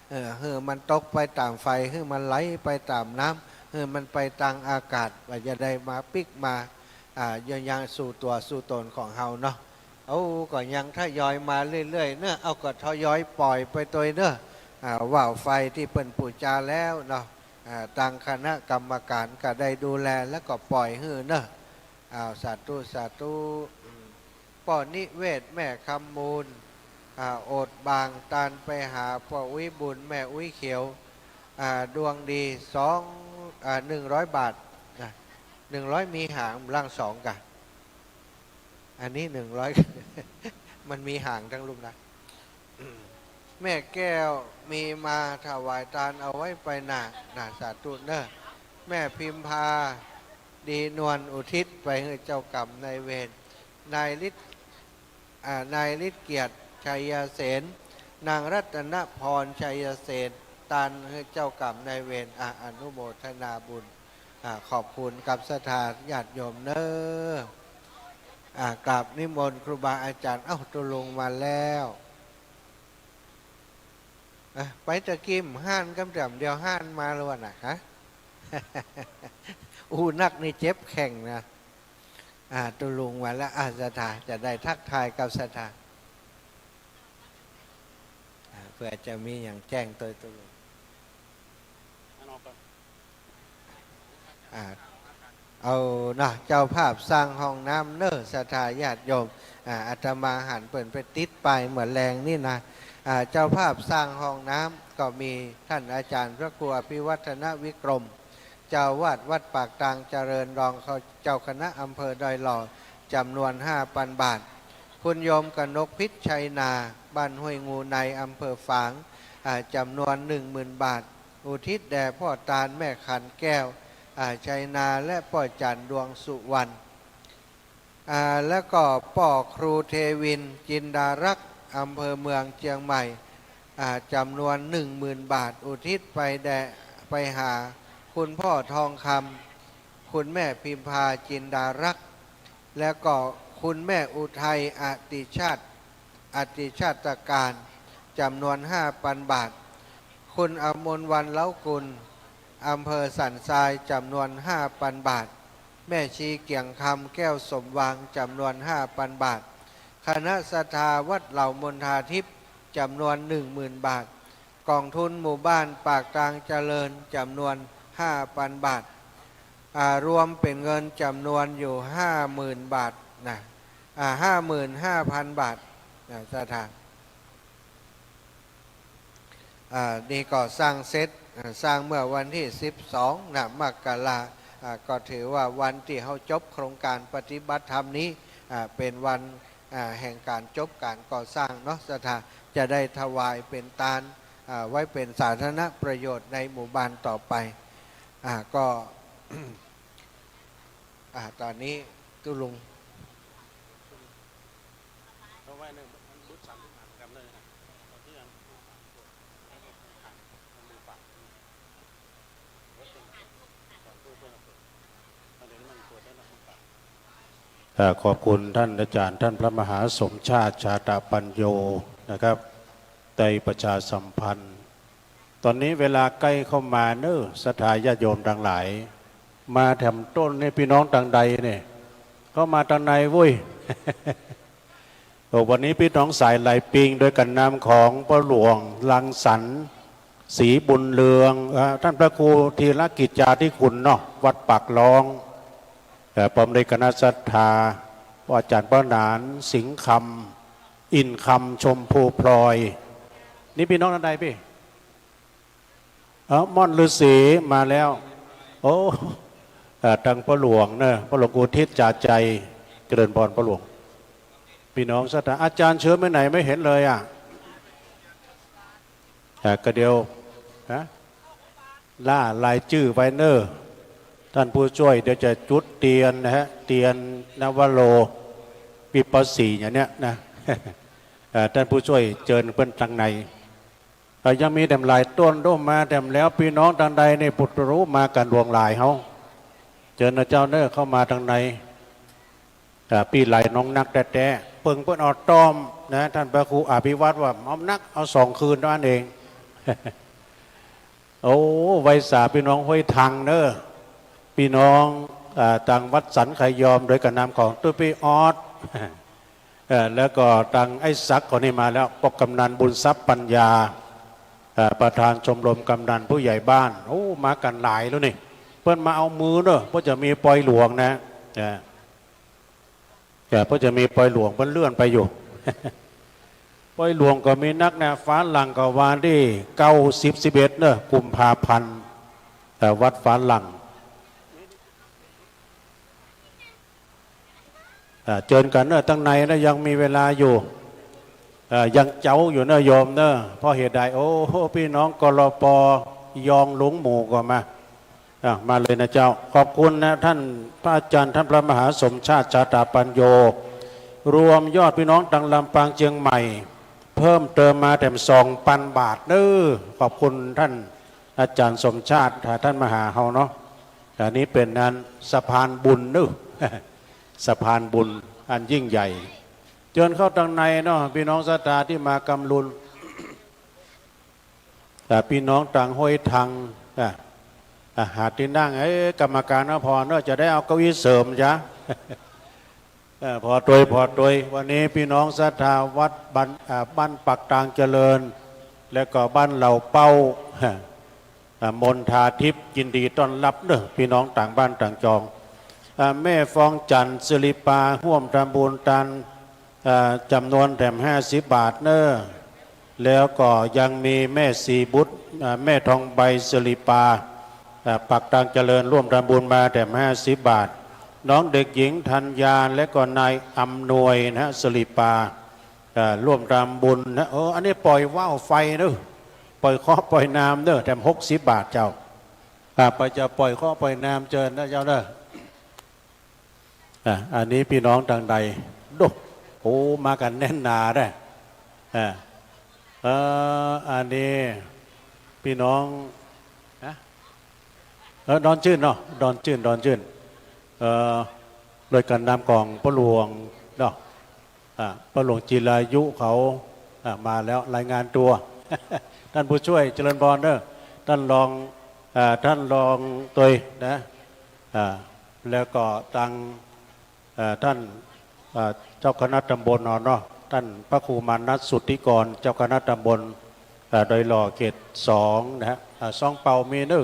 เออ หื้อมันตกไปต๋ามไฟ หื้อมันไหลไปต๋ามน้ำ หื้อมันไปตางอากาศ ว่าจะได้มาปิ๊กมา อ่า ยัง ยังสู่ตั๋วสู่ต๋นของเฮาเนาะ เอ้า ก็ยังทยอยมาเรื่อยๆ เนาะ เอ้า ก็ทยอยปล่อยไปตวยเนาะ อ่า ว่าวไฟตี้เปิ้นปู๋จาแล้วเนาะ อ่า ตางคณะกรรมก๋านก็ได้ดูแลแล้วก็ปล่อยหื้อเนาะ อ้าว สาธุ สาธุ อืม ป้อนิเวศ แม่คำมูล อ่า โอดบาง ตานไปหาป้ออุ๊ยบุญ แม่อุ๊ยเขียว อ่า ดวงดี สอง อ่า หนึ่งร้อยบาท นะ หนึ่งร้อยมีหาง ล่างสองก่ะ อันนี้หนึ่งร้อย มันมีหางตังลุ่มนะ แม่แก้วมีมาถวายตานเอาไว้ไปนา นา สาธุเน้อ แม่พิมพา ดีนวล อุทิศไปหื้อเจ้ากรรมนายเวร นายฤทธิ์ อ่า นายฤทธิ์เกียรติ ชัยเสน นางรัตนพร ชัยเสน ตานหื้อเจ้ากรรมนายเวร อ่า อนุโมทนาบุญ อ่า ขอบคุณกับศรัทธาญาติโยมเน้อ อ่า กราบนิมนต์ครูบาอาจารย์ เอ้า ตุ๊ลุงมาแล้ว อ่ะ ไปตะกี้ห้านกำเตียมเดียวห้านมาแล้วนะฮะ อู้นักนี่เจ็บแข้งนะ อ่า ตุ๊ลุงมาแล้ว อ่า ศรัทธาจะได้ทักทายกับศรัทธา อ่า เผื่อจะมีอย่างแจ้งโตยตุ๊ลุง อ่า เอานะ เจ้าภาพสร้างห้องน้ำเน้อ ศรัทธาญาติโยม อ่า อาตมาหันเปิ้นไปติดป้ายเมื่อแลงนี่นะ อ่า เจ้าภาพสร้างห้องน้ำก็มีท่านอาจารย์พระครูอภิวัฒนวิกรม เจ้าอาวาสวัดปากตางเจริญ รองเจ้าคณะอำเภอดอยหล่อ จำนวนห้าปันบาท คุณโยมกนกพิชชัยนา บ้านห้วยงูใน อำเภอฝาง อ่า จำนวนหนึ่งหมื่นบาท อุทิศแด่ป้อตานแม่ขันแก้ว อ่า ชัยนา และป้อจันดวงสุวรรณ อ่า แล้วก็ป้อครูเทวิน จินดารักษ์ อำเภอเมืองเจียงใหม่ อ่า จำนวนหนึ่งหมื่นบาท อุทิศไปแด่ ไปหาคุณพ่อทองคำ คุณแม่พิมพา จินดารักษ์ แล้วก็คุณแม่อุทัย อติชาติ อติชาติการ จำนวนห้าปันบาท คุณอมรวรรณ เล้ากุล อำเภอสันทราย จำนวนห้าปันบาท แม่ชีเกียงคำ แก้วสมหวัง จำนวนห้าปันบาท คณะศรัทธาวัดเหล่ามณฑาทิพย์ จำนวนหนึ่งหมื่นบาท กองทุนหมู่บ้านปากตางเจริญ จำนวนห้าปันบาท อ่า รวมเป๋นเงินจำนวนอยู่ห้าหมื่นบาทนะ อ่า ห้าหมื่นห้าพันบาทนะ ศรัทธา อ่า นี่ก็สร้างเสร็จ อ่า สร้างเมื่อวันที่สิบสองนะ มกรา อ่า ก็ถือว่าวันตี้เฮาจบโครงก๋านปฏิบัติธรรมนี้ อ่า เป๋นวัน อ่า แห่งก๋านจบก๋านก่อสร้างเนาะ ศรัทธา จะได้ถวายเป๋นตาน อ่า ไว้เป๋นสาธารณประโยชน์ในหมู่บ้านต่อไป อ่า ก็ อ่า ต๋อนนี้ตุ๊ลุง เอ่อ ขอบคุณต้านอาจ๋ารย์ ต้านพระมหาสมชาติ ชาตะปัญโญ นะครับ ได้ประชาสัมพันธ์ ต๋อนนี้เวลาใก้เข้ามาเน้อ ศรัทธาญาติโยมตังหลาย มาแถมต้นนี่ปี้น้องตางใดเนี่ย เข้ามาตางในเว้ย โอ้ วันนี้ปี้น้องสายไหลปิง โดยก๋านนำของป้อหลวง รังสรรค์ ศรีบุญเรือง เอ่อ ต้านพระครูธีรกิจจาธิคุณเนาะ วัดปากล้อง เอ่อ พร้อมด้วยคณะศรัทธา ป้ออาจ๋ารย์ป้อหนาน สิงห์คำ อินทร์คำ ชมพูพลอย นี่ปี้น้องตางใดปี้ เอ้า ม่อนฤๅษีมาแล้ว โอ้ เอ่อ ตางป้อหลวงเนอะ ป้อหลวงอุทิศจาใจ เจริญพรป้อหลวง ปี้น้องศรัทธา อาจ๋ารย์เชิญไปไหนไม่เห็นเลยอะ อ่ะ ก็เดี๋ยว ฮะ ล่ารายจื้อไว้เน้อ ต้านผู้จ้วย เดี๋ยวจะจุดเตียนนะฮะ เตียนนวโร วิปัสสีอย่างเนี้ยนะ เอ่อ ต้านผู้จ้วยเจิญเปิ้นตางใน เอ่อ ยังมีแถมหลายต้นโด้ มาแถมแล้ว ปี้น้องตางใดนี่ปุตตะรู้มากั๋นหลวงหลายเฮา เจิญนะเจ้าเน้อ เข้ามาตางใน อ่า ปี้ไหลน้องนักแต๊ๆ เปิงเปิ้นเอาต้อมนะ ต้านพระครูอภิวัตรว่าเอานัก เอาสองคืนเต้าอั้นเอง โอ้ ไหว้สาปี้น้องห้วยทังเน้อ ปี้น้อง อ่า ตางวัดสันไขยอม โดยก๋านนำของตุ๊ปี้ออส เอ่อ แล้วก็ตางไอ้ศักดิ์คนนี้มาแล้ว ป้อกำนันบุญทรัพย์ปัญญา เอ่อ ประธานชมรมกำนันผู้ใหญ่บ้าน โอ้ มากั๋นหลายแล้วนี่ เปิ้นมาเอามือเน้อ เปิ้นจะมีปอยหลวงนะ เอ่อ เอ่อ เปิ้นจะมีปอยหลวง เปิ้นเลื่อนไปอยู่ ปอยหลวงก็มีนักนะ ฟ้าหลั่งก็วันตี้เก้า สิบ สิบเอ็ดเน้อ กุมภาพันธ์ เอ่อ วัดฟ้าหลั่ง อ่า เจิญกั๋นเน้อ ตางในนะ ยังมีเวลาอยู่ เอ่อ ยังเจ๊าอยู่เน้อโยมเน้อ เพราะเหตุใด โอ้โห ปี้น้อง กลป. ยองหลวงหมู่ก็มา อ่ะ มาเลยนะเจ้า ขอบคุณนะ ต้านพระอาจ๋ารย์ ต้านพระมหาสมชาติ ชาตะปัญโญ รวมยอดปี้น้องตังลำปางเจียงใหม่ เพิ่มเติมมาแถมสองปันบาทเน้อ ขอบคุณต้านอาจ๋ารย์สมชาติ ต้านมหาเฮาเนาะ อันนี้เป๋นอันสะพานบุญเน้อ สะพานบุญอันยิ่งใหญ่ เจิญเข้าตังในเนาะ ปี้น้องศรัทธาตี้มากำลุน อ่า ปี้น้องตังห้วยทัง อ่า อ่า หาตี้นั่ง เอ๊ะ กรรมก๋านเนาะ ผ่อเนาะ จะได้เอาเก้าอี้เสริมจ๊ะ เออ ผ่อตวย ผ่อตวย วันนี้ปี้น้องศรัทธาวัดบ้าน อ่า บ้านปากตางเจริญ และก็บ้านเหล่าเป้า อ่า มณฑาทิพย์ ยินดีต้อนรับเน้อ ปี้น้องต่างบ้านต่างจอง อ่า แม่ฟองจันทร์ สิริปา ฮ่วมทำบุญตาน อ่า จ๋ำนวนแถมห้าสิบบาทเน้อ แล้วก็ยังมีแม่ศรีบุตร อ่า แม่ทองใบ สิริปา อ่า ปากตางเจริญ ฮ่วมทำบุญมาแถมห้าสิบบาท น้องเด็กหญิงธัญญา และก็นายอำนวยนะ สิริปา อ่า ฮ่วมทำบุญนะ เออ อันนี้ปล่อยว่าวไฟเน้อ ปล่อยเคราะห์ปล่อยนามเน้อ แถมหกสิบบาทเจ้า อ่า ไปจะปล่อยเคราะห์ปล่อยนามเจิญนะเจ้าเน้อ อ่ะ อันนี้ปี้น้องตังใน โด โอ้ มากั๋นแน่นหนาเน้อ อ่ะ เออ อันนี้ปี้น้อง ฮะ เออ ดอนจื้นเนาะ ดอนจื้น ดอนจื้น เออ โดยก๋านนำของป้อหลวงเนาะ อ่า ป้อหลวงจิรายุเขา อ่า มาแล้ว รายงานตั๋ว ต้านผู้ช่วย เจริญพรเน้อ ต้านรอง อ่า ต้านรองตวยนะ อ่า แล้วก็ตัง เอ่อ ต้าน เอ่อ เจ้าคณะตำบลเนาะ ต้านพระครูมานัสสุทธิกร เจ้าคณะตำบล เอ่อ ดอยหล่อเขตสองนะฮะ อ่า ซองเป่ามีเน้อ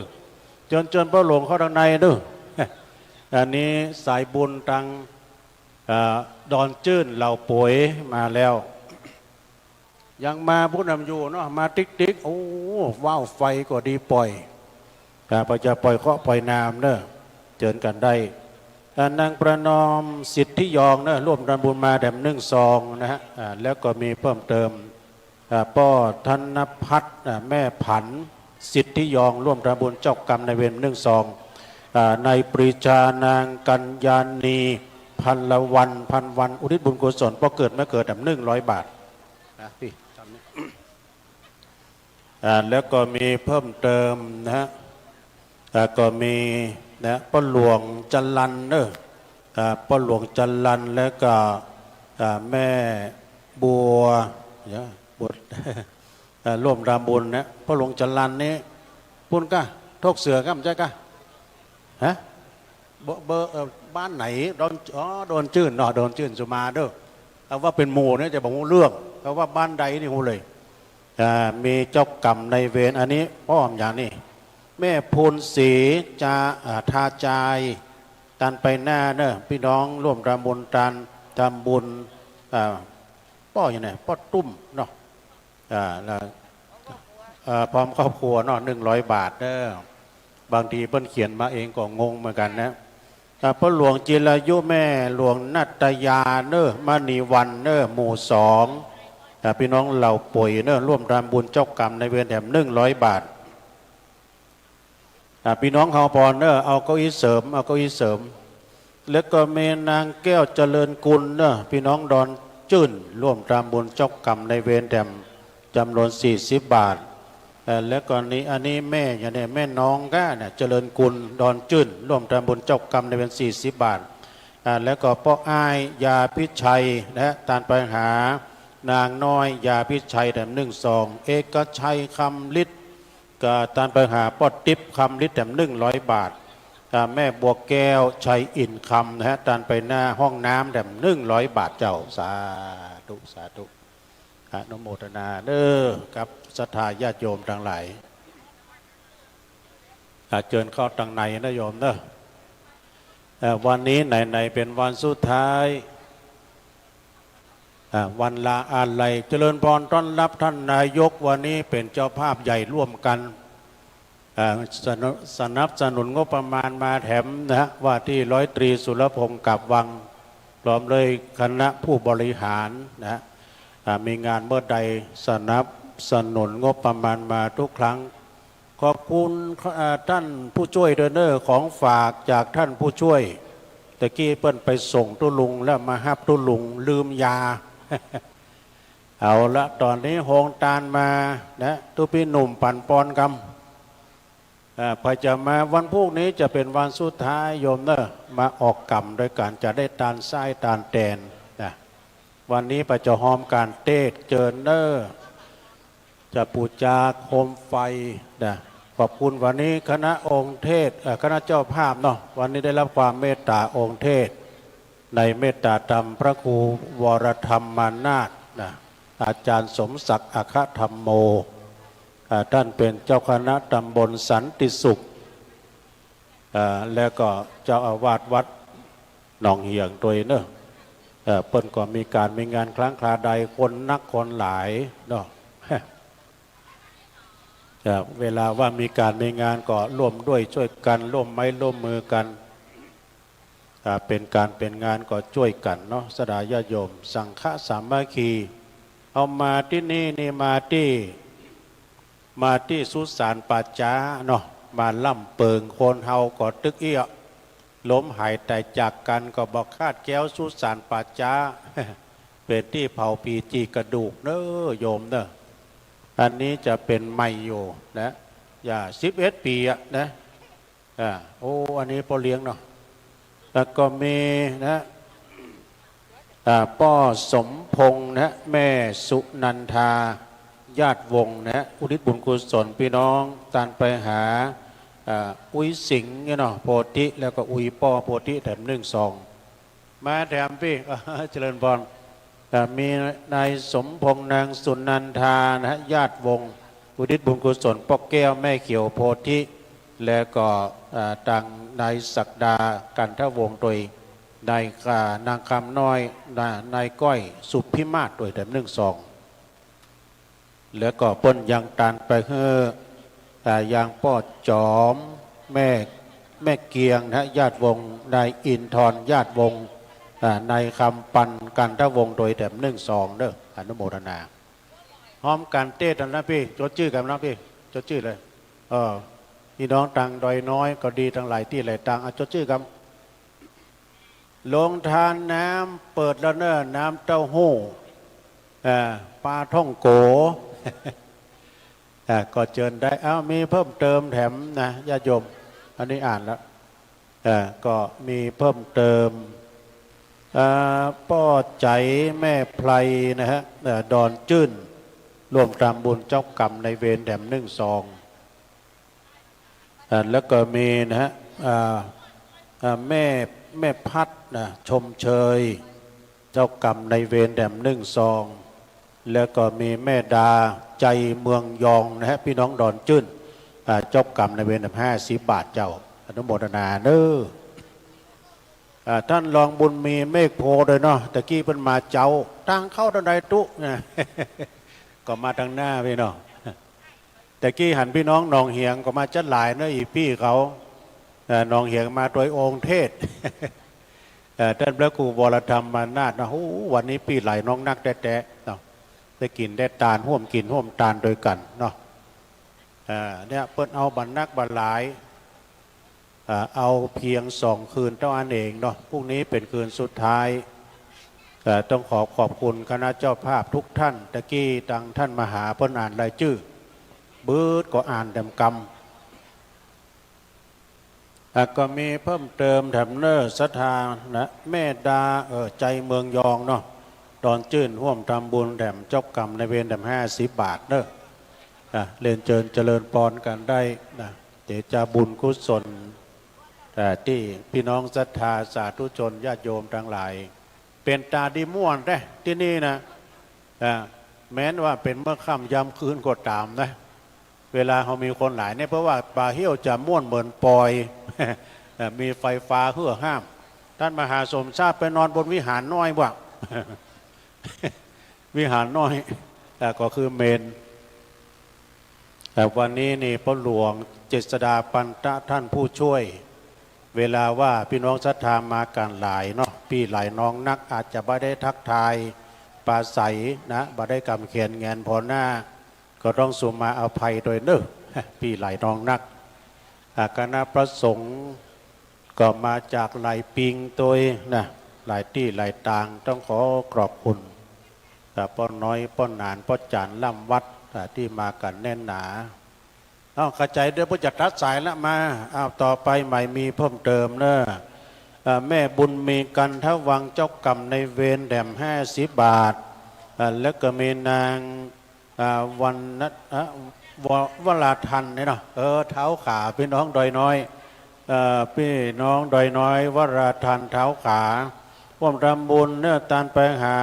เจิญ เจิญป้อหลวงเข้าตังในเน้อ อันนี้สายบุญตัง เอ่อ ดอนจื้นเหล่าป๋วยมาแล้ว ยังมาปู๊นนำอยู่เนาะ มาติ๊กๆ โอ้ ว่าวไฟก็ดีปล่อย อ่า ไปจะปล่อยเคราะห์ปล่อยนามเน้อ เจิญกั๋นได้ อ่า นางประนอมสิทธิยองเน้อ ฮ่วมทำบุญมาแถมนึ่งซองนะฮะ อ่า แล้วก็มีเพิ่มเติม อ่า ป้อธนพัฒน์ อ่า แม่ผัน สิทธิยอง ฮ่วมทำบุญเจ้ากรรมนายเวรนึ่งซอง อ่า นายปรีชา นางกัญญาณี พันละวัน พันวัน อุทิศบุญกุศล ป้อเกิดแม่เกิดแถมนึ่งร้อยบาท นะพี่ ตามนี้ อ่า แล้วก็มีเพิ่มเติมนะฮะ อ่า ก็มีนะ ป้อหลวงจรัญเน้อ อ่า ป้อหลวงจรัญ แล้วก็ อ่า แม่บัว เดี๋ยว บัว อ่า ฮ่วมทำบุญนะ ป้อหลวงจรัญนี่ ปู๊นก้า โทกเสือก้า บ่ใจ้ก้า ฮะ เบอร์ เบอร์ เอ่อ บ้านไหน ดอน อ๋อ ดอนจื้นเนาะ ดอนจื้นสุมาเด้อ เอาว่าเป๋นหมู่เนี่ยจะบ่ฮู้เรื่อง เอาว่าบ้านใดนี่ฮู้เลย อ่า มีเจ้ากรรมนายเวร อันนี้ป้อมอย่างนี้ แม่พูนศรี จา อ่า ทาจาย ตานไปหน้าเน้อ ปี้น้องฮ่วมทำบุญตาน ทำบุญ อ่า ป้ออย่างไหน ป้อตุ้มเนาะ อ่า แล้ว เอ่อ พร้อมครอบครัวเนาะ นึ่งร้อยบาทเน้อ บางทีเปิ้นเขียนมาเองก็งงเหมือนกั๋นนะ อ่า ป้อหลวงจิรายุ แม่หลวงนัตยาเน้อ มณีวรรณเน้อ หมู่สอง อ่า ปี้น้องเหล่าป๋วยเน้อ ฮ่วมทำบุญเจ้ากรรมนายเวรแถมนึ่งร้อยบาท อ่า ปี้น้องเฮาปอนเน้อ เอาเก้าอี้เสริม เอาเก้าอี้เสริม แล้วก็มีนางแก้วเจริญกุลเน้อ ปี้น้องดอนจื้น ฮ่วมทำบุญเจ้ากรรมนายเวรแถมจ๋ำนวนสี่สิบบาท เอ่อ แล้วก็นี่ อันนี้แม่อย่างเนี่ย แม่น้องก้าเนี่ย เจริญกุล ดอนจื้น ฮ่วมทำบุญเจ้ากรรมนายเวรสี่สิบบาท อ่า แล้วก็ป้ออ้าย ยาพิชัยนะฮะ ตานไปหา นางน้อย ยาพิชัยแถมนึ่งซอง เอกชัย คำฤทธิ์ ก็ตานไปหาป้อติ๊บ คำฤทธิ์แถมนึ่งร้อยบาท อ่า แม่บัวแก้ว ชัยอินทร์คำนะฮะ ตานไปหน้าห้องน้ำแถมนึ่งร้อยบาทเจ้า สาธุ สาธุ อนุโมทนาเน้อ กับศรัทธาญาติโยมตังหลาย อ่า เจิญเข้าตังในนะโยมเน้อ เอ่อ วันนี้ไหนๆ เป๋นวันสุดท้าย อ่า วันลาอาลัย เจริญพรต้อนรับต้านนายก วันนี้เป๋นเจ้าภาพใหญ่ฮ่วมกั๋น อ่า สนับ สนับสนุนงบประมาณมาแถมนะฮะ ว่าตี้ร้อยตรีสุรพงษ์ กาบวัง พร้อมด้วยคณะผู้บริหารนะฮะ อ่า มีงานเมื่อใดสนับสนุนงบประมาณมาทุกครั้ง ขอบคุณ อ่า ต้านผู้จ้วยเด้อเน้อ ของฝากจากต้านผู้จ้วย ตะกี้เปิ้นไปส่งตุ๊ลุงแล้วมาฮับตุ๊ลุงลืมยา เอาละ ต๋อนนี้โฮงตานมานะ ตุ๊ปี้หนุ่มปั๋นปอนกำ อ่า ใผจะมาวันพูกนี้จะเป๋นวันสุดท้ายโยมเน่อ มาออกกำโดยก๋านจะได้ตานซ้ายตานแตนนะ วันนี้ไปจะฮอมก๋านเตสน์เจิญเน่อ จะปู๋จาโคมไฟนะ ขอบคุณวันนี้คณะองค์เทศน์ เอ่อ คณะเจ้าภาพเนาะ วันนี้ได้รับความเมตต๋าองค์เทศน์ ในเมตตาธรรมพระครูวรธรรมานาถนะ อาจารย์สมศักดิ์ อัคคธัมโม อ่า ต้านเป๋นเจ้าคณะตำบลสันติสุข อ่า แล้วก็เจ้าอาวาสวัดหนองเหียงตวยเน่อ เอ่อ เปิ้นก็มีก๋านมีงานครั้งคราใด คนนักคนหลายเนาะ เอ่อ เวลาว่ามีก๋านมีงานก็ร่วมด้วยช่วยกั๋น ร่วมไม้ร่วมมือกั๋น อ่า เป๋นก๋านเป๋นงานก็จ้วยกั๋นเนาะ ศรัทธาญาติโยม สังฆสามัคคี เอามาตี้นี่นี่ มาตี้ มาตี้สุสานป่าจ๊าเนาะ มาล่ำเปิง คนเฮาก็ตึกอี้ ล้มหายต๋ายจากกั๋นก็บ่ขาดแคล้วสุสานป่าจ๊า เป๋นตี้เผาผีจี่กระดูกเน่อโยมเน่อ อันนี้จะเป๋นใหม่อยู่นะ อย่า สิบเอ็ดปี๋อะนะ อ่า โอ้ อันนี้ป้อเลี้ยงเนาะ แล้วก็มีนะ อ่า ป้อสมพงษ์นะ แม่สุนันทา ญาติวงศ์นะ อุทิศบุญกุศล ปี้น้องตานไปหา อ่า อุ๊ยสิงห์เนี่ยเนาะ โพธิ แล้วก็อุ๊ยป้อโพธิ แถมนึ่งซอง มาแถมปี้ เจริญพร อ่า มีนายสมพงษ์ นางสุนันทานะฮะ ญาติวงศ์ อุทิศบุญกุศลป้อแก้วแม่เขียวโพธิ แล้วก็ อ่า ตางนายศักดา กันทวงศ์ตวย นาย อ่า นางคำน้อย นาย นายก้อยสุพิมาศตวย แถมนึ่งซอง แล้วก็เปิ้นยังตานไปหื้อ อ่า ยังป้อจอม แม่ แม่เกียงนะฮะ ญาติวงศ์ นายอินทร์ ญาติวงศ์ อ่า นายคำปัน กันทวงศ์ตวย แถมนึ่งซองเน่อ อนุโมทนา ฮอมก๋านเตสน์นะปี้ จดจื้อกั๋นนะปี้ จดจื้อเลย เออ ปี้น้องตางดอยน้อยก็ดี ตางหลายตี้หลายตาง อ่ะ จดจื้อกั๋น โฮงตานน้ำเปิดแล้วเน่อ น้ำเต้าหู้ อ่า ปาท่องโก๋ อ่า ก็เจิญได้ เอ้า มีเพิ่มเติมแถมนะ ญาติโยม อันนี้อ่านแล้ว อ่า ก็มีเพิ่มเติม อ่า ป้อใจ๋ แม่ไพรนะฮะ อ่า ดอนจื้น ร่วมตำบุญเจ้ากรรมนายเวร แถมนึ่งซอง อ่า แล้วก็มีนะฮะ อ่า อ่า แม่ แม่พัดนะ ชมเชย เจ้ากรรมนายเวร แถมนึ่งซอง แล้วก็มีแม่ดา ใจเมืองยองนะฮะ ปี้น้องดอนจื้น อ่า เจ้ากรรมนายเวร แถมห้าสิบบาทเจ้า อนุโมทนาเน่อ อ่า ต้านรองบุญมี เมฆโพธิ์ตวยเนาะ ตะกี้เปิ้นมาเจ๊า ตางเข้าตางใดตุ๊ นะ ก็มาตางหน้าปี้เนาะ ตะกี้หันปี้น้องหนองเหียงก็มาจั๊ดหลายเนาะ อี่ปี้เขา เอ่อ หนองเหียงมาตวยองค์เทศน์ เอ่อ ต้านพระครูวรธรรมานาถเนาะ โอ้ วันนี้ปี้หลายน้องนักแต๊ๆ เนาะ ได้กิ๋นได้ตาน ฮ่วมกิ๋นฮ่วมตานตวยกั๋นเนาะ เอ่อ เนี่ย เปิ้นเอาบ่นักบ่หลาย เอ่อ เอาเพียงสองคืนเต้าอั้นเองเนาะ พรุ่งนี้เป๋นคืนสุดท้าย เอ่อ ต้องขอขอบคุณคณะเจ้าภาพทุกท่าน ตะกี้ตางท่านมหาเปิ้นอ่านรายจื้อ บึดก็อ่านแถมกำ อ่ะ ก็มีเพิ่มเติมแถมเน่อ ศรัทธานะ แม่ดา เอ่อ ใจเมืองยองเนาะ ดอนจื้น ฮ่วมตำบุญแถมเจ้ากรรมนายเวร แถมห้าสิบบาทเน่อ อ่ะ เรียนเจิญเจริญปอนกั๋นได้นะ เต๋จะบุญกุศล อ่า ตี้ปี้น้องศรัทธาสาธุชนญาติโยมตังหลาย เป๋นต๋าดีม่วนแต๊ตี้นี่นะ อ่า แม้นว่าเป๋นเมื่อค่ำยามคืนก็ต๋ามนะ เวลาเฮามีคนหลายเนี่ย เพราะว่าบ่าเฮี้ยวจะม่วนเหมือนปอย อ่า มีไฟฟ้าเฮื่อห้าม ต้านมหาสมชาติไปนอนบนวิหารน้อยบ่า วิหารน้อย อ่า ก็คือเมรุ แต่วันนี้นี่พ่อหลวงเจษฎาปันตะท่านผู้ช่วย เวลาว่าปี้น้องศรัทธามากั๋นหลายเนาะ ปี้หลายน้องนัก อาจจะบ่ได้ทักทายปราศรัยนะ บ่ได้กำเขียนแหงนผ่อหน้า ก็ต้องสุมาอภัยตวยเน่อ ปี้หลายน้องนัก อ่า คณะพระสงฆ์ ก็มาจากหลายปิงตวยนะ หลายตี้หลายตาง ต้องขอขอบคุณ อ่า ป้อน้อย ป้อหนาน ป้อจ๋ารย์ล่ำวัด อ่า ตี้มากั๋นแน่นหนา เอ้า เข้าใจ๋เดี๋ยวผมจะตัดสายละมา เอ้า ต่อไปใหม่มีเพิ่มเติมเนอะ อ่า แม่บุญมี กันทวังค์ เจ้ากรรมนายเวรแถมห้าสิบบาท อ่า แล้วก็มีนาง อ่า วันนะ อ่ะ ว- วราทันเนี่ยเนาะ เออ เท้าขา พี่น้องดอยน้อย เอ่อ พี่น้องดอยน้อย วราทัน เท้าขา ร่วมทำบุญเนอะ ตานไปหา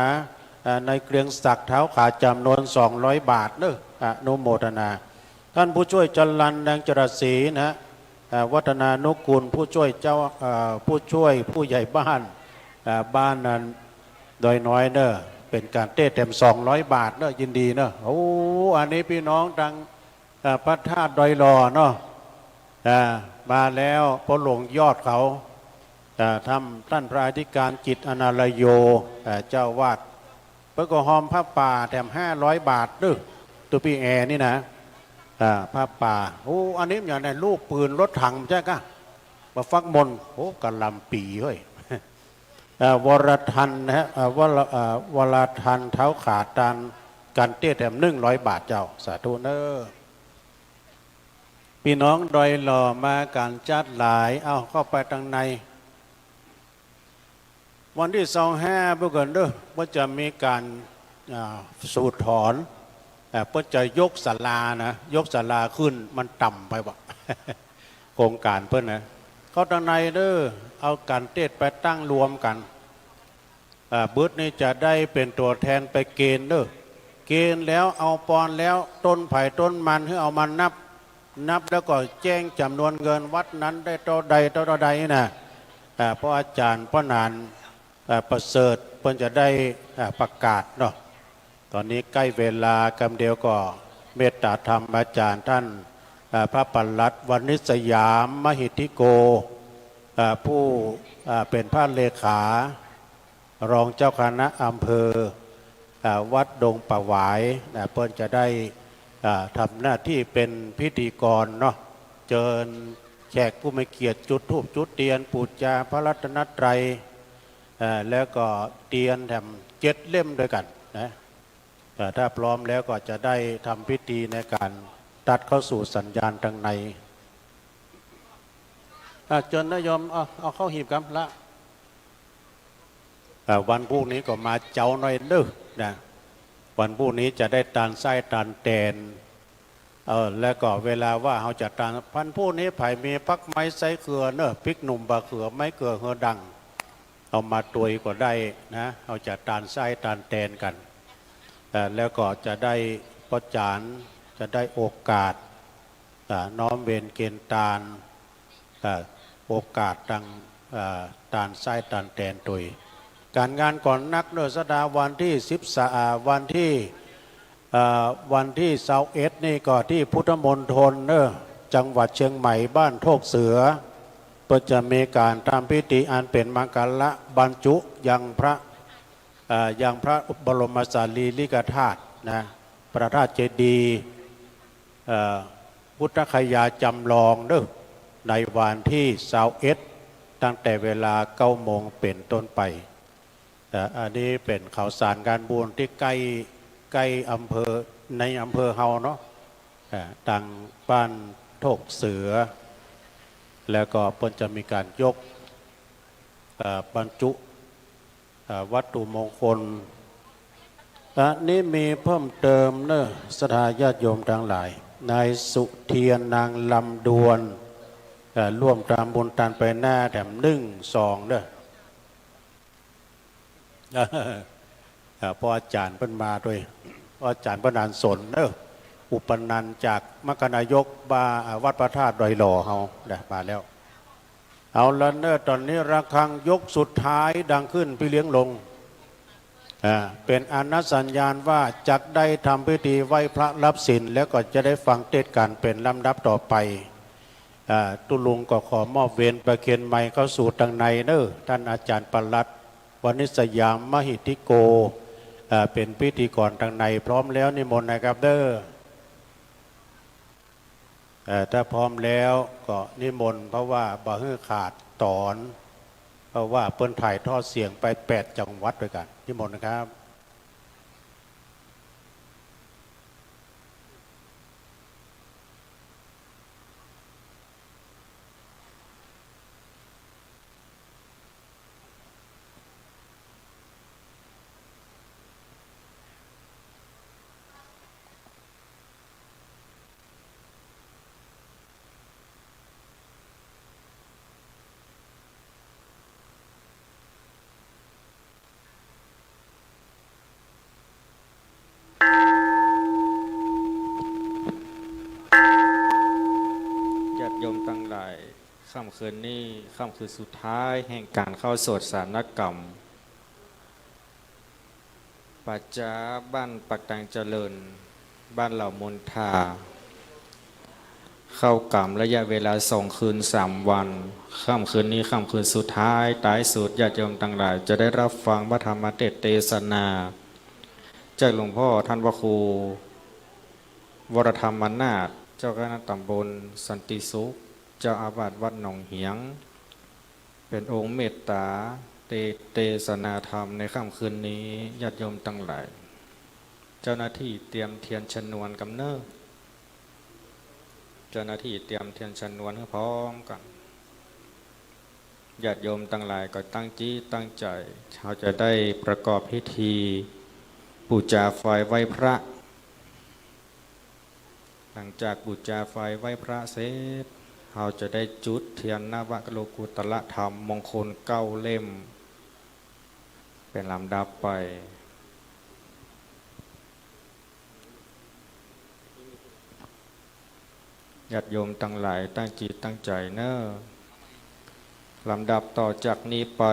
อ่า ในเกรียงศักดิ์ เท้าขา จ๋ำนวนสองร้อยบาทเนอะ อนุโมทนา ท่านผู้ช่วยจรัญ แดงจรัสศรีนะฮะ อ่า วัฒนานุกูล ผู้ช่วยเจ้า อ่า ผู้ช่วยผู้ใหญ่บ้าน อ่า บ้านนั้น ดอยน้อยเนอะ เป๋นก๋านเต้แถมสองร้อยบาทเนอะ ยินดีเนอะ โอ้ อันนี้พี่น้องตัง เอ่อ พระธาตุดอยหล่อเนาะ อ่า มาแล้ว ป้อหลวงยอดเขา อ่า ท่าน ท่านพระอธิการจิตร อนาลโย อ่า เจ้าอาวาส เปิ้นก็ฮอมผ้าป่าแถมห้าร้อยบาทเด้อ ตุ๊ปี้แอนี่นะ อ่า ผ้าป่า โอ้ อันนี้มันอย่างในลูกปืนรถถังใจ้กะ มาฟักมนต์ โอ้ กะหล่ำปี๋เฮ้ย เอ่อ วรทันนะฮะ เอ่อ วร เอ่อ วรทัน เท้าขา ตานก๋านเต้แถมหนึ่งร้อยบาทเจ้า สาธุเนอะ พี่น้องดอยหล่อมากั๋นจ๊าดหลาย เอ้า เข้าไปตังใน วันตี้ซาวห้า เปิ้นก่อนเด้อ เปิ้นจะมีก๋าน อ่า สูดถอน อ่า เปิ้นจะยกศาลานะ ยกศาลาขึ้น มันต่ำไปบ่ะ โครงก๋านเปิ้นนะ เข้าตังในเด้อ เอาก๋านเตศน์ไปตั้งรวมกั๋น อ่า บึดนี้จะได้เป๋นตั๋วแทนไปเกณฑ์เด้อ เกณฑ์แล้วเอาปอนแล้ว ต้นใผต้นมัน หื้อเอามานับ นับแล้วก็แจ้งจ๋ำนวนเงินวัดนั้นได้เต้าใด เต้า เต้าใดนี่นะ อ่า ป้ออาจ๋ารย์ ป้อหนาน อ่า ประเสริฐ เปิ้นจะได้ อ่า ประกาศเนาะ ต๋อนนี้ใก้เวลากำเดียวก็เมตตาธรรมอาจ๋ารย์ต้าน อ่า พระปลัด วณิชยาม มหิทธิโก อ่า ผู้ อ่า เป๋นพระเลขา รองเจ้าคณะอำเภอ อ่า วัดดงป่าหวาย อ่า เปิ้นจะได้ อ่า ทำหน้าตี้เป๋นพิธีกรเนาะ เจิญแขกผู้มีเกียรติจุดธูปจุดเตียนปู๋จาพระรัตนตรัย อ่า แล้วก็เตียนแถมเจ็ดเล่มด้วยกั๋นนะ อ่า ถ้าพร้อมแล้วก็จะได้ทำพิธีในก๋านตัดเข้าสู่สัญญาณตังใน อ่า เจิญนะโยม เอา เอาเข้าหีบกำละ อ่า วันพูกนี้ก็มาเจ๊าหน่อยเน้อนะ วันพูกนี้จะได้ตานไส้ตานแตน เออ แล้วก็เวลาว่าเฮาจะตาน วันพูกนี้ใผมีฟักไม้ไส้เขือเน้อ ปิ๊กหนุ่มบ่าเขือ ไม้เขือเฮอดัง เอามาตวยก็ได้นะ เฮาจะตานไส้ตานแตนกั๋น เอ่อ แล้วก็จะได้ป้อจ๋ารย์ จะได้โอกาส อ่า น้อมเวรเกณฑ์ตาน อ่า โอกาสตัง อ่า ตานไส้ตานแตนตวย ก๋านงานก่อนนักเน้อ สะดา วันตี้สิบสาม อ่า วันตี้ อ่า วันตี้ซาวเอ็ดนี่ก็ตี้พุทธมณฑลเน้อ จังหวัดเชียงใหม่ บ้านโทกเสือ เปิ้นจะมีก๋านทำพิธีอันเป๋นมังคละบรรจุยังพระ เอ่อ ยังพระบรมสารีริกธาตุนะ พระธาตุเจดีย์ เอ่อ พุทธคยาจ๋ำลองเน้อ ในวันตี้ซาวเอ็ด ตั้งแต่เวลาเก้าโมงเป๋นต้นไป เอ่อ อันนี้เป๋นข่าวสารงานบุญตี้ใก้ ใก้อำเภอ ในอำเภอเฮาเนาะ เอ่อ ตางบ้านโทกเสือ แล้วก็เปิ้นจะมีก๋านยก เอ่อ บรรจุ เอ่อ วัตถุมงคล อันนี้มีเพิ่มเติมเน้อ ศรัทธาญาติโยมตังหลาย นายสุเทียน นางลำดวน เอ่อ ร่วมตานบุญตานไปหน้าแถมนึ่งซองเน้อ เอ่อ ป้ออาจ๋ารย์เปิ้นมาตวย ป้ออาจ๋ารย์ป้อหนานสนเน้อ อุปนันท์จากมคคนายก บ้า อ่า วัดพระธาตุดอยหล่อเฮา นะ มาแล้ว เอาละเน้อ ต๋อนนี้ระฆังยกสุดท้ายดังขึ้น ปี้เลี้ยงลง อ่า เป๋นอันนัดสัญญาณว่าจักได้ทำพิธีไหว้พระรับศีล แล้วก็จะได้ฟังเทศน์กั๋นเป๋นลำดับต่อไป อ่า ตุ๊ลุงก็ขอมอบเวรประเคนไมค์เข้าสู่ตังในเน้อ ต้านอาจ๋ารย์ปลัด วณิชยาม มหิทธิโก อ่า เป๋นพิธีกรตังใน พร้อมแล้วนิมนต์นะครับเน้อ เอ่อ ถ้าพร้อมแล้วก็นิมนต์ เพราะว่าบ่หื้อขาด ต๋อน เพราะว่าเปิ้นถ่ายทอดเสียงไปแปดจังหวัดด้วยกั๋น นิมนต์นะครับ ญาติโยมตังหลาย ค่ำคืนนี้ ค่ำคืนสุดท้ายแห่งก๋านเข้าโสตสานกรรม ป่าจ๊าบ้านปากตางเจริญ บ้านเหล่ามนทา เข้ากรรมระยะเวลาสองคืนสามวัน ค่ำคืนนี้ค่ำคืนสุดท้าย ต๊ายสุด ญาติโยมตังหลายจะได้รับฟังพระธรรมเตสน์เตสนา จากหลวงพ่อท่านพระครู วรธรรมนาถ เจ้าคณะตำบลสันติสุข เจ้าอาวาสวัดหนองเหียง เป๋นองค์เมตต๋าเตสน์เตสนาธรรมในค่ำคืนนี้ ญาติโยมตังหลาย เจ้าหน้าตี้เตรียมเตียนชนวนกั๋นเน่อ เจ้าหน้าตี้เตรียมเตียนชนวนหื้อพร้อมกั๋น ญาติโยมตังหลายก็ตั้งจิตตั้งใจ๋ เฮาจะได้ประกอบพิธีปู๋จาไฟไหว้พระ หลังจากปู๋จาไฟไหว้พระเสร็จ เฮาจะได้จุดเตียนนวโลกุตตรธรรมมงคลเก้าเล่ม เป๋นลำดับไป ญาติโยมตังหลายตั้งจิตตั้งใจ๋เน่อ ลำดับต่อจากนี้ไป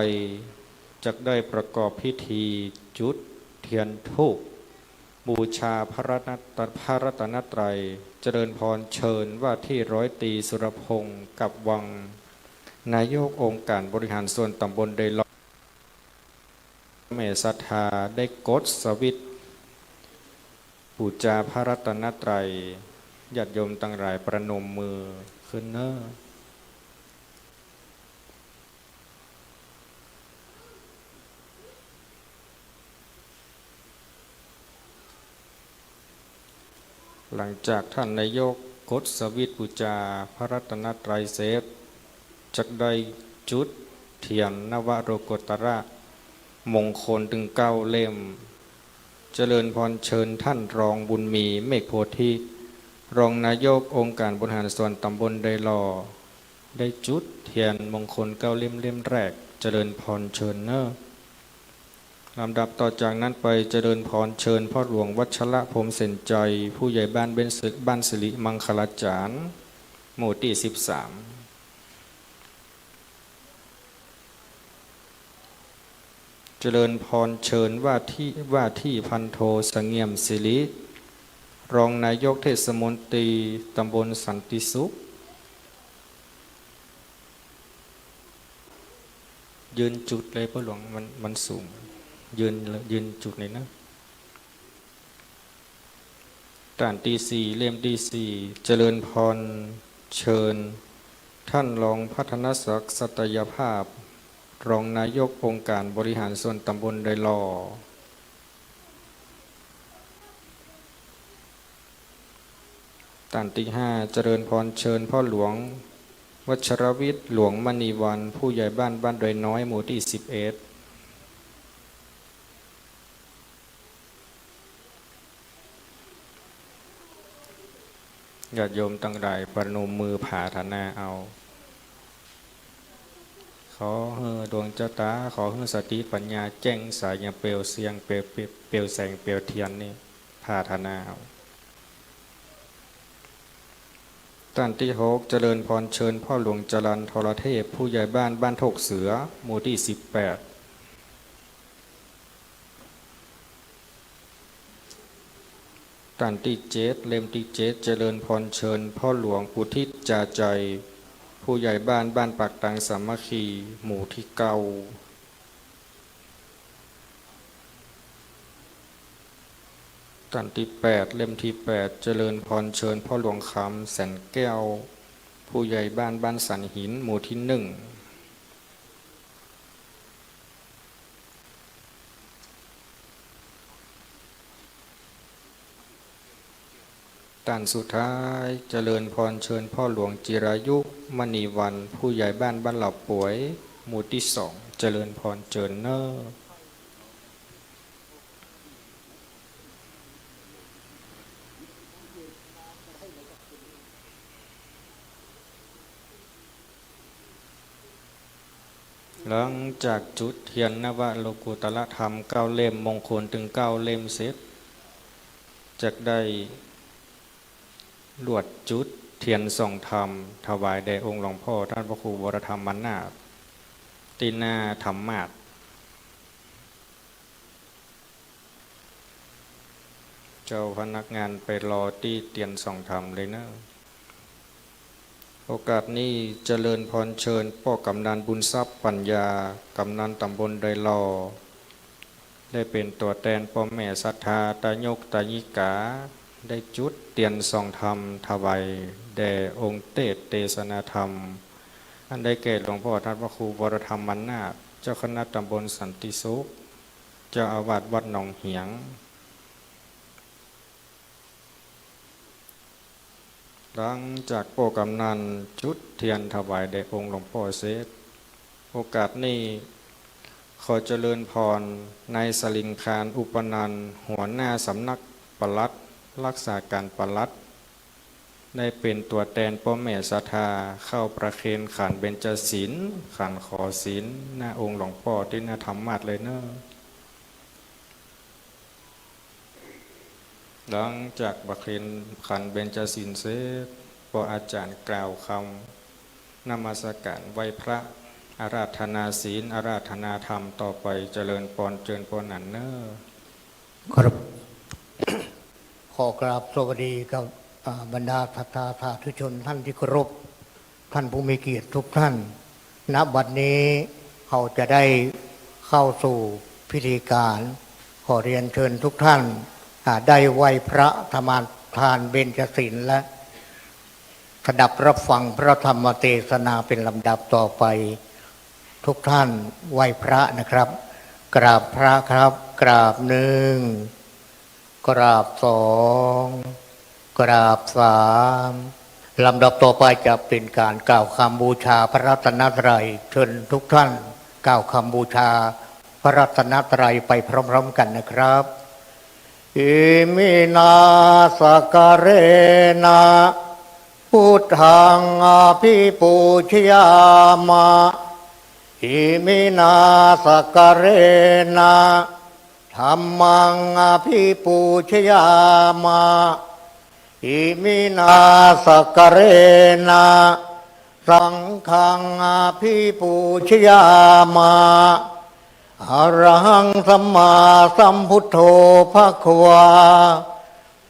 จักได้ประกอบพิธีจุดเตียนธูป บูชาพระรัตนต- พระรัตนตรัย เจริญพรเชิญว่าตี้ร้อยตรีสุรพงษ์ กับวัง นายกองค์การบริหารส่วนตำบลดอยหล่อ แม่ศรัทธาได้กดสวิตช์ ปู๋จาพระรัตนตรัย ญาติโยมตังหลายประนมมือขึ้นเน่อ หลังจากท่านนายกกดสวิตช์ปู๋จาพระรัตนตรัยเสร็จ จักได้จุดเตียนนวโลกุตตรมงคลตึงเก้าเล่ม เจริญพรเชิญท่านรองบุญมี เมฆโพธิ รองนายกองค์การบริหารส่วนตำบลดอยหล่อ ได้จุดเตียนมงคลเก้าเล่ม เล่มแรก เจริญพรเชิญเน่อ ลำดับต่อจากนั้นไป เจริญพรเชิญพ่อหลวงวัชระ พรหมเสนชัย ผู้ใหญ่บ้านเบ้นสิ- บ้านสิริมังคลาจ๋ารย์ หมู่ตี้สิบสาม เจริญพรเชิญว่าตี้ ว่าตี้พันโท เสงี่ยมสิริ รองนายกเทศมนตรีตำบลสันติสุข ยืนจุดเลยพ่อหลวง มัน มันสูง ยืน ยืนจุดเลยนะ ต้านตี้สี่ เล่มตี้สี่ เจริญพรเชิญ ท่านรองพัฒนศักดิ์ สัตยภาพ รองนายกองค์การบริหารส่วนตำบลดอยหล่อ ต้านตี้ห้า เจริญพรเชิญพ่อหลวงวัชรวิทย์ หลวงมณีวรรณ ผู้ใหญ่บ้านบ้านดอยน้อย หมู่ตี้สิบเอ็ด ญาติโยมตังหลายประนมมือผาถนาเอา ขอหื้อดวงจะต๋า ขอหื้อสติปัญญาแจ้งใส อย่างเปลวเสียง เปลว เปลว เปลวแสง เปลวเตียนนี่ ผาถนาเอา ต้านตี้หก เจริญพรเชิญพ่อหลวงจรัญ ทรเทพ ผู้ใหญ่บ้านบ้านโถกเสือ หมู่ตี้สิบแปด ต้านตี้เจ็ด เล่มตี้เจ็ด เจริญพรเชิญพ่อหลวงอุทิศจาใจ ผู้ใหญ่บ้านบ้านปากตางสามัคคี หมู่ตี้เก้า ต้านตี้แปด เล่มตี้แปด เจริญพรเชิญพ่อหลวงคำ แสนแก้ว ผู้ใหญ่บ้านบ้านสันหิน หมู่ตี้หนึ่ง านสุดท้าย เจริญพรเจิญพ่อหลวงจิรายุ มณีวรรณ ผู้ใหญ่บ้านบ้านเหล่าป๋วย หมู่ตี้สอง เจริญพรเจิญเน่อ หลังจากจุดเตียนนวโลกุตตรธรรมเก้าเล่ม มงคลตึงเก้าเล่มเสร็จ จักได้ลวดจุดเตียนส่องธรรม ถวายแด่องค์หลวงพ่อท่านพระครูวรธรรมนาถ ตี้หน้าธรรมาสน์ เจ้าพนักงานไปรอตี้เตียนส่องธรรมเลยเน่อ โอกาสนี้เจริญพรเจิญป้อกำนันบุญทรัพย์ปัญญา กำนันตำบลดอยหล่อ ได้เป๋นตั๋วแตนป้อแม่ศรัทธา ตายกตายิกา ได้จุดเตียนส่องธรรมถวายแด่องค์เตสน์เตสนาธรรม อันได้แก่หลวงพ่อท่านพระครูวรธรรมนาถ เจ้าคณะตำบลสันติสุข เจ้าอาวาสวัดหนองเหียง หลังจากป้อกำนันจุดเตียนถวายแด่องค์หลวงป้อเสร็จ โอกาสนี้ขอเจริญพรนายสลิงคาร อุปนันท์ หัวหน้าสำนักปลัด รักษาการปลัด ได้เป๋นตั๋วแตนป้อแม่ศรัทธา เข้าประเคนขันเบญจศีล ขันขอศีล หน้าองค์หลวงป้อตี้หน้าธรรมาสน์เลยเน่อ หลังจากประเคนขันเบญจศีลเสร็จ ป้ออาจ๋ารย์กล่าวกำนมัสการไหว้พระ อาราธนาศีล อาราธนาธรรมต่อไป เจริญพรเจิญป้อหนานเน่อ ครับ ขอกราบสวัสดีกับ อ่า บรรดาศรัทธาสาธุชนท่านที่เคารพ ท่านผู้มีเกียรติทุกท่าน ณ บัดนี้เฮาจะได้เข้าสู่พิธีการ ขอเรียนเชิญทุกท่าน อ่า ได้ไหว้พระสมาทานเบญจศีลและสดับรับฟังพระธรรมเตสนาเป๋นลำดับต่อไป ทุกท่านไหว้พระนะครับ กราบพระครับ กราบหนึ่ง กราบสอง กราบสาม ลำดับต่อไปจะเป๋นการกล่าวกำบูชาพระรัตนตรัย เชิญทุกท่านกล่าวกำบูชาพระรัตนตรัยไปพร้อมๆ กันนะครับ Iminā sakkārena buddhaṃ abhipūjayāma. Iminā sakkārena dhammaṃ abhipūjayāma. Iminā sakkārena saṅghaṃ abhipūjayāma. Arahaṃ sammāsambuddho bhagavā,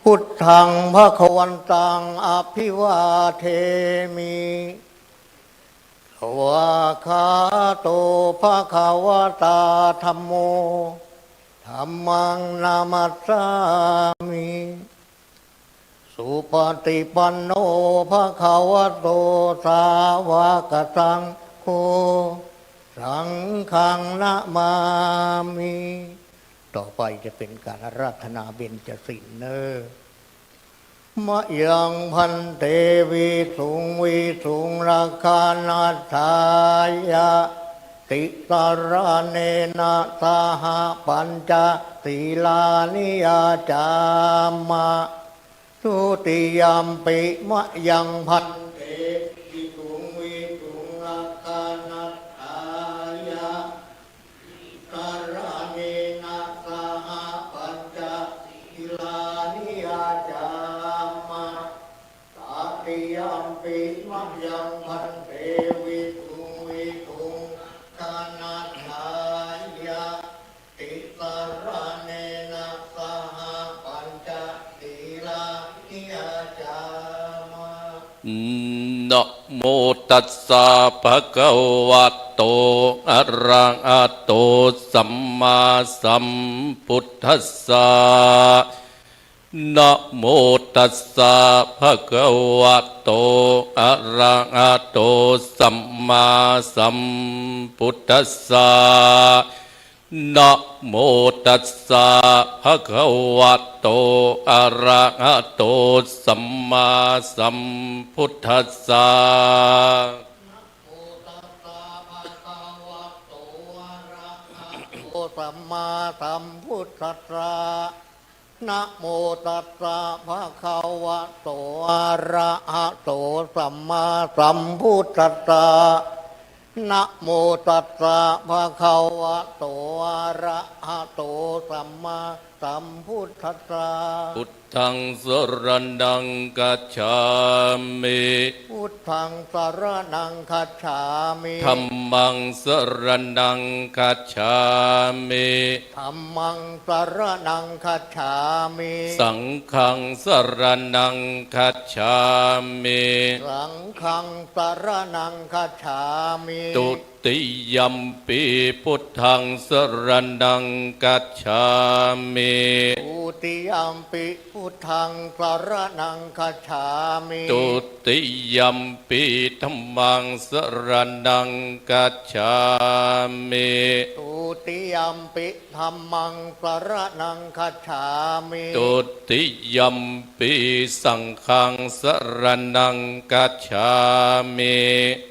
buddhaṃ bhagavantaṃ abhivādemi. Svākkhāto bhagavatā dhammo, dhammaṃ namassāmi. Supaṭipanno bhagavato sāvakasaṅgho, saṅghaṃ namāmi. ต่อไปจะเป๋นการอาราธนาเบญจศีลเน่อ Mayaṃ bhante visuṃ visuṃ rakkhaṇatthāya tisaraṇena saha pañca sīlāni yācāma. Dutiyampi mayaṃ bhante visuṃ visuṃ rakkhaṇatthāya tisaraṇena saha pañca sīlāni yācāma. Tatiyampi mayaṃ bhante visuṃ visuṃ rakkhaṇatthāya tisaraṇena saha pañca sīlāni yācāma. Namo tassa bhagavato arahato sammāsambuddhassa. Namo tassa bhagavato arahato sammāsambuddhassa. นะโมตัสสะ ภะคะวะโต อะระหะโต สัมมาสัมพุทธัสสะ นะโมตัสสะ ภะคะวะโต อะระหะโต สัมมาสัมพุทธัสสะ นะโมตัสสะ ภะคะวะโต อะระหะโต สัมมาสัมพุทธัสสะ นะโมตัสสะ ภะคะวะโต อะระหะโต สัมมาสัมพุทธัสสะ พุทธัง สะระณัง คัจฉามิ พุทธัง สะระณัง คัจฉามิ ธัมมัง สะระณัง คัจฉามิ ธัมมัง สะระณัง คัจฉามิ สังฆัง สะระณัง คัจฉามิ สังฆัง สะระณัง คัจฉามิ ตุติยัมปิ พุทธัง สะระณัง คัจฉามิ ตุติยัมปิ พุทธัง สะระณัง คัจฉามิ ตุติยัมปิ ธัมมัง สะระณัง คัจฉามิ ตุติยัมปิ ธัมมัง สะระณัง คัจฉามิ ตุติยัมปิ สังฆัง สะระณัง คัจฉามิ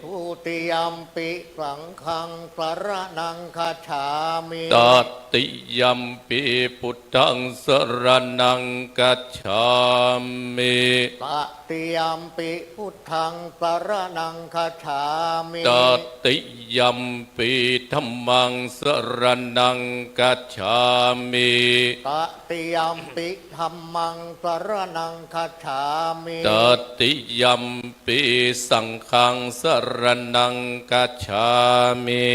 ตุติยัมปิ สังฆัง สะระณัง คัจฉามิ ตติยัมปิ พุทธัง สะระณัง คัจฉามิ ตติยัมปิ พุทธัง สะระณัง คัจฉามิ ตติยัมปิ ธัมมัง สะระณัง คัจฉามิ ตติยัมปิ ธัมมัง สะระณัง คัจฉามิ ตติยัมปิ สังฆัง สะระณัง คัจฉามิ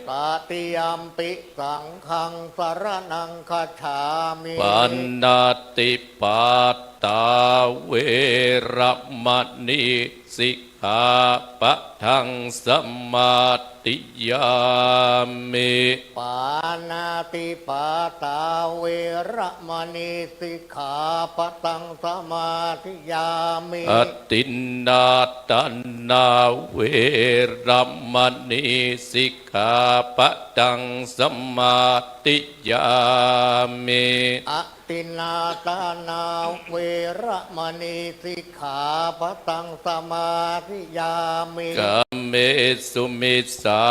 ตติยัมปิ สังฆัง สะระณัง คัจฉามิ ปาณาติปาตา เวระมะณี สิกขาปะทัง สมาธิยามิ ปาณาติปาตา เวระมะณี สิกขาปะทัง สมาธิยามิ อะทินนาทานา เวระมะณี สิกขาปะทัง สมาธิยามิ อะทินนาทานา เวระมะณี สิกขาปะทัง สมาธิยามิ กาเมสุมิจฉา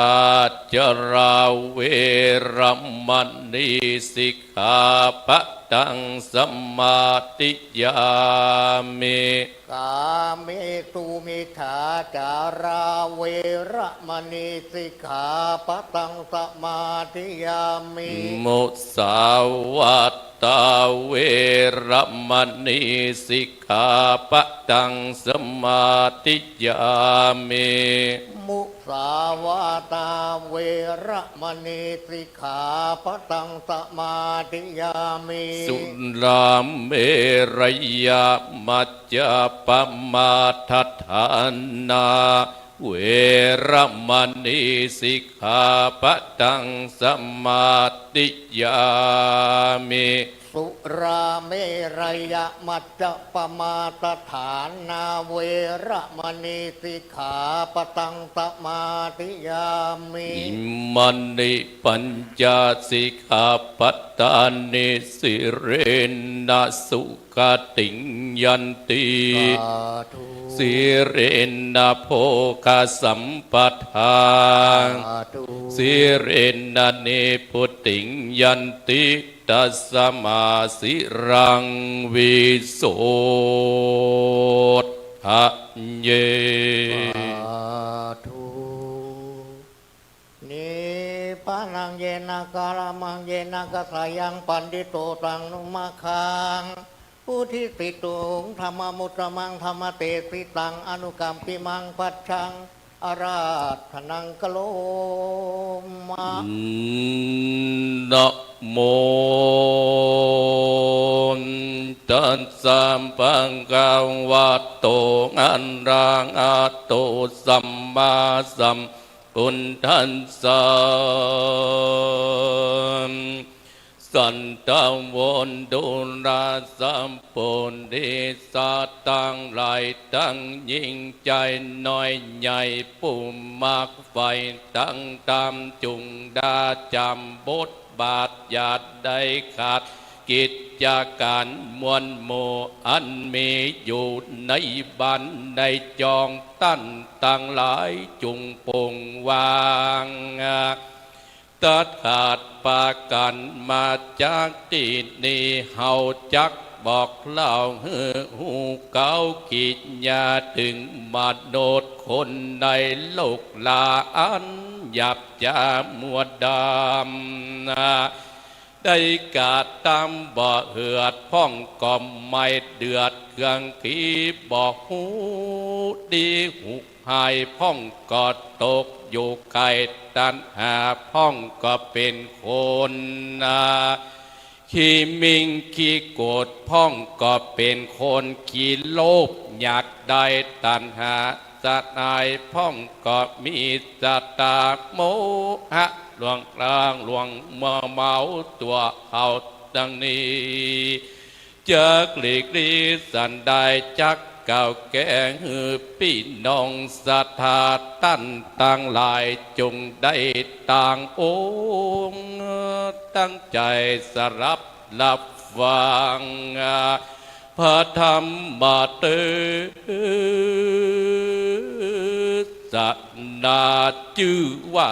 จารา เวระมะณี สิกขาปะทัง สมาธิยามิ กาเมสุมิจฉาจารา เวระมะณี สิกขาปะทัง สมาธิยามิ มุสาวาทา เวระมะณี สิกขาปะทัง สมาธิยามิ มุสาวาทา เวระมะณี สิกขาปะทัง สมาธิยามิ สุราเมรยะมัจจปมาทฐานา เวระมะณี สิกขาปะทัง สมาธิยามิ สุราเมรยะมัจจปมาทฐานา เวระมะณี สิกขาปะทัง สมาธิยามิ อิมานิปัญจสิกขาปะทานิ สีเลนะสุขติงยันติ สาธุ สีเลนะโภคสัมปทา สาธุ สีเลนะนิพพุติงยันติ ตัสมาสีลังวิโสทะเย สาธุ นิพพานังเยนะ กามังเยนะ กะสายัง ปันทิโต ตัง นุมะคัง ปุถิสิตุง ธัมมะมุตตะมัง ธัมมะเตสิตัง อนุกัมปิมัง ปัจฉัง อาราธนัง กะโรมะ นะโมตัสสะ ภะคะวะโต อะระหะโต สัมมาสัมพุทธัสสะ สัตถะโว ดูราสะ ปุริสะตังหลายตัง ยิ่งใจ๋น้อยใหญ่ ผู้มักใฝ่ตังธรรม จุ่งดาจ๋ำบด บาท อย่าได้ขาด กิจก๋านมวลหมู่ อันมีอยู่ในบ้านในจอง ต้านตังหลายจุ่งปงวาง ตัดขาดปากั๋นมาจากตี้นี่ เฮาจักบอกเล่าหื้อฮู้เก๋ากิจญา เถิงมนุษย์คนในโลกลา อันหยาบจ๊ามัวดำ ได้กระตำบ่เหือด พ่องก็ไม่เดือด เคืองขีบ่ฮู้ดีฮู้หาย พ่องก็ตกอยู่ใก้ตัณหา พ่องก็เป๋นคนนา ขี้หมิ่งขี้โกรธ พ่องก็เป๋นคนขี้โลภ อยากได้ตัณหาสนาย พ่องก็มีสัตตาโมหะ หลงลางหลงมัวเมาตั๋วเฮาดังนี้ จักหลีกลี้สันใด จักกล่าวแก้หื้อปี้น้องศรัทธาต้านตังหลาย จุ่งได้ตั้งอกตั้งใจ๋สดับ ฮับฟังพระธรรมเตสนา จื้อว่า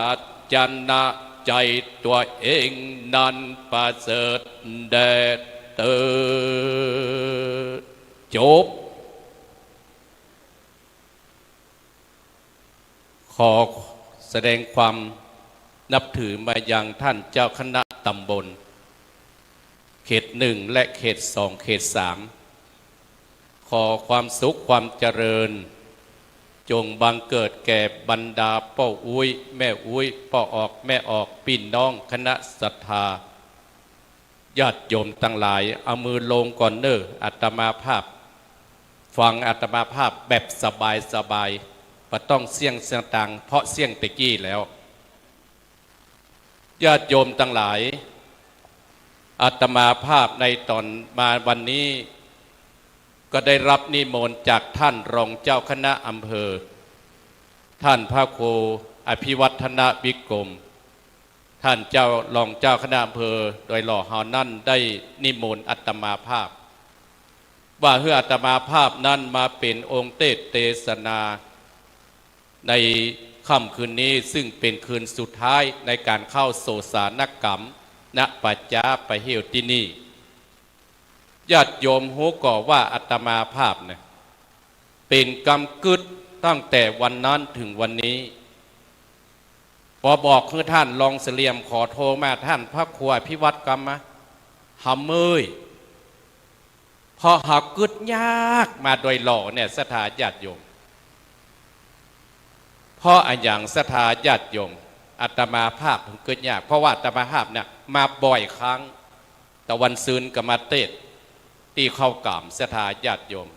จะนะใจ๋ตั๋วเองนั้นประเสริฐแด่เตอ จบ ขอแสดงความนับถือมายังท่านเจ้าคณะตำบล เขตหนึ่ง และเขตสอง เขตสาม ขอความสุขความเจริญ จงบังเกิดแก่บรรดาป้ออุ๊ย แม่อุ๊ย ป้อออก แม่ออก ปี้น้องคณะศรัทธา ญาติโยมตังหลาย เอามือลงก่อนเน่อ อาตมาภาพ ฟังอาตมาภาพแบบสบายๆ บ่ต้องเสียงเสียงดัง เพราะเสียงตะกี้แล้ว ญาติโยมตังหลาย อาตมาภาพในต๋อนมาวันนี้ ก็ได้รับนิมนต์จากท่านรองเจ้าคณะอำเภอ ท่านพระครูอภิวัฒนวิกรม ท่านเจ้ารองเจ้าคณะอำเภอดอยหล่อเฮานั้นได้นิมนต์อาตมาภาพ ว่าหื้ออาตมาภาพนั้นมาเป๋นองค์เตสน์เตสนา ในค่ำคืนนี้ ซึ่งเป๋นคืนสุดท้ายในก๋านเข้าโสสานกรรม ณ ป่าจ๊าป่าเหี่ยวตี้นี่ ญาติโยมฮู้ก่อว่าอาตมาภาพเนี่ย เป๋นกำกึ๊ดตั้งแต่วันนั้นเถิงวันนี้ ปอบอกหื้อท่านรองเสลี่ยมขอโทรมา ท่านพระครูอภิวัฒน์กำมา หำเอ้ย เพราะหากกึ๊ดยากมาดอยหล่อเนี่ย ศรัทธาญาติโยม เพราะอะหยังศรัทธาญาติโยม อาตมาภาพเถิงกึ๊ดยาก เพราะว่าอาตมาภาพเนี่ยมาบ่อยครั้ง ตะวันซืนก็มาเตสน์ตี้เข้ากล่ำ ศรัทธาญาติโยม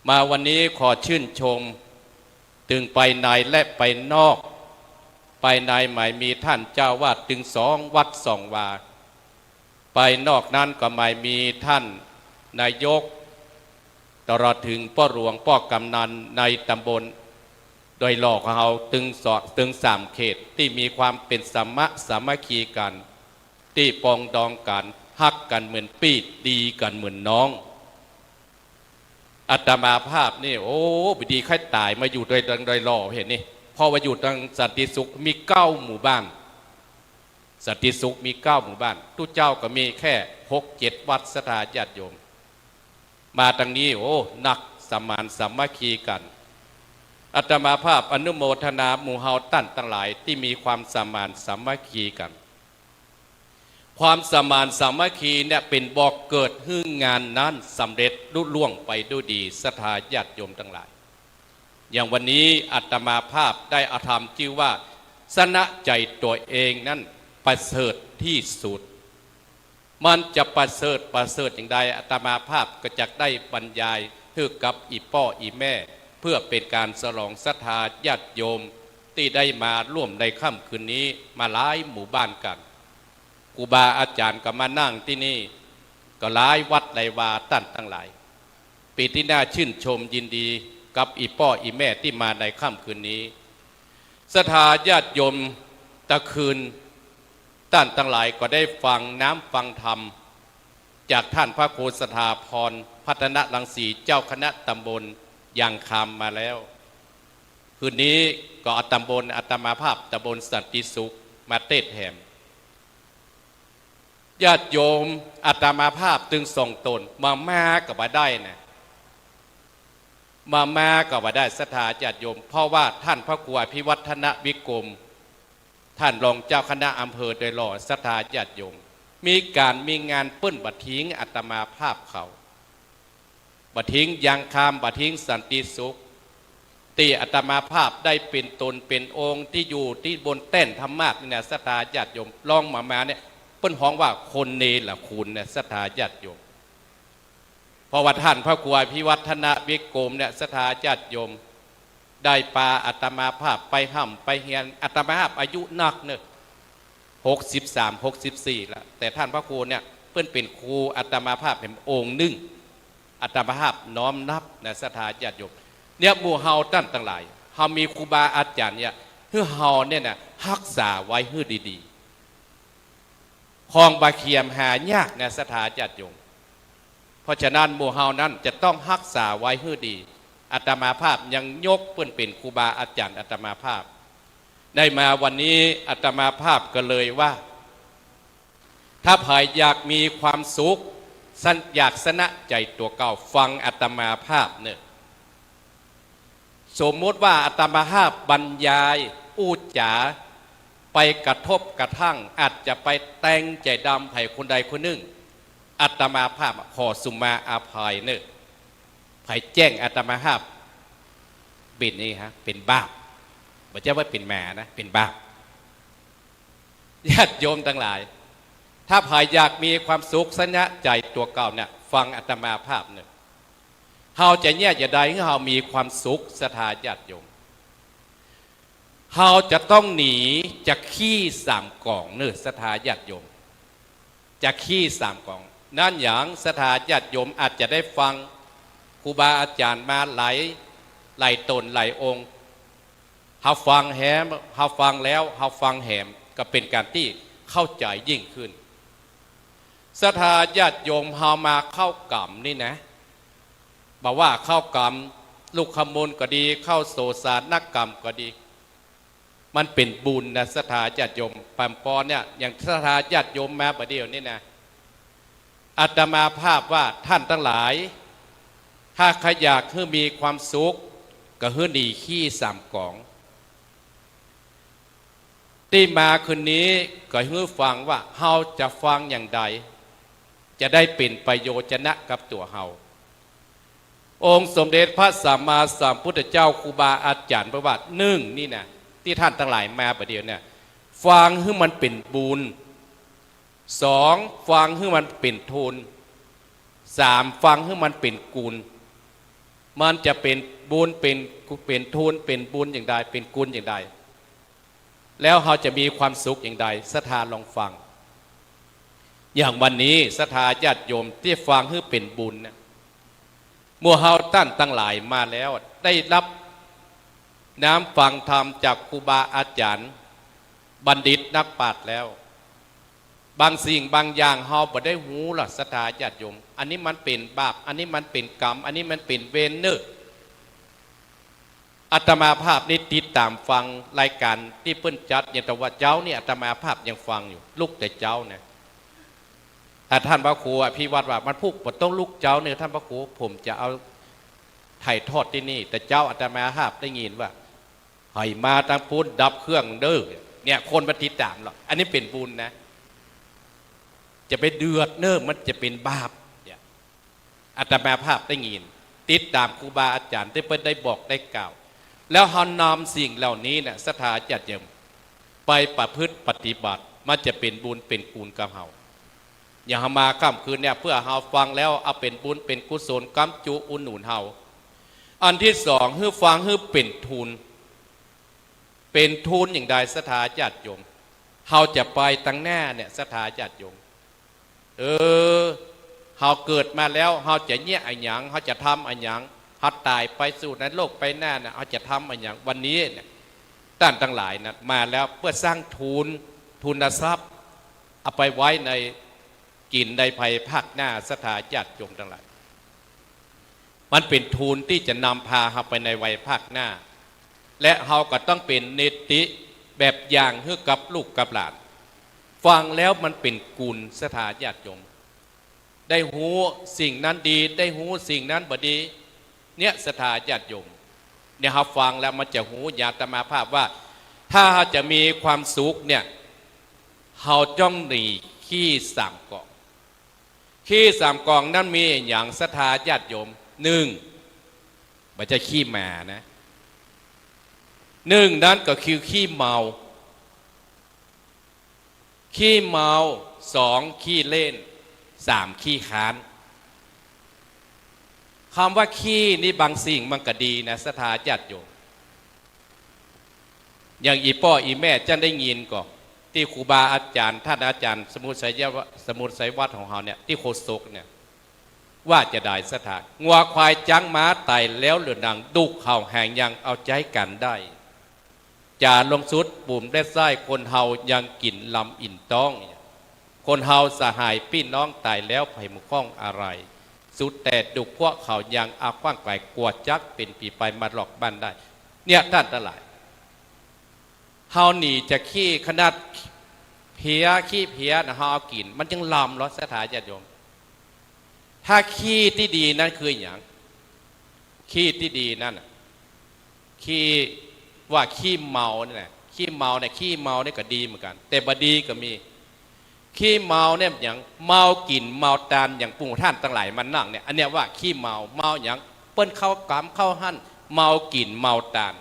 มาวันนี้ขอชื่นชม ตึงไปในและไปนอก ไปในหมายมีท่านเจ้าวาดตึงสองวัดสองวา ไปนอกนั้นก็หมายมีท่านนายก ตลอดเถิงป้อหลวงป้อกำนันในตำบลดอยหล่อของเฮาตึงสอง ตึงสามเขตตี้มีความเป๋นสมะสามัคคีกั๋น ตี้ปรองดองกั๋น ฮักกั๋นเหมือนปี้ ดีกั๋นเหมือนน้อง อาตมาภาพนี่ โอ้ บ่ดีใค่ต๋ายมาอยู่ดอย ดอยหล่อเหียนี่ เพราะว่าอยู่ตางสันติสุขมีเก้าหมู่บ้าน สันติสุขมีเก้าหมู่บ้าน ตุ๊เจ้าก็มีแค่หกเจ็ดวัด ศรัทธาญาติโยม มาตางนี้ โอ้ นักสมานสามัคคีกั๋น อาตมาภาพอนุโมทนาหมู่เฮาต้านตังหลายตี้มีความสมานสามัคคีกั๋น ความสมานสามัคคีเนี่ยเป๋นบ่อเกิดหื้องานนั้นสำเร็จลุล่วงไปด้วยดี ศรัทธาญาติโยมตังหลาย อย่างวันนี้อาตมาภาพได้เอาธรรมจื้อว่า ชนะใจ๋ตั๋วเองนั้นประเสริฐตี้สุด มันจะประเสริฐ ประเสริฐอย่างใด อาตมาภาพก็จักได้บรรยายหื้อกับอี่ป้ออี่แม่ เพื่อเป๋นก๋านฉลองศรัทธาญาติโยมตี้ได้มาร่วมในค่ำคืนนี้มาหลายหมู่บ้านกั๋น ครูบาอาจ๋ารย์ก็มานั่งตี้นี่ ก็หลายวัดหลายวาต้านตังหลาย เป๋นตี้น่าชื่นชมยินดีกับอี่ป้ออี่แม่ตี้มาในค่ำคืนนี้ ศรัทธาญาติโยม ตะคืน ต้านตังหลายก็ได้ฟังน้ำฟังธรรม จากต้านพระครูสถาพร พัฒนรังสี เจ้าคณะตำบลยางคำมาแล้ว คืนนี้ก็เอาตำบลอาตมาภาพตำบลสันติสุขมาเตสน์แหม ญาติโยม อาตมาภาพตึงสองต๋น บ่มาก็บ่ได้นะ บ่มาก็บ่ได้ ศรัทธาญาติโยม เพราะว่าต้านพระครูอภิวัฒนวิกรม ต้านรองเจ้าคณะอำเภอโดยหล่อ ศรัทธาญาติโยม มีก๋านมีงานเปิ้นบ่ทิ้งอาตมาภาพเขา บ่ทิ้งยางคำ บ่ทิ้งสันติสุข ตี้อาตมาภาพได้เป๋นต๋นเป๋นองค์ ตี้อยู่ตี้บนแต้นธรรมาสน์นี่นะ ศรัทธาญาติโยม ลองบ่มาเนี่ย เปิ้นฮ้องว่าคนเนรคุณนะ ศรัทธาญาติโยม เพราะว่าต้านพระครูอภิวัฒนวิกรมเนี่ย ศรัทธาญาติโยม ได้ปาอาตมาภาพไปฮ่ำไปเฮียน อาตมาภาพอายุนักเน่อ หกสิบสาม หกสิบสี่ แล้ว แต่ต้านพระครูเนี่ย เปิ้นเป๋นครูอาตมาภาพแหมองค์นึ่ง อาตมาภาพน้อมนับนะ ศรัทธาญาติโยม เนี่ย หมู่เฮาต้านตังหลาย เฮามีครูบาอาจ๋ารย์เนี่ย หื้อเฮาเนี่ยนะ ฮักษาไว้หื้อดีๆ ของบ่เขียมหายากนะ ศรัทธาญาติโยม เพราะฉะนั้นหมู่เฮานั้นจะต้องฮักษาไว้หื้อดี อาตมาภาพยังยกเปิ้นเป๋นครูบาอาจ๋ารย์อาตมาภาพ ได้มาวันนี้อาตมาภาพก็เลยว่า ถ้าใผอยากมีความสุข สัน อยากสนะใจ๋ตั๋วเก่า ฟังอาตมาภาพเน่อ สมมุติว่าอาตมาภาพบรรยายอู้จ๋าไปกระทบกระทั่ง อาจจะไปแตงใจ๋ดำใผคนใดคนนึ่ง อาตมาภาพขอสุมาอภัยเน่อ ใผแจ้งอาตมาภาพเป๋นนี่ฮะ เป๋นบาป บ่ใจ้ว่าเป๋นหมานะ เป๋นบาป ญาติโยมตังหลาย ถ้าใผอยากมีความสุขสนะใจ๋ตั๋วเก่าเนี่ย ฟังอาตมาภาพเน่อ เฮาจะเยียะจะใดหื้อเฮามีความสุข ศรัทธาญาติโยม เฮาจะต้องหนีจากขี้สามก๋องเน่อ ศรัทธาญาติโยม จากขี้สามก๋อง นั้นหยัง ศรัทธาญาติโยมอาจจะได้ฟังครูบาอาจ๋ารย์มาหลาย หลายต๋นหลายองค์ เฮาฟังแหม เฮาฟังแล้ว เฮาฟังแหม ก็เป๋นก๋านตี้เข้าใจ๋ยิ่งขึ้น ศรัทธาญาติโยม เฮามาเข้ากรรมนี่นะ บ่ว่าเข้ากรรมลุกขมูลก็ดี เข้าโสสารกรรมก็ดี มันเป๋นบุญนะ ศรัทธาญาติโยม ปัมปอนเนี่ย อย่างศรัทธาญาติโยมมาบ่าเดี่ยวนี้นะ อาตมาภาพว่าต้านตังหลาย ถ้าใผอยากหื้อมีความสุข ก็หื้อหนีขี้สามก๋อง ตี้มาคืนนี้ก็หื้อฟังว่าเฮาจะฟังอย่างใด จะได้เป๋นประโยชนะกับตั๋วเฮา องค์สมเด็จพระสัมมาสัมพุทธเจ้า ครูบาอาจ๋ารย์เปิ้นว่า นึ่ง นี่นะ ตี้ต้านตังหลายมาบ่าเดี่ยวเนี่ย ฟังหื้อมันเป๋นบุญ สอง ฟังหื้อมันเป๋นทุน สาม ฟังหื้อมันเป๋นกุณ มันจะเป๋นบุญ เป๋น เป๋นทุน เป๋นบุญอย่างใด เป๋นกุณอย่างใด แล้วเฮาจะมีความสุขอย่างใด ศรัทธาลองฟัง อย่างวันนี้ศรัทธาญาติโยมตี้ฟังหื้อเป๋นบุญเนี่ย หมู่เฮาต้านตังหลายมาแล้ว ได้ฮับน้ำฟังธรรมจากครูบาอาจ๋ารย์ บัณฑิตนักปราชญ์แล้ว บางสิ่งบางอย่างเฮาบ่ได้ฮู้ล่ะ ศรัทธาญาติโยม อันนี้มันเป๋นบาป อันนี้มันเป๋นกรรม อันนี้มันเป๋นเวรเน่อ อาตมาภาพนี่ติดต๋ามฟังรายก๋านตี้เปิ้นจัด อย่างแต่ว่าเจ๊านี่อาตมาภาพยังฟังอยู่ ลุกแต่เจ๊านะ ถ้าต้านพระครูอภิวัฒน์ว่า มันพุกบ่ต้องลุกเจ๊าเนี่ย ต้านพระครู ผมจะเอาถ่ายทอดตี้นี่ แต่เจ๊าอาตมาภาพได้ยินว่า ให้มาตางปู๊นดับเครื่องเด้อ เนี่ย คนมาติดต๋ามหรอก อันนี้เป๋นบุญนะ จะไปเดือดเน่อ มันจะเป๋นบาปเนี่ย อาตมาภาพได้ยิน ติดต๋ามครูบาอาจ๋ารย์ตี้เปิ้นได้บอกได้กล่าว แล้วเฮานำสิ่งเหล่านี้เนี่ย ศรัทธาญาติโยม ไปประพฤติปฏิบัติ มันจะเป๋นบุญเป๋นกุณกับเฮา อย่างเฮามาค่ำคืนเนี่ย เปื้อเฮาฟังแล้วเอาเป๋นบุญเป๋นกุศล กำจุอุดหนุนเฮา อันตี้สอง หื้อฟังหื้อเป๋นทุน เป๋นทุนอย่างใด ศรัทธาญาติโยม เฮาจะไปตางหน้าเนี่ย ศรัทธาญาติโยม เออ เฮาเกิดมาแล้ว เฮาจะเยียะอะหยัง เฮาจะทำอะหยัง เฮาต๋ายไปสู่นรกไปหน้าเนี่ย เฮาจะทำอะหยัง วันนี้เนี่ย ต้านตังหลายนะ มาแล้วเปื้อสร้างทุน ทุนทรัพย์ เอาไปไว้ในกิ๋นในภายภาคหน้า ศรัทธาญาติโยมตังหลาย มันเป๋นทุนตี้จะนำพาเฮาไปในวัยภาคหน้า และเฮาก็ต้องเป๋นนิติแบบอย่างหื้อกับลูกกับหลาน ฟังแล้วมันเป๋นกุณ ศรัทธาญาติโยม ได้ฮู้สิ่งนั้นดี ได้ฮู้สิ่งนั้นบ่ดี เนี่ย ศรัทธาญาติโยม เนี่ย เฮาฟังแล้วมันจะฮู้ อย่างอาตมาภาพว่า ถ้าเฮาจะมีความสุขเนี่ย เฮาจ้องหนีขี้สามกอง ขี้สามกองนั้นมีหยัง ศรัทธาญาติโยม นึ่ง บ่ใจ้ขี้หมานะ นึ่งนั้นก็คือขี้เมา ขี้เมา สอง ขี้เล่น สาม ขี้ค้าน กำว่าขี้นี่บางสิ่งมันก็ดีนะ ศรัทธาญาติโยม อย่างอี่ป้ออี่แม่เจ้าได้ยินก่อ ตี้ครูบาอาจ๋ารย์ ต้านอาจ๋ารย์สมุทรไสยวะ สมุทรไสวัฒน์ของเฮาเนี่ย ตี้โฆษกเนี่ย ว่าจะได้ ศรัทธา งัวควายจ๊างม้าต๋ายแล้วเหลือหนัง ดูกข้าวแห้งยังเอาใจ๊กั๋นได้ จ๋าลงสุด บุ๋มแลดไส้ คนเฮายังกิ๋นลำอิ่มต๊อง คนเฮาสหายปี้น้องต๋ายแล้ว ใผบ่ข้องอะไร สุดแต่ดูกพวกเขายังอาขว้างไก๋ กั๋วจักเป๋นผีปายมาหลอกบ้านได้ เนี่ย ต้านตังหลาย เฮาหนีจากขี้ ขนาดเพลี้ย ขี้เพลี้ยนะ เฮาเอากิ๋น มันยังลำลอ ศรัทธาญาติโยม ถ้าขี้ตี้ดีนั้นคือหยัง ขี้ตี้ดีนั้นน่ะ ขี้ว่าขี้เมานี่แหละ ขี้เมาเนี่ย ขี้เมาเนี่ยก็ดีเหมือนกั๋น แต่บ่ดีก็มี ขี้เมาเนี่ยหยัง เมากิ๋นเมาตาน อย่างปู้ต้านตังหลายมานั่งเนี่ย อันเนี้ยว่าขี้เมา เมาหยัง เปิ้นเข้ากามเข้าหั้น เมากิ๋นเมาตาน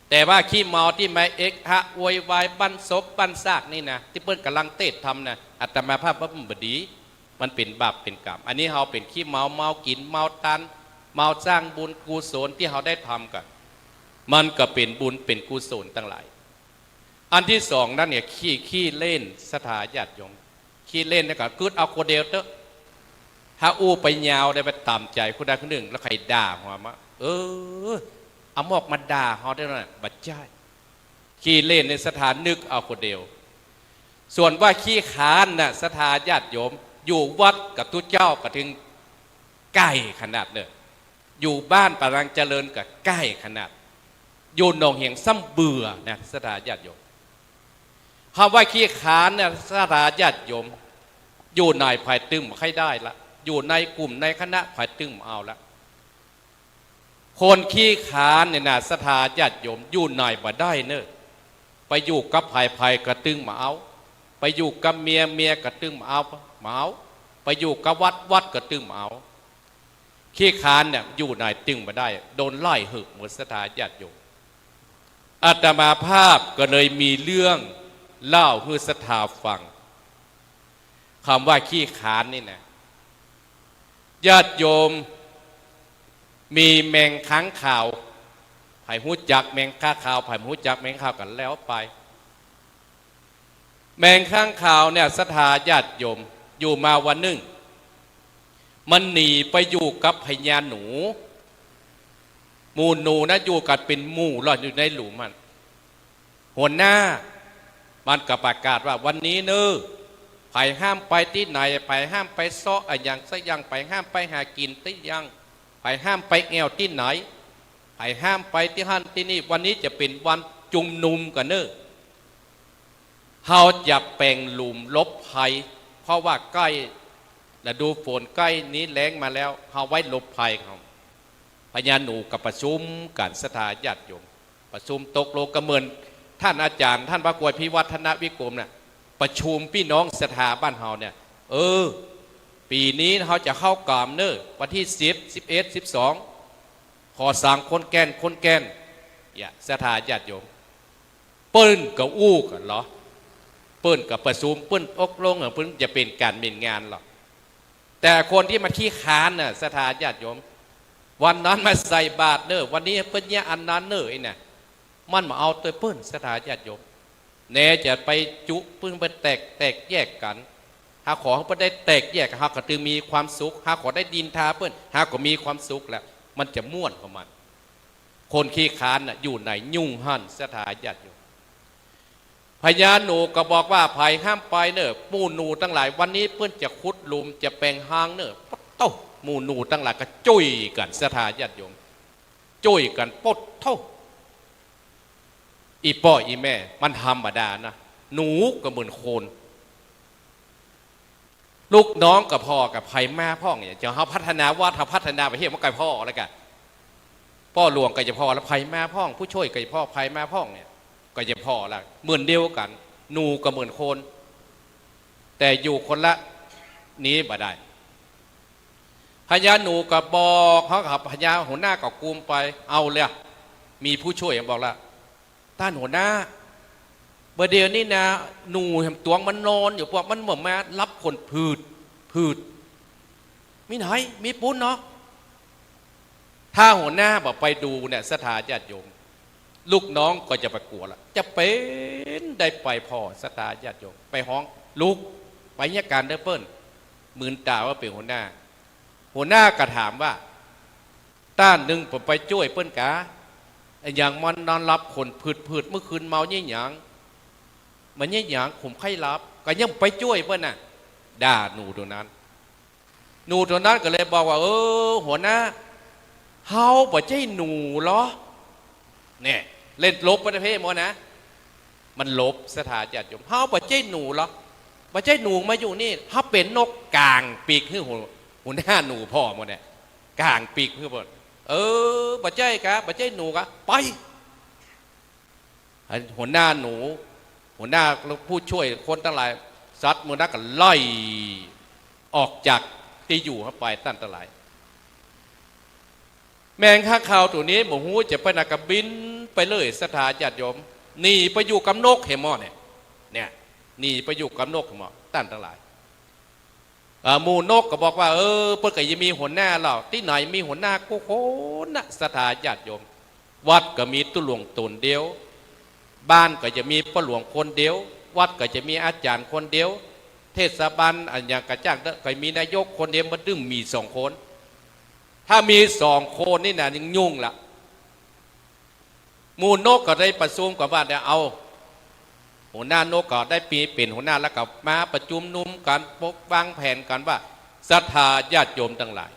แต่ว่าขี้เมาตี้มาเอะอะโวยวายบั้นศพบั้นซากนี่นะ ตี้เปิ้นก่ำลังเตศน์ทำนะ อาตมาภาพว่ามันบ่ดี มันเป๋นบาปเป๋นกรรม อันนี้เฮาเป๋นขี้เมา เมากิ๋นเมาตาน เมาสร้างบุญกุศลตี้เฮาได้ทำกั๋น มันก็เป๋นบุญเป๋นกุศลตังหลาย อันตี้สองนั้นเนี่ย ขี้ ขี้เล่น ศรัทธาญาติโยม ขี้เล่นเนี่ยก็กึ๊ดเอาคนเดียวเต๊อะ ถ้าอู้ไปยาวได้ไปต๋ามใจ๋คนใดคนนึ่ง แล้วใค่ด่าหัวมา เออ เอามอกมาด่าเฮาได้นะ บ่ใจ้ ขี้เล่นใน ศรัทธานึกเอาคนเดียว ส่วนว่าขี้ค้านน่ะ ศรัทธาญาติโยม อยู่วัดกับตุ๊เจ้าก็ตึงใก้ขนาดเน่อ อยู่บ้านปานังเจริญก็ใก้ขนาด อยู่หนองเหียงซ้ำเบื่อนะ ศรัทธาญาติโยม กำว่าขี้ค้านเนี่ย ศรัทธาญาติโยม อยู่ในภายตึงบ่ใค่ได้ละ อยู่ในกลุ่มในคณะภายตึงบ่เอาละ คนขี้ค้านเนี่ยนะ ศรัทธาญาติโยม อยู่ในบ่ได้เน่อ ไปอยู่กับใผๆ ก็ตึงบ่เอา ไปอยู่กับเมีย เมียก็ตึงบ่เอา บ่เอา ไปอยู่กับวัด วัดก็ตึงบ่เอา ขี้ค้านเนี่ย อยู่ในตึงบ่ได้ โดนไล่หืบหมด ศรัทธาญาติโยม อาตมาภาพก็เลยมีเรื่องเล่าหื้อศรัทธาฟัง กำว่าขี้ค้านนี่นะ ญาติโยม มีแมงค้างคาว ใผฮู้จักแมงค้างคาว ใผบ่ฮู้จักแมงค้างคาวก็แล้วไป แมงค้างคาวเนี่ย ศรัทธาญาติโยม อยู่มาวันนึ่ง มันหนีไปอยู่กับพญาหนู หมู่หนูนะ อยู่กั๋นเป๋นหมู่ลอดอยู่ในหลุมหั้น หัวหน้ามันก็ประกาศว่า วันนี้เน่อ ใผห้ามไปตี้ไหน ใผห้ามไปเซาะอะหยังสักอย่าง ใผห้ามไปหากิ๋นตี้ยัง ใผห้ามไปแอ่วตี้ไหน ใผห้ามไปตี้หั้นตี้นี่ วันนี้จะเป๋นวันจุมนุมกั๋นเน่อ เฮาจะแป๋งหลุมหลบภัย เพราะว่าใก้ฤดูฝน ใก้นี้แล้งมาแล้ว เฮาไว้หลบภัยเฮา พญาหนูก็ประชุมกั๋น ศรัทธาญาติโยม ประชุมตกลงกั๋นเหมือนต้านอาจ๋ารย์ ต้านพระครูอภิวัฒนวิกรมน่ะ ประชุมปี้น้องศรัทธาบ้านเฮาเนี่ย เออ ปี๋นี้เฮาจะเข้ากามเน่อ วันตี้สิบ สิบเอ็ด สิบสอง ขอสั่งคนแก่น คนแก่น เนี่ย ศรัทธาญาติโยม เปิ้นก็อู้กั๋นลอ เปิ้นก็ประชุม เปิ้นตกลงกั๋น เปิ้นจะเป๋นก๋านเป๋นงานลอ แต่คนตี้มาขี้ค้านน่ะ ศรัทธาญาติโยม วันนั้นมาใส่บาตรเน่อ วันนี้เปิ้นเยียะอันนั้นเน่อ ไอ้น่ะ มันบ่เอาตวยเปิ้น ศรัทธาญาติโยม แน่จะไปจุเปิ้นไปแตก แตกแยกกั๋น หากขอหื้อเปิ้นได้แตกแยก เฮาก็ตึงมีความสุข หากขอได้นินทาเปิ้น เฮาก็มีความสุขแล้ว มันจะม่วนของมัน คนขี้ค้านน่ะ อยู่ในยุ่งหั้น ศรัทธาญาติโยม พญาหนูก็บอกว่า ใผห้ามไปเน่อ หมู่หนูตังหลาย วันนี้เปิ้นจะขุดหลุม จะแป๋งฮางเน่อ ปะโต้ หมู่หนูตังหลายก็จุ้ยกั๋น ศรัทธาญาติโยม จุ้ยกั๋น ปะโต้ อี่ป้ออี่แม่ มันธรรมดานะ หนูก็เหมือนคน ลูกน้องก็ผ่อ ก็ใผมาพ่องเนี่ย จะเฮาพัฒนาวัด เฮาพัฒนาประเทศ มันก็ผ่อแล้วก่ะ ป้อหลวงก็จะผ่อแล้ว ใผมาพ่อง ผู้ช่วยก็จะผ่อ ใผมาพ่องเนี่ย ก็จะผ่อแล้ว เหมือนเดียวกั๋น หนูก็เหมือนคน แต่อยู่คนละนี้บ่ได้ พญาหนูก็บอก เฮาก็ พญาหัวหน้าก็กุมไป เอาเลย มีผู้ช่วยบอกละ ต้านหัวหน้า บ่าเดี่ยวนี้นะ หนูแหมตวงมันนอนอยู่ พวกมันบ่มารับขนผืด ผืด มีไหน มีปู๊นเนาะ ถ้าหัวหน้าบ่ไปดูเนี่ย ศรัทธาญาติโยม ลูกน้องก็จะไปกั๋วละ จะเป๋นได้ไปผ่อ ศรัทธาญาติโยม ไปฮ้อง ลุก ไปเยียะก๋านเน่อเปิ้น หมืนต๋าว่าเป๋นหัวหน้า หัวหน้าก็ถามว่า ต้านนึ่งบ่ไปจ้วยเปิ้นกา อะหยังมันนอนหลับขนผืดๆ เมื่อคืนเมาเยียะหยัง มันเยียะหยัง ผมไข้หลับ ก็ยังไปจ้วยเปิ้นน่ะ ด่าหนูตั๋วนั้น หนูตั๋วนั้นก็เลยบอกว่า เออ หัวหน้า เฮาบ่ใจ้หนูเหรอ เนี่ย เล่นลบประเภทหมดนะ มันลบ ศรัทธาญาติโยม เฮาบ่ใจ้หนูเหรอ บ่ใจ้หนูมาอยู่นี่ เฮาเป๋นนกก๋างปีกหื้อ หัว หัวหน้าหนูผ่อหมดเนี่ย ก๋างปีกหื้อหมด เออ บ่ใจ้กา บ่ใจ้หนูกา ไป หัวหน้าหนู หัวหน้าผู้ช่วยคนตังหลาย สัตว์หมู่นั้นก็ไล่ออกจากตี้อยู่หั้นไป ต้านตังหลาย แมงค้างคาวตั๋วนี้บ่ฮู้จะไปไหนก็บินไปเลย ศรัทธาญาติโยม หนีไปอยู่กับนกเหมอเนี่ย เนี่ย หนีไปอยู่กับนกเหมอ ต้านตังหลาย เอ่อ หมู่นกก็บอกว่า เออ เปิ้นก็ยังมีหัวหน้าแล้ว ตี้ไหนมีหัวหน้ากู้คนนะ ศรัทธาญาติโยม วัดก็มีตุ๊หลวงต๋นเดียว บ้านก็จะมีป้อหลวงคนเดียว วัดก็จะมีอาจ๋ารย์คนเดียว เทศบาลอะหยังก็จ้างเต๊อะ ก็มีนายกคนเดียว บ่ดึงมีสองคน ถ้ามีสองคนนี่นะ ยิ่งยุ่งละ หมู่นกก็ได้ประชุมกั๋นว่า เดี๋ยวเอา หัวหน้านกก็ได้ปี เป๋นหัวหน้าแล้วก็มาประชุมนุมกั๋น ปกวางแผนกั๋นว่า ศรัทธาญาติโยมตังหลาย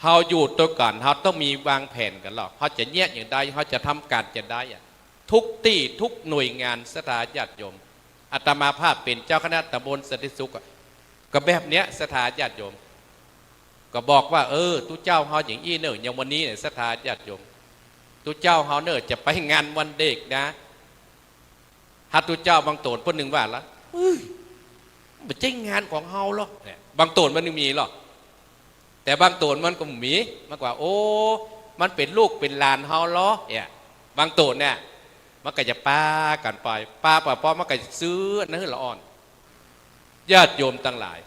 เฮาอยู่ตวยกั๋น เฮาต้องมีวางแผนกั๋นแล้ว เฮาจะเยียะอย่างใด เฮาจะทำก๋านจะใดอะ ทุกตี้ทุกหน่วยงาน ศรัทธาญาติโยม อาตมาภาพเป๋นเจ้าคณะตำบลสันติสุขอะ ก็แบบเนี้ย ศรัทธาญาติโยม ก็บอกว่า เออ ตุ๊เจ้าเฮาอย่างอี้เน่อ อย่างวันนี้เนี่ย ศรัทธาญาติโยม ตุ๊เจ้าเฮาเน่อ จะไปงานวันเด็กนะ ถ้าตุ๊เจ้าบางต๋นเปิ้นนึ่งว่าละ เอ้ย บ่ใจ้งานของเฮาหรอก เนี่ย บางต๋นมันนึ่งมีหรอก แต่บางต๋นมันก็มี มันก็ว่า โอ้ มันเป๋นลูกเป๋นหลานเฮาหรอ เนี่ย บางต๋นเนี่ย มันก็จะปากั๋นไป ปาไป ปอมันก็จะซื้ออันนั้นหื้อละอ่อน ญาติโยมตังหลาย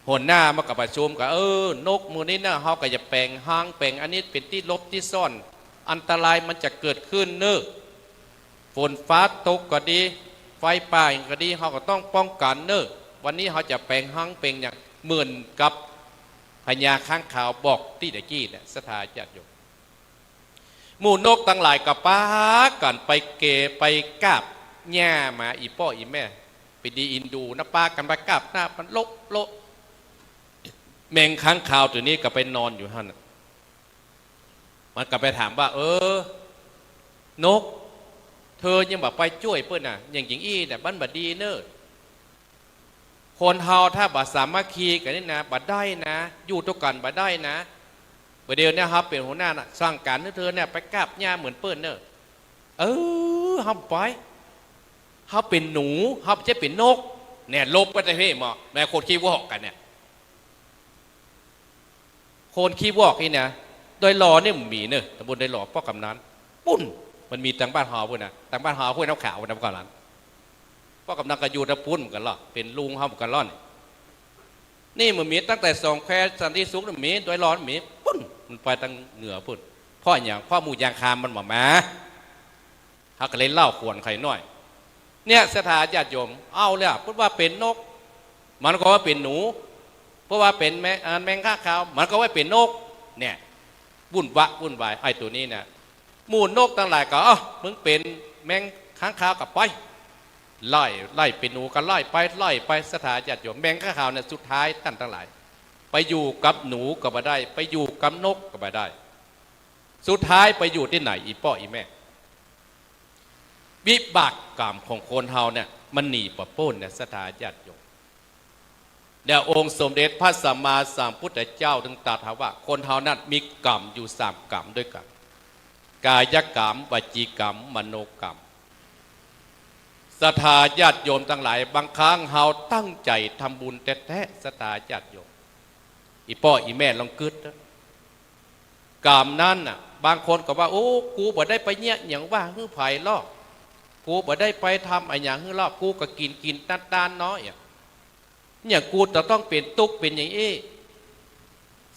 หัวหน้ามันก็ประชุมกั๋น เออ นกหมู่นี้นะ เฮาก็จะแป๋งฮาง แป๋งอันนี้เป๋นตี้หลบตี้ซ่อน อันตรายมันจะเกิดขึ้นเน่อ ฝนฟ้าตกก็ดี ไฟป่าก็ดี เฮาก็ต้องป้องกั๋นเน่อ วันนี้เฮาจะแป๋งฮางแป๋งอย่าง เหมือนกับพญาค้างคาวบอกตี้ตะกี้เนี่ย ศรัทธาญาติโยม หมู่นกตังหลายก็ปากั๋นไปเก ไปกาบหญ้ามา อี่ป้ออี่แม่ ไปดีอินดูนะ ปากั๋นไปกาบหน้ามันโละโละ แมงค้างคาวตั๋วนี้ก็ไปนอนอยู่หั้นน่ะ มันก็ไปถามว่า เออ นก เธอยังบ่ไปจ้วยเปิ้นน่ะ อย่างจิงอี้น่ะ มันบ่ดีเน่อ คนเฮาถ้าบ่สามัคคีกั๋นนี่นะ บ่ได้นะ อยู่ตวยกั๋นบ่ได้นะ บ่าเดี่ยวนี้เฮาเป๋นหัวหน้าน่ะ สั่งก๋านหื้อเธอเนี่ยไปกาบหญ้าเหมือนเปิ้นเน่อ เออ เฮาบ่ไป เฮาเป๋นหนู เฮาบ่ใจ้เป๋นนก เนี่ย ลบไปแต่เฮ้ยหมอ แม่คนขี้วอกกั๋นเนี่ย คนขี้วอกนี่นะ ดอยหล่อนี่มันมีเน่อ ตำบลดอยหล่อ ป้อกำนัน ปุ้น มันมีตางบ้านเฮาปุ้นน่ะ ตางบ้านเฮาห้วยน้ำขาวนะ ป้อกำนัน ป้อกำนันก็อยู่ตางปุ้นเหมือนกั๋นลอ เป๋นลุงเฮาเหมือนกั๋นลอ นี่มันมีตั้งแต่สองแควสันติสุขนี่มี ดอยหล่อนี่มี ปุ้น มันไปตางเหนือปุ้น เพราะหยัง เพราะหมู่ยางคามมันบ่มา เฮาก็เลยเล่าขวัญใค่น้อย เนี่ย ศรัทธาญาติโยม เอาแล้ว เปิ้นว่าเป๋นนก มันก็ว่าเป๋นหนู เปิ้นว่าเป๋นแมง เอ่อ แมงค้างคาว มันก็ว่าเป๋นนก เนี่ย วุ่นวะวุ่นวาย ไอ้ตั๋วนี้นะ หมู่นกตังหลายก็ เอ้า มึงเป๋นแมงค้างคาวก็ไป ไล่ ไล่เป๋นหนูก็ไล่ไป ไล่ไป ศรัทธาญาติโยม แมงข้างคาวเนี่ย สุดท้ายต้านตังหลาย ไปอยู่กับหนูก็บ่ได้ ไปอยู่กับนกก็บ่ได้ สุดท้ายไปอยู่ตี้ไหน อี่ป้ออี่แม่ วิบากกรรมของคนเฮาเนี่ย มันหนีบ่ป๊นนะ ศรัทธาญาติโยม เนี่ย องค์สมเด็จพระสัมมาสัมพุทธเจ้าจึงตรัสว่า คนเฮานั้นมีกรรมอยู่สามกรรมด้วยกั๋น กายกรรม วจีกรรม มโนกรรม ศรัทธาญาติโยมตังหลาย บางครั้งเฮาตั้งใจ๋ทำบุญแต๊ๆ ศรัทธาญาติโยม อี่ป้ออี่แม่ลองกึ๊ดนะ กรรมนั้นน่ะ บางคนก็ว่า โอ้ กูบ่ได้ไปเยียะหยังว่าหื้อใผลอก กูบ่ได้ไปทำอะหยังหื้อลอก กูก็กิ๋นกิ๋นตานๆ น้อยอะ เนี่ย กูจะต้องเป๋นตุ๊กข์เป๋นอย่างอี้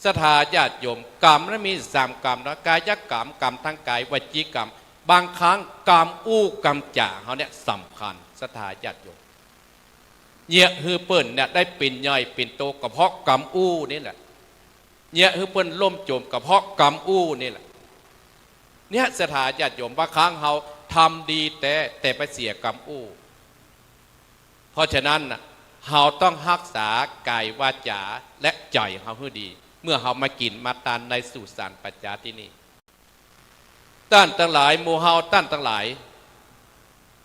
ศรัทธาญาติโยม กรรมนั้นมีสามกรรมนะ กายกรรม กรรมตางก๋าย วจีกรรม บางครั้งกรรมอู้กรรมจ๋าเฮาเนี่ยสำคัญ ศรัทธาญาติโยม เยียะหื้อเปิ้นเนี่ยได้เป๋นใหญ่เป๋นโตก็เพราะกรรมอู้นี่แหละ เยียะหื้อเปิ้นล่มจ๋มก็เพราะกรรมอู้นี่แหละ เนี่ย ศรัทธาญาติโยม บางครั้งเฮาทำดีแต๊ แต่ไปเสียกรรมอู้ เพราะฉะนั้นน่ะ เฮาต้องฮักษากายวาจาและใจ๋เฮาหื้อดี เมื่อเฮามากิ๋นมาตานในสุสานปัจจาตี้นี่ ต้านตังหลาย หมู่เฮาต้านตังหลาย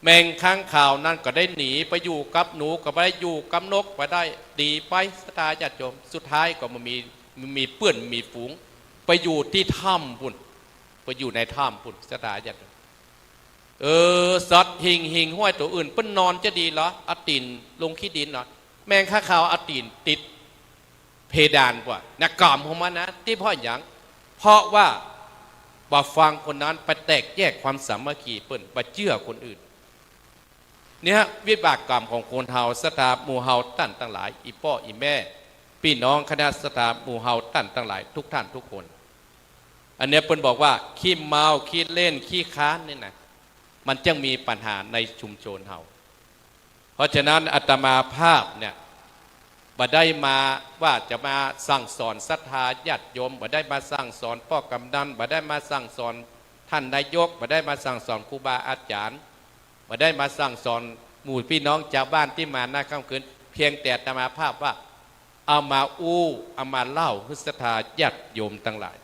แมงข้างคาวนั้นก็ได้หนีไปอยู่กับหนูก็บ่ได้ อยู่กับนกบ่ได้ หนีไป ศรัทธาญาติโยม สุดท้ายก็บ่มี มีเปื้อนมีฝูง ไปอยู่ตี้ถ้ำปู้น ไปอยู่ในถ้ำปู้น ศรัทธาญาติโยม เออ สัตว์หิ่ง หิ่งห้อยตั๋วอื่น เปิ้นนอนจะดีเหรอ เอาตี๋นลงขี้ดินเหรอ แมงข้างคาวเอาตี๋นติดเพดานกว่า นะ กรรมของมันนะ ตี้เพราะหยัง เพราะว่าบ่ฟังคนนั้น ไปแตกแยกความสามัคคีเปิ้น บ่เจื้อคนอื่น เนี่ย วิบากกรรมของคนเฮา ศรัทธาหมู่เฮาต้านตังหลาย อี่ป้ออี่แม่ ปี้น้องคณะศรัทธาหมู่เฮาต้านตังหลาย ทุกท่านทุกคน อันเนี้ยเปิ้นบอกว่า ขี้เมา ขี้เล่น ขี้คร้านนี่นะ มันจึงมีปัญหาในชุมชนเฮา เพราะฉะนั้นอาตมาภาพเนี่ย บ่ได้มาว่าจะมาสั่งสอนศรัทธาญาติโยม บ่ได้มาสั่งสอนป้อกำนัน บ่ได้มาสั่งสอนต้านนายก บ่ได้มาสั่งสอนครูบาอาจ๋ารย์ บ่ได้มาสั่งสอนหมู่ปี้น้องจาวบ้านตี้มาในค่ำคืน เพียงแต่อาตมาภาพว่า เอามาอู้ เอามาเล่าหื้อศรัทธาญาติโยมตังหลาย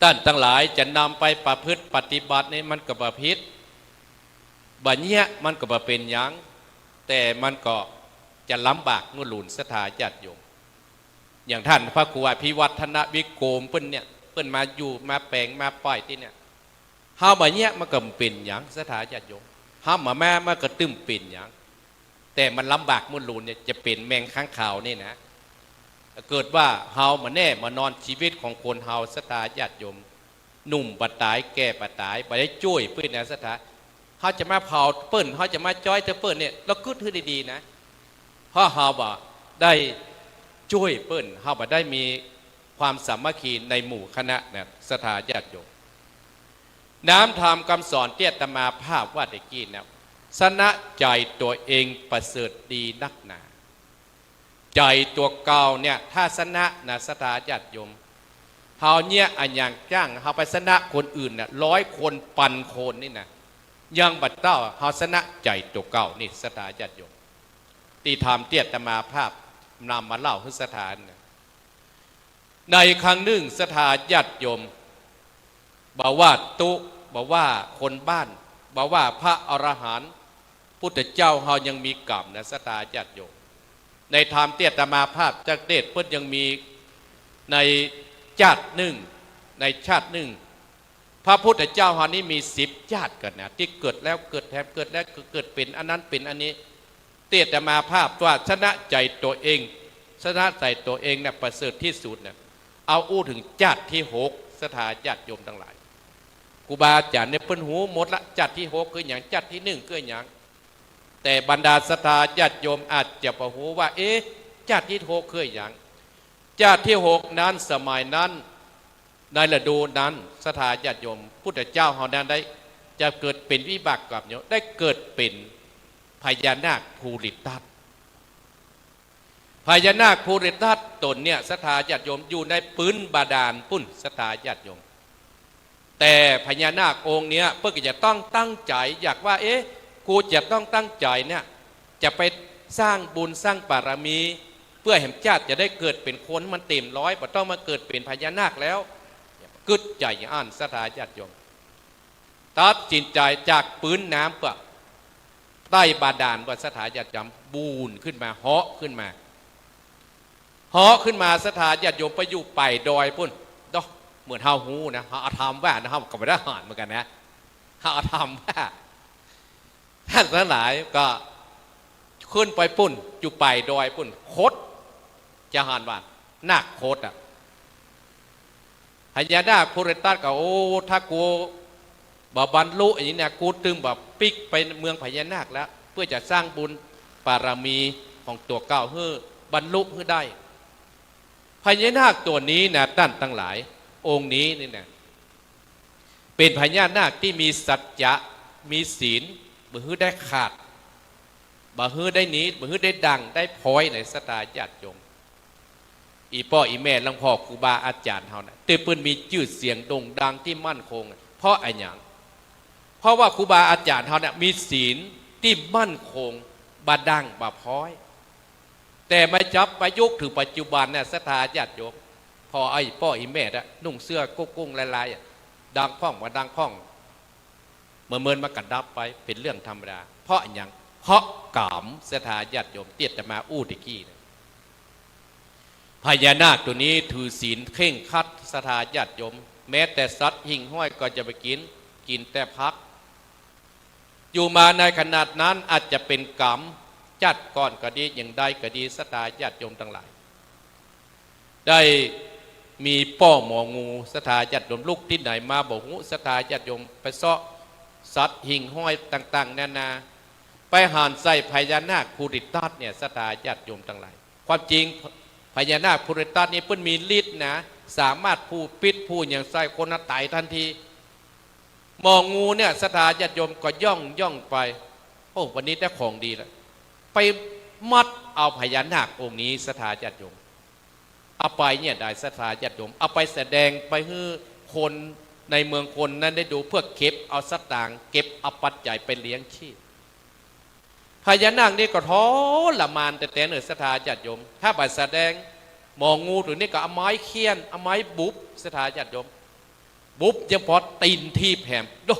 ต้านตังหลายจะนำไปประพฤติปฏิบัตินี่มันก็บ่ผิด บ่เยียะมันก็บ่เป๋นหยัง แต่มันก็จะลำบากงุ่นหลุนศรัทธาญาติโยม อย่างต้านพระครูอภิวัฒนวิโกมเปิ้นเนี่ย เปิ้นมาอยู่มาแป๋งมาป่อยตี้เนี่ย เฮาบ่เยียะมันก็บ่เป๋นหยังศรัทธาญาติโยม เฮาบ่มามันก็ตึงเป๋นหยัง แต่มันลำบากงุ่นหลุนเนี่ย จะเป๋นแมงข้างคาวนี่นะ เกิดว่าเฮาบ่แน่บ่นอน ชีวิตของคนเฮาศรัทธาญาติโยม หนุ่มบ่ต๋าย แก่บ่ต๋าย บ่ได้จ้วยเปิ้นนะศรัทธา เฮาจะมาเผาเปิ้น เฮาจะมาจ๊อยเปิ้นเนี่ย ลองกึ๊ดหื้อดีๆ นะ เพราะเฮาบ่ได้จ้วยเปิ้น เฮาบ่ได้มีความสามัคคีในหมู่คณะนะ ศรัทธาญาติโยม น้ำธรรมกำสอนตี้อาตมาภาพว่าตะกี้เนี่ย ชนะใจ๋ตั๋วเองประเสริฐดีนักหนา ใจ๋ตั๋วเก่าเนี่ย ถ้าชนะนะศรัทธาญาติโยม เฮาเยียะอะหยังจ้าง เฮาไปชนะคนอื่นน่ะ ร้อยคน ปันคนนี่นะ ยังบ่เต้าเฮาชนะใจ๋ตั๋วเก่านี่ศรัทธาญาติโยม ตี้ธรรมตี้อาตมาภาพนำมาเล่าหื้อศรัทธานะ ในครั้งนึ่งศรัทธาญาติโยม บ่ว่าตุ๊ บ่ว่าคนบ้าน บ่ว่าพระอรหันต์ พุทธเจ้าเฮายังมีกรรมนะศรัทธาญาติโยม ในธรรมตี้อาตมาภาพจักเทศน์เปิ้นยังมีในชาตินึ่ง ในชาตินึ่ง พระพุทธเจ้าเฮานี้มีสิบชาติกั๋นนะ ตี้เกิดแล้วเกิดแถม เกิดแล้วเกิด เกิดเป๋นอันนั้นเป๋นอันนี้ ตี้อาตมาภาพว่าชนะใจ๋ตั๋วเอง ชนะใจ๋ตั๋วเองเนี่ยประเสริฐตี้สุดเนี่ย เอาอู้เถิงชาติตี้หก ศรัทธาญาติโยมตังหลาย ครูบาอาจ๋ารย์เนี่ยเปิ้นฮู้หมดละ ชาติตี้หกคือหยัง ชาติตี้นึ่งคือหยัง แต่บรรดาศรัทธาญาติโยมอาจจะบ่ฮู้ว่า เอ๊ะ ชาติตี้หกคือหยัง ชาติตี้หกนั้น สมัยนั้น ในฤดูนั้น ศรัทธาญาติโยม พุทธเจ้าเฮานั้นได้ จะเกิดเป๋นวิบากกรรมอยู่ ได้เกิดเป๋นพญานาคภูริทัต พญานาคภูริทัตต๋นเนี่ย ศรัทธาญาติโยม อยู่ในปื๊นบาดาลปุ้น ศรัทธาญาติโยม แต่พญานาคองค์เนี้ย เปิ้นก็จะต้องตั้งใจ๋อยากว่า เอ๊ะ กูจะต้องตั้งใจ๋เนี่ย จะไปสร้างบุญสร้างบารมี เปื้อแหมจาติจะได้เกิดเป๋นคนมันเต๋มร้อย บ่ต้องมาเกิดเป๋นพญานาคแล้ว กึ๊ดใจ๋อั้น ศรัทธาญาติโยม ตัดสินใจ๋จากปื๊นน้ำเปื้อ ใต้บาดาลเปื้อ ศรัทธาญาติโยม บูนขึ้นมา เหาะขึ้นมา เหาะขึ้นมา ศรัทธาญาติโยม ไปอยู่ป่ายดอยปู๊น เนาะ เหมือนเฮาฮู้นะ เฮาเอาธรรมว่านะ เฮาก็บ่ได้หาญเหมือนกั๋นนะ เฮาเอาธรรมว่า ต้านตังหลายก็ขึ้นไปปู๊น อยู่ป่ายดอยปู๊น คด จะหันว่านาคคดอะ พญานาคภูริทัตก็ โอ้ ถ้ากูบ่บรรลุอันนี้เนี่ย กูตึงบ่ปิ๊กไปเมืองพญานาคแล้ว เปื้อจะสร้างบุญบารมีของตั๋วเก่าหื้อบรรลุหื้อได้ พญานาคตั๋วนี้นะ ต้านตังหลาย องค์นี้นี่นะ เป๋นพญานาคตี้มีสัจจะ มีศีล บ่หื้อได้ขาด บ่หื้อได้หนี บ่หื้อได้ด่าง ได้พลอย ในศรัทธาญาติโยม อี่ป้ออี่แม่ หลวงพ่อครูบาอาจ๋ารย์เฮานะ ตี้เปิ้นมีจื้อเสียงโด่งดังตี้มั่นคง เพราะอะหยัง เพราะว่าครูบาอาจ๋ารย์เฮาเนี่ยมีศีลตี้มั่นคง บ่ด่างบ่พลอย แต่มาจับประยุกต์ถือปัจจุบันเนี่ย ศรัทธาญาติโยม ผ่อไอ้ป้ออีแม่นะ นุ่งเสื้อกุ้งๆ ลายๆ อะ ดังพ่องบ่ดังพ่อง เมื่อเมินมันก็ดับไป เป๋นเรื่องธรรมดา เพราะอะหยัง เพราะกาม ศรัทธาญาติโยม ตี้อาตมาอู้ตะกี้นะ พญานาคตั๋วนี้ถือศีลเคร่งครัด ศรัทธาญาติโยม แม้แต่สัตว์หิ่งห้อยก็จะบ่กิ๋น กิ๋นแต่ผัก อยู่มาในขนาดนั้นอาจจะเป๋นกรรม จาติก่อนก็ดี อย่างใดก็ดี ศรัทธาญาติโยมตังหลาย ได้มีป้อหมองู ศรัทธาญาติโยม ลุกตี้ไหนมาบ่ฮู้ ศรัทธาญาติโยม ไปเซาะสัตว์หิ่งห้อยต่างๆ นานา ไปหันใส่พญานาคภูริทัตเนี่ย ศรัทธาญาติโยมตังหลาย ความจริงพญานาคภูริทัตนี่เปิ้นมีฤทธิ์นะ สามารถผูกปิดผูกหยังใส่คนน่ะต๋ายตันที หมองูเนี่ย ศรัทธาญาติโยมก็ย่องย่องไป โอ้ วันนี้ได้ของดีแล้ว ไปมัดเอาพญานาคองค์นี้ ศรัทธาญาติโยม เอาไปเนี่ยได้ ศรัทธาญาติโยม เอาไปแสดงไปหื้อคนในเมืองคนนั้นได้ดู เพื่อเก็บเอาสตางค์ เก็บเอาปัจจัยไปเลี้ยงชีพ พญานาคนี่ก็ทรมานแต๊ๆ เน่อ ศรัทธาญาติโยม ถ้าบ่แสดง หมองูตั๋วนี้ก็เอาไม้เฆี่ยน เอาไม้บุบ ศรัทธาญาติโยม บุบยังปอตี๋นถีบแหม โด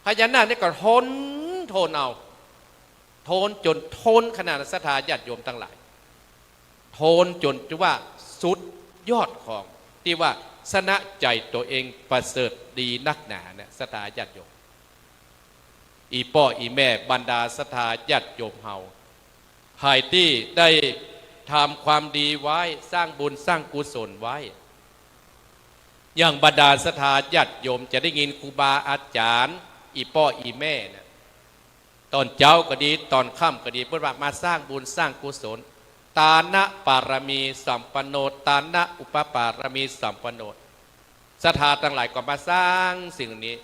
พญานาคนี่ก็ทน ทนเอา ทนจ๋นทนขนาด ศรัทธาญาติโยมตังหลาย ทนจ๋นจะว่าสุดยอดของ ตี้ว่าชนะใจ๋ตั๋วเองประเสริฐดีนักหนาเนี่ย ศรัทธาญาติโยม อี่ป้ออี่แม่ บรรดาศรัทธาญาติโยมเฮา ใผตี้ได้ทำความดีไว้ สร้างบุญสร้างกุศลไว้ อย่างบรรดาศรัทธาญาติโยมจะได้ยินครูบาอาจ๋ารย์ อี่ป้ออี่แม่เนี่ย ต๋อนเจ๊าก็ดี ต๋อนค่ำก็ดี เปิ้นว่ามาสร้างบุญสร้างกุศล ทานปารมีสัมปันโน ทานอุปปารมีสัมปันโน ศรัทธาตังหลายก็มาสร้างสิ่งนี้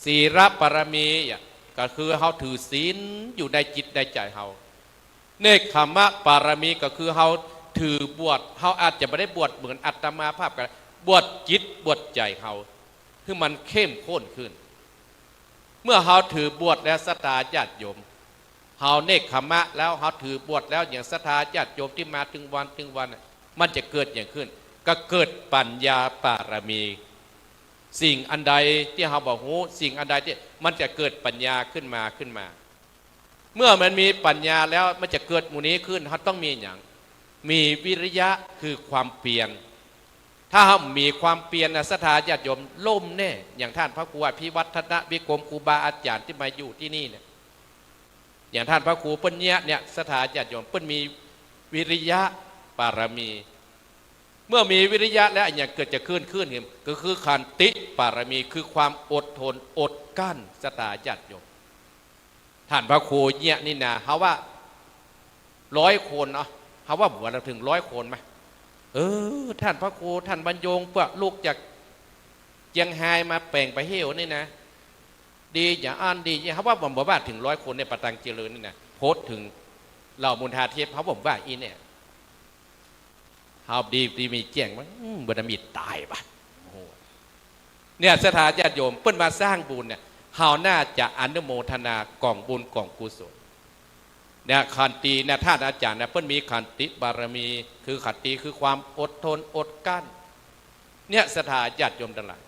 ศีลปารมีอ่ะ ก็คือเฮาถือศีลอยู่ในจิตในใจ๋เฮา เนกขัมมปารมีก็คือเฮาถือบวช เฮาอาจจะบ่ได้บวชเหมือนอาตมาภาพก็ได้ บวชจิตบวชใจ๋เฮา หื้อมันเข้มข้นขึ้น เมื่อเฮาถือบวชแล้ว ศรัทธาญาติโยม เฮาเนกขัมมะแล้ว เฮาถือบวชแล้ว อย่างศรัทธาญาติโยมตี้มาตึงวันตึงวันน่ะ มันจะเกิดหยังขึ้น ก็เกิดปัญญาปารมี สิ่งอันใดตี้เฮาบ่ฮู้ สิ่งอันใดตี้ มันจะเกิดปัญญาขึ้นมา ขึ้นมา เมื่อมันมีปัญญาแล้ว มันจะเกิดหมู่นี้ขึ้น เฮาต้องมีหยัง มีวิริยะ คือความเปียร ถ้าเฮาบ่มีความเปียรนะ ศรัทธาญาติโยม ล้มแน่ อย่างต้านพระครูอภิวัฒนวิกรม ครูบาอาจ๋ารย์ตี้มาอยู่ตี้นี่เนี่ย อย่างต้านพระครูเปิ้นเยียะเนี่ย ศรัทธาญาติโยม เปิ้นมีวิริยะปารมี เมื่อมีวิริยะแล้ว อะหยังเกิดจะขึ้น ขึ้น ก็คือขันติปารมี คือความอดทน อดกลั้น ศรัทธาญาติโยม ต้านพระครูเยียะนี่นา เฮาว่าร้อยคนเนาะ เฮาว่าบ่ถึงร้อยคนมะ เออ ต้านพระครู ต้านบรรยง เปื้อลุกจากเจียงฮายมาแป๋งไปเหี่ยวนี่นะ ดีอย่างอั้นดีอย่าง เฮาว่าบ่ บ่ว่าถึงร้อยคนเนี่ย ป่าตังเจริญนี่นะ โพสต์เถิงเหล่ามุนทาเทพ เฮาบ่ว่าอี้เนี่ย เฮาดี ดีมีแจ้งว่า อืม บ่ได้มีต๋ายว่ะ โอ้โห เนี่ย ศรัทธาญาติโยม เปิ้นมาสร้างบุญเนี่ย เฮาน่าจะอนุโมทนากองบุญกองกุศล เนี่ย ขันติเนี่ย ต้านอาจ๋ารย์เนี่ย เปิ้นมีขันติบารมี คือขันติคือความอดทนอดกลั้น เนี่ย ศรัทธาญาติโยมตังหลาย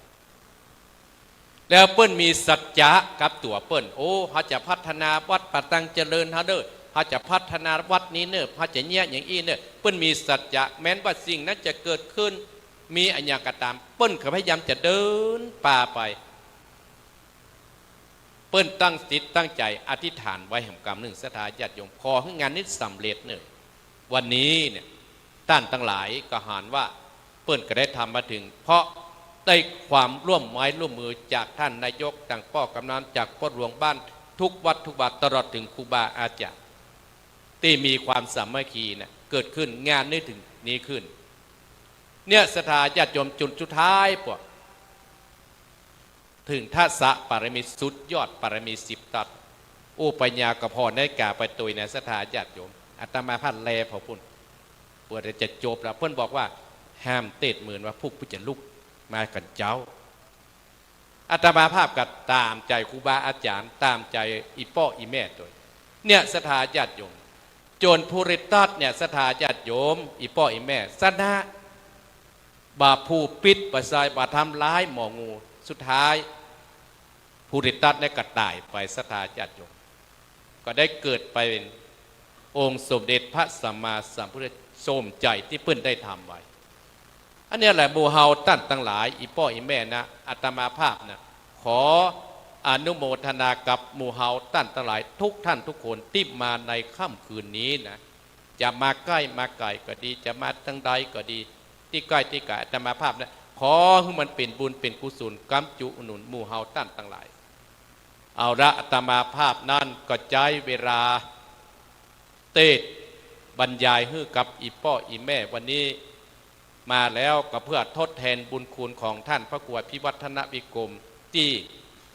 แล้วเปิ้นมีสัจจะกับตั๋วเปิ้น โอ้ เฮาจะพัฒนาวัดปะตังเจริญเฮาเน่อ เฮาจะพัฒนาวัดนี้เน่อ เฮาจะเยียะอย่างอี้เน่อ เปิ้นมีสัจจะ แม้นว่าสิ่งนั้นจะเกิดขึ้น มีอะหยังก็ต๋าม เปิ้นก็พยายามจะเดินป่าไป เปิ้นตั้งจิตตั้งใจ๋อธิษฐานไว้แหมกำนึ่ง ศรัทธาญาติโยม ขอหื้องานนี้สำเร็จเน่อ วันนี้เนี่ย ต้านตังหลายก็หันว่า เปิ้นก็ได้ทำมาเถิง เพราะได้ความร่วมไม้ร่วมมือจากต้านนายก จากป้อกำนัน จากป้อหลวงบ้าน ทุกวัดทุกวา ตลอดเถิงครูบาอาจ๋ารย์ ตี้มีความสามัคคีน่ะ เกิดขึ้น งานนี้เถิงนี้ขึ้น เนี่ย ศรัทธาญาติโยม จุดสุดท้ายปะ เถิงทัสสะปารมี สุดยอดปารมีสิบทัศน์ โอ้ ปัญญาก็ผ่อนาฬิกาไปตวยนะ ศรัทธาญาติโยม อาตมาภาพแลผ่อปู๊น เปื้อจะจบแล้ว เปิ้นบอกว่า ห้ามเตศน์เหมือนว่าพวกผู้จะลุกมากั๋นเจ้า อาตมาภาพก็ต๋ามใจ๋ครูบาอาจ๋ารย์ ต๋ามใจ๋อี่ป้ออี่แม่ตวย เนี่ย ศรัทธาญาติโยม จ๋นภูริทัตน์เนี่ย ศรัทธาญาติโยม อี่ป้ออี่แม่ สนะ บ่าผูกปิดบ่าใส่ บ่าทำร้ายหมองงู สุดท้าย ภูริทัตน์เนี่ยก็ต๋ายไป ศรัทธาญาติโยม ก็ได้เกิดไปเป๋นองค์สมเด็จพระสัมมาสัมพุทธเจ้า สมใจ๋ตี้เปิ้นได้ทำไว้ อันเนี้ยแหละ หมู่เฮาต้านตังหลาย อี่ป้ออี่แม่นะ อาตมาภาพนะ ขออนุโมทนากับหมู่เฮาต้านตังหลาย ทุกท่านทุกคนตี้มาในค่ำคืนนี้นะ จะมาใก้มาไก๋ก็ดี จะมาตางใดก็ดี ตี้ใก้ตี้ไก๋ อาตมาภาพนะ ขอหื้อมันเป๋นบุญเป๋นกุศล กำจุอุดหนุนหมู่เฮาต้านตังหลาย เอาละ อาตมาภาพนั้นก็ใจ๊เวลาเตศน์บรรยายหื้อกับอี่ป้ออี่แม่วันนี้มาแล้ว ก็เปื้อทดแทนบุญคุณของต้านพระครูอภิวัฒนวิกรม ตี้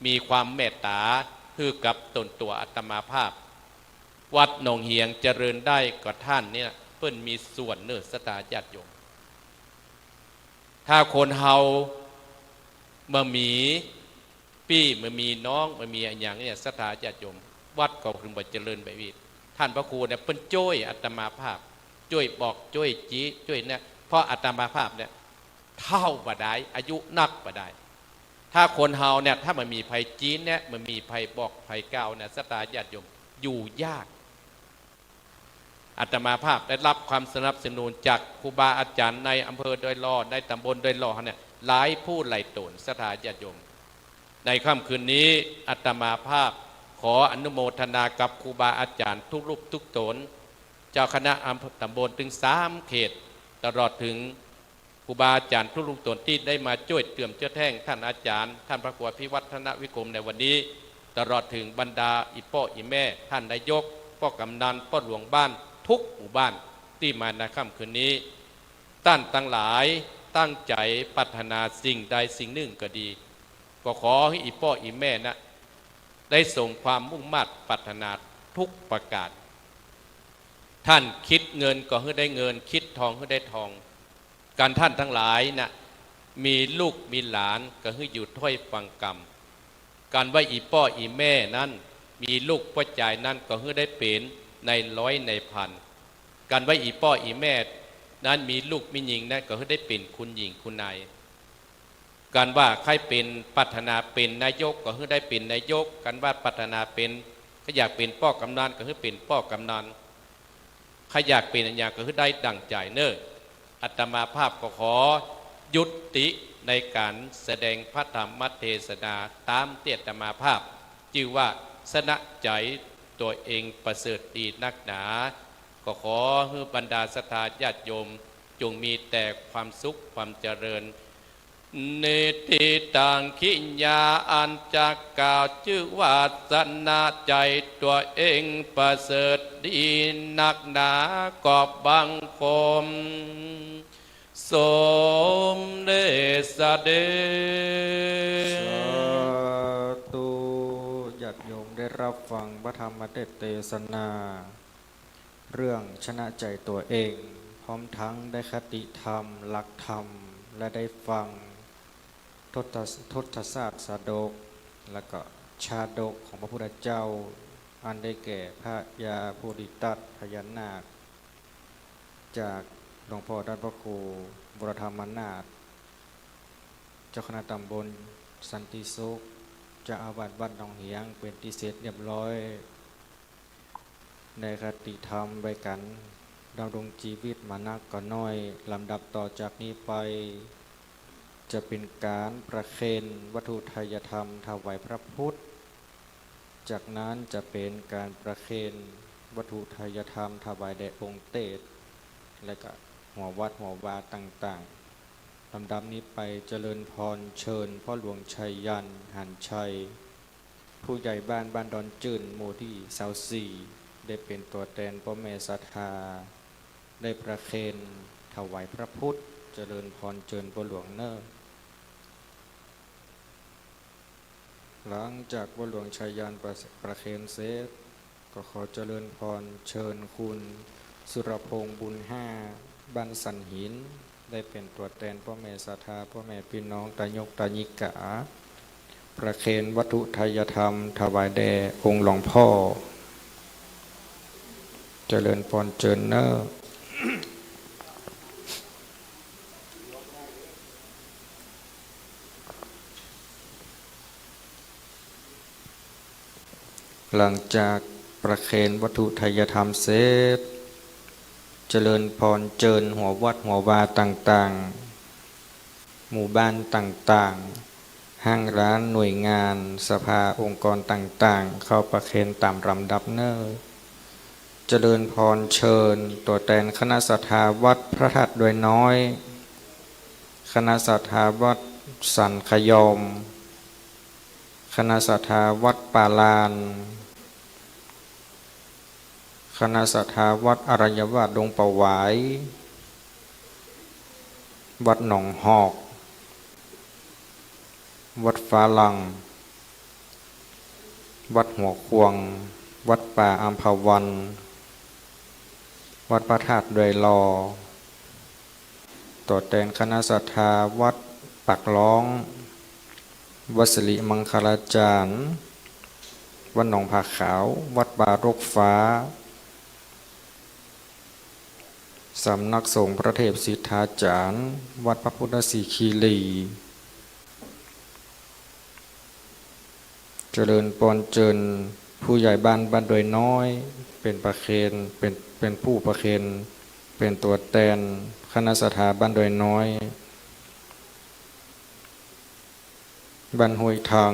มีความเมตต๋าหื้อกับต๋นตั๋วอาตมาภาพ วัดหนองเหียงเจริญได้ก็ต้านเนี่ย เปิ้นมีส่วนเน่อ ศรัทธาญาติโยม ถ้าคนเฮาบ่มีปี้บ่มีน้องบ่มีอะหยังเนี่ย ศรัทธาญาติโยม วัดก็คือบ่เจริญไปอีก ต้านพระครูเนี่ยเปิ้นจ้วยอาตมาภาพ จ้วยบอกจ้วยจี้จ้วยเนี่ย เพราะอาตมาภาพเนี่ย เฒ่าบ่ได้ อายุนักบ่ได้ ถ้าคนเฮาเนี่ย ถ้าบ่มีใผจี้แนะ บ่มีใผบอกใผกล่าวเนี่ย ศรัทธาญาติโยม อยู่ยาก อาตมาภาพได้รับความสนับสนุนจากครูบาอาจ๋ารย์ในอำเภอดอยหล่อ ในต๋ำบลดอยหล่อเนี่ย หลายผู้หลายต๋น ศรัทธาญาติโยม ในค่ำคืนนี้อาตมาภาพขออนุโมทนากับครูบาอาจ๋ารย์ทุกรูปทุกต๋น เจ้าคณะอำเภอต๋ำบลตึงสามเขต ตลอดเถิง ครูบาอาจ๋ารย์ทุกรูปต๋นตี้ได้มาจ้วยเติมจ้วยแท่งต้านอาจ๋ารย์ ต้านพระครูอภิวัฒนวิกรมในวันนี้ ตลอดเถิงบรรดาอี่ป้ออี่แม่ ต้านนายก ป้อกำนัน ป้อหลวงบ้าน ทุกหมู่บ้านตี้มาในค่ำคืนนี้ ต้านตังหลายตั้งใจ๋ปรารถนาสิ่งใดสิ่งนึ่งก็ดี ก็ขอหื้ออี่ป้ออี่แม่นะ ได้สมความมุ่งมาดปรารถนาทุกประก๋าน ต้านคิดเงินก็หื้อได้เงิน คิดทองหื้อได้ทอง กันต้านตังหลายนะ มีลูกมีหลานก็หื้ออยู่ถ้อยฟังกำ กันว่าอี่ป้ออี่แม่นั้น มีลูกป้อจายนั้นก็หื้อได้เป๋นนายร้อยนายพัน กันว่าอี่ป้ออี่แม่นั้น มีลูกมีญิงนั้นก็หื้อได้เป๋นคุณหญิงคุณนาย กันว่าใค่เป๋นปรารถนาเป๋นนายกก็หื้อได้เป๋นนายก กันว่าปรารถนาเป๋น ใค่อยากเป๋นป้อกำนันก็หื้อเป๋นป้อกำนัน ใค่อยากเป๋นอะหยังก็หื้อได้ดั่งใจ๋เน่อ อาตมาภาพก็ขอยุติในก๋านแสดงพระธรรมเทศนาต๋ามตี้อาตมาภาพ จื้อว่าสนะใจ๋ตั๋วเองประเสริฐดีนักหนา ก็ขอหื้อบรรดาศรัทธาญาติโยม จงมีแต่ความสุขความเจริญ นิทธิตัง กิริยาอันจะกล่าวจื้อว่าสนะใจ๋ตั๋วเองประเสริฐดีนักหนา ก็บังคมสมเด็จเสด็จ สาธุ ญาติโยมได้รับฟังพระธรรมเทศน์เตสนา เรื่องชนะใจ๋ตั๋วเอง พร้อมทั้งได้คติธรรม หลักธรรม และได้ฟังทศ ทศชาสดก แล้วก็ ชาดกของพระพุทธเจ้า อันได้แก่พญาโพธิสัตว์พญานาค จากหลวงพ่อท่านพระครูวรธรรมนาถ เจ้าคณะตำบลสันติสุข เจ้าอาวาสวัดหนองเหียง เป๋นตี้เสร็จเรียบร้อย ในคติธรรมไว้กั๋น ดำรงจีวิตมานักก็น้อย ลำดับต่อจากนี้ไป จะเป๋นก๋านประเคนวัตถุไทยธรรมถวายพระพุทธ จากนั้นจะเป๋นก๋านประเคนวัตถุไทยธรรมถวายแด่องค์เตส และก็หัววัตรหัววาต่างๆ ลำดับนี้ไปเจริญพรเชิญพ่อหลวงชัยยันต์ หรรชัย ผู้ใหญ่บ้านบ้านดอนจื้น หมู่ตี้ซาวสี่ ได้เป๋นตั๋วแตนป้อแม่ศรัทธา ได้ประเคนถวายพระพุทธ เจริญพรเจิญป้อหลวงเน่อ หลังจากป้อหลวงชัยยันต์ประ ประเคนเสร็จ ก็ขอเจริญพรเชิญคุณสุรพงษ์ บุญห้า บ้านสันหิน ได้เป๋นตั๋วแตนป้อแม่ศรัทธา ป้อแม่ปี้น้องตายกตายิกา ประเคนวัตถุไทยธรรมถวายแด่องค์หลวงพ่อ เจริญพรเจิญเน่อ หลังจากประเคนวัตถุไทยธรรมเสร็จ เจริญพรเจิญหัววัตรหัววาต่างๆ หมู่บ้านต่างๆ ห้างร้านหน่วยงานสภาองค์กรต่างๆ เข้าประเคนต๋ามลำดับเน่อ เจริญพรเชิญตั๋วแตนคณะศรัทธาวัดพระธาตุดอยน้อย คณะศรัทธาวัดสันขยอม คณะศรัทธาวัดป่าลาน คณะศรัทธาวัดอรัญญวาสดงประหวาย วัดหนองฮอก วัดฟ้าหลั่ง วัดหัวข่วง วัดป่าอัมพวัน วัดพระธาตุดอยหล่อ ตั๋วแตนคณะศรัทธาวัดปากล้อง วัดสิริมังคลาจารย์ วัดหนองผาขาว วัดป่ารกฟ้า สำนักสงฆ์พระเทพสิทธาจารย์ วัดพระพุทธสิขีรี เจริญพรเจิญผู้ใหญ่บ้านบ้านดอยน้อย เป๋นประเคน เป๋น เป๋นผู้ประเคน เป๋นตั๋วแตนคณะศรัทธาบ้านดอยน้อย บ้านห้วยทัง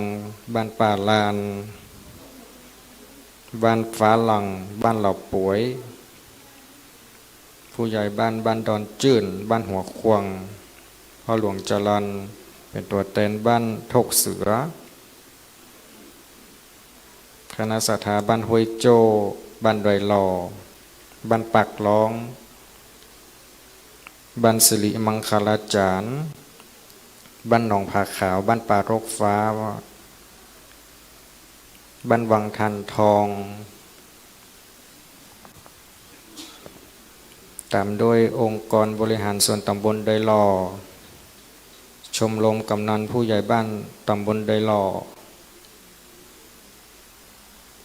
บ้านป่าลาน บ้านฟ้าหลั่ง บ้านเหล่าป่วย ผู้ใหญ่บ้านบ้านดอนจื้น บ้านหัวข่วง พ่อหลวงจรัญ เป๋นตั๋วแตนบ้านทกเสือ คณะศรัทธาบ้านห้วยโจ้ บ้านดอยหล่อ บ้านปากล้อง บ้านสิริมังคลาจารย์ บ้านหนองผาขาว บ้านป่ารกฟ้า บ้านวังทันทอง ต๋ามด้วยองค์กรบริหารส่วนตำบลดอยหล่อ ชมรมกำนันผู้ใหญ่บ้านตำบลดอยหล่อ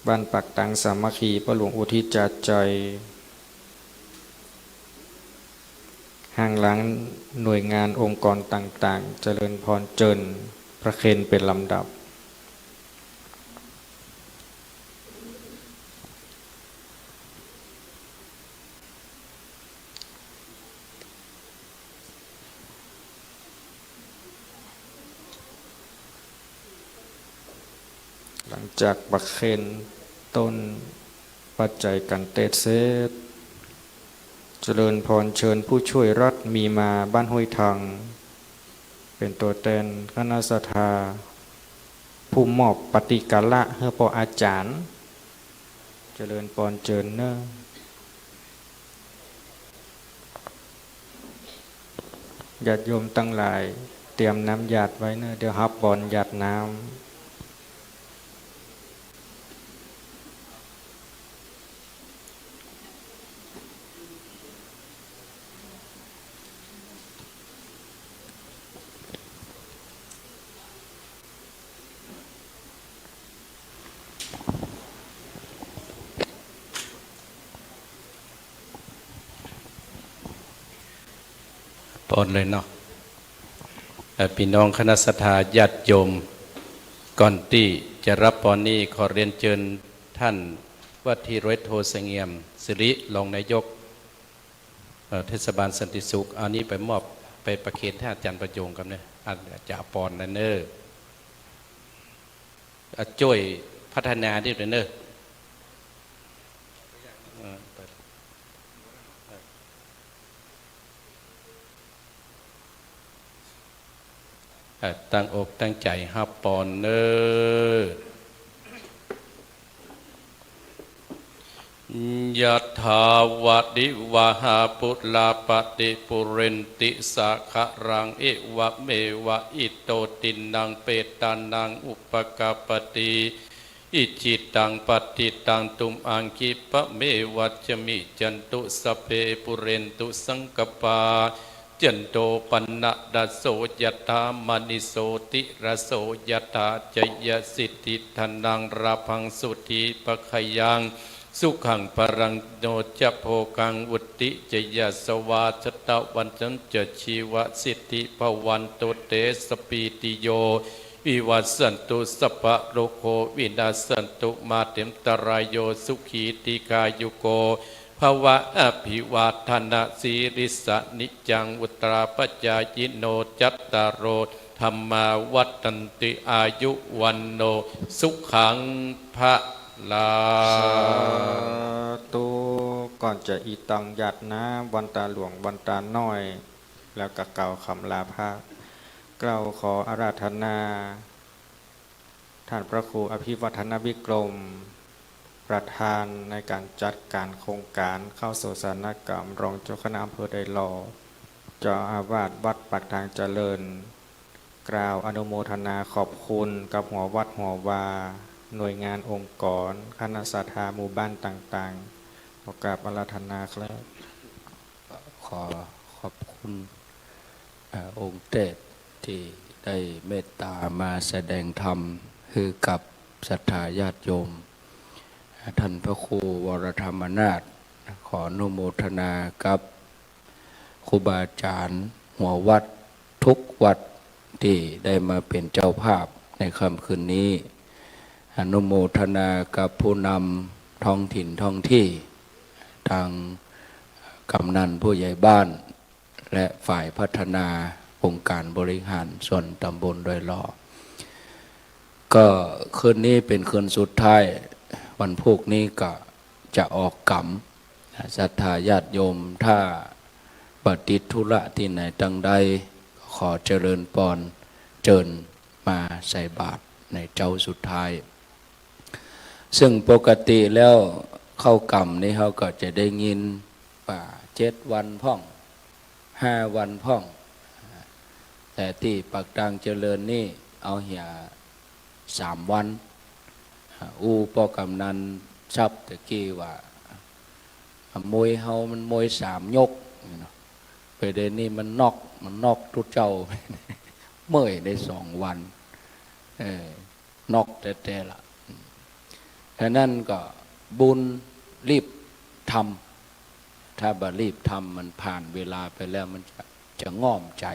บ้านปากตังสามัคคี ป้อหลวงอุทิศจาใจ ห้างร้านหน่วยงานองค์กรต่างๆ เจริญพรเจิญประเคนเป๋นลำดับ หลังจากประเคนต้นปัจจัยก๋านเตสเสร็จ เจริญพรเจิญผู้ช่วยรัฐมีมาบ้านห้วยทัง เป๋นตั๋วแตนคณะศรัทธา ผู้มอบปฏิกาละหื้อป้ออาจ๋ารย์ เจริญพรเจิญเน่อ ญาติโยมตังหลาย เตรียมน้ำหยาดไว้เน่อ เดี๋ยวฮับปอนหยาดน้ำ ห ปอนเลยเนาะ เอ่อ ปี้น้องคณะศรัทธาญาติโยม ก่อนตี้จะฮับปอนนี้ ขอเรียนเจิญต้านว่าตี้ร้อยโท เสงี่ยม ศิริ รองนายก เอ่อ เทศบาลสันติสุข เอานี้ไปมอบ ไปประเคนต้านอาจ๋ารย์ประโยงครับเนี่ย อาจ๋ารย์จะเอาปอนนะเน่อ อ่ะ จ้วยพัฒนาตี้เน่อ เอ่อ ไป เอ่อ ตั้งอกตั้งใจ๋ฮับปอนเน่อ ยะถาวาริวหาปูราปะริปูเรนติสาคะรัง เอวะเมวะอิโต ทินนังเปตานัง อุปะกัปปะติ อิจฉิตังปัตถิตัง ตุมหังคิปะเมวะสะมิชฌันตุ สัพเพปูเรนตุสังกัปปา จันโทปัณณะระโสยะถา มะณิโชติระโสยะถา ชยสิทธิฐานัง ลาภังสุขีภะคะยัง สุขังพะลัง โภชนะจะโภคัง วุตติจะยะสะวา สัตตะวัณณัญจะ ชีวะสิทธิภะวันตุ เตสะ ปรีติโย วิวัสสันตุ สัพพะโรโค วินัสสันตุ มาเตอันตะรายโย สุขี ดีฆายุโก ภะวะ อะภิวาทะนะสีลิสสะ นิจจัง วุฑฒาปะจายิโน จัตตาโร ธัมมา วัฑฒันติ อายุ วัณโณ สุขัง พะลัง สาธุ ก่อนจะอิตังหยาดน้ำวันตาหลวงวันตาน้อย แล้วก็กล่าวกำลาพระ เกล้าขออาราธนา ต้านพระครูอภิวัฒนวิกรม ประธานในก๋านจัดก๋านโครงก๋านเข้าโสสานกรรม รองเจ้าคณะอำเภอดอยหล่อ เจ้าอาวาสวัดปากทางเจริญ กล่าวอนุโมทนาขอบคุณกับหัววัดหัววา หน่วยงานองค์กร คณะศรัทธาหมู่บ้านต่างๆ ขอกราบอาราธนาครับ ขอขอบคุณ เอ่อ องค์เตสที่ได้เมตตามาแสดงธรรมหื้อกับศรัทธาญาติโยม ท่านพระครูวรธรรมนาถ ขออนุโมทนากับครูบาอาจ๋ารย์หัววัดทุกวัดที่ได้มาเป๋นเจ้าภาพในค่ำคืนนี้ อนุโมทนากับผู้นำท้องถิ่นท้องที่ ตังกำนันผู้ใหญ่บ้าน และฝ่ายพัฒนาองค์การบริหารส่วนตำบลดอยหล่อ ก็คืนนี้เป๋นคืนสุดท้าย วันพูกนี้ก็จะออกกำ ศรัทธาญาติโยม ถ้าบ่ติดธุระตี้ไหนตังใด ขอเจริญปอน เจิญมาใส่บาตรในเจ๊าสุดท้าย ซึ่งปกติแล้วเข้ากำนี่เฮาก็จะได้ยินว่าเจ็ดวันพ่อง ห้าวันพ่อง แต่ตี้ปากตางเจริญนี่เอาเหียสามวัน อู้ป้อกำนันทรัพย์ตะกี้ว่า มวยเฮามันมวยสามยกเนาะ ไปเดี๋ยวนี้มันน็อก มันน็อกตุ๊เจ้า เมื่อยได้สองวัน เออ น็อกแต๊ๆ ละ ฉะนั้นก็บุญรีบทำ ถ้าบ่รีบทำมันผ่านเวลาไปแล้วมันจะ จะง่อมใจ๋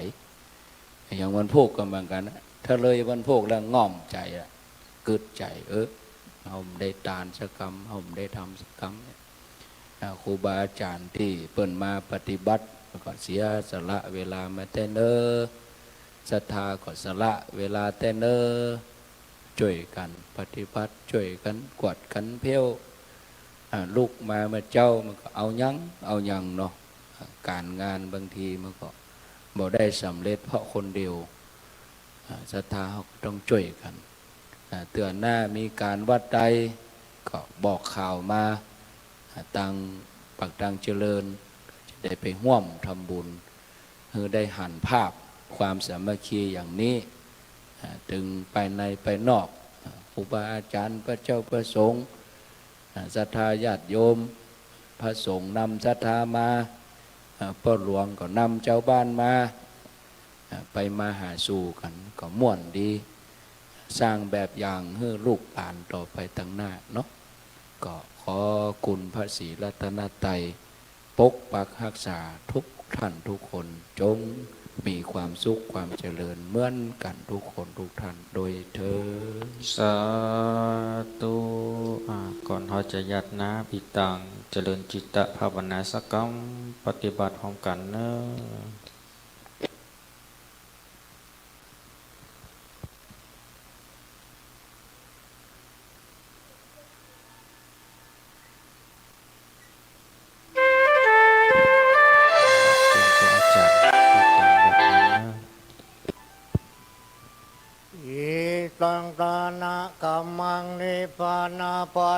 อย่างวันพูกก็เหมือนกั๋นนะ ถ้าเลยวันพูกแล้วง่อมใจ๋อะ กึ๊ดใจ๋ เออ เฮาบ่ได้ตานสักกำ เฮาบ่ได้ทำสักกำเนี่ย อ่า ครูบาอาจ๋ารย์ตี้เปิ้นมาปฏิบัติ แล้วก็เสียสละเวลามาแต๊เนิ่น ศรัทธาก็สละเวลาแต๊เนิ่น จ้วยกั๋นปฏิบัติ จ้วยกั๋นกวาดกั๋นเผี้ยว อ่า ลุกมาเมื่อเจ๊ามันก็เอาหยัง เอาหยังเนาะ อ่า ก๋านงานบางทีมันก็บ่ได้สำเร็จเพราะคนเดียว อ่า ศรัทธาเฮาก็ต้องจ้วยกั๋น อ่า เตื้อหน้ามีก๋านวัดใดก็บอกข่าวมา อ่า ตังปากตางเจริญ จะได้ไปฮ่วมทำบุญ หื้อได้หันภาพความสามัคคีอย่างนี้ อ่า ตึงภายในภายนอก อ่า ครูบาอาจ๋ารย์ พระเจ้าพระสงฆ์ อ่า ศรัทธาญาติโยม พระสงฆ์นำศรัทธามา อ่า ป้อหลวงก็นำจาวบ้านมา อ่า ไปมาหาสู่กั๋นก็ม่วนดี สร้างแบบอย่างหื้อลูกหลานต่อไปตังหน้าเนาะ ก็ขอคุณพระศรีรัตนตรัย ปกปักฮักษาทุกท่านทุกคน จงมีความสุขความเจริญเหมือนกั๋นทุกคนทุกท่านโดยเทอญ สาธุ อ่า ก่อนเฮาจะหยัดน้ำอีกตัง เจริญจิตตภาวนาสักกำ ปฏิบัติพร้อมกั๋นเนาะ เตรียมตัวอาจารย์ เตรียมตัวบทนั้นนะ อิทัง ทานะ กัมมัง นิพพานะปัจ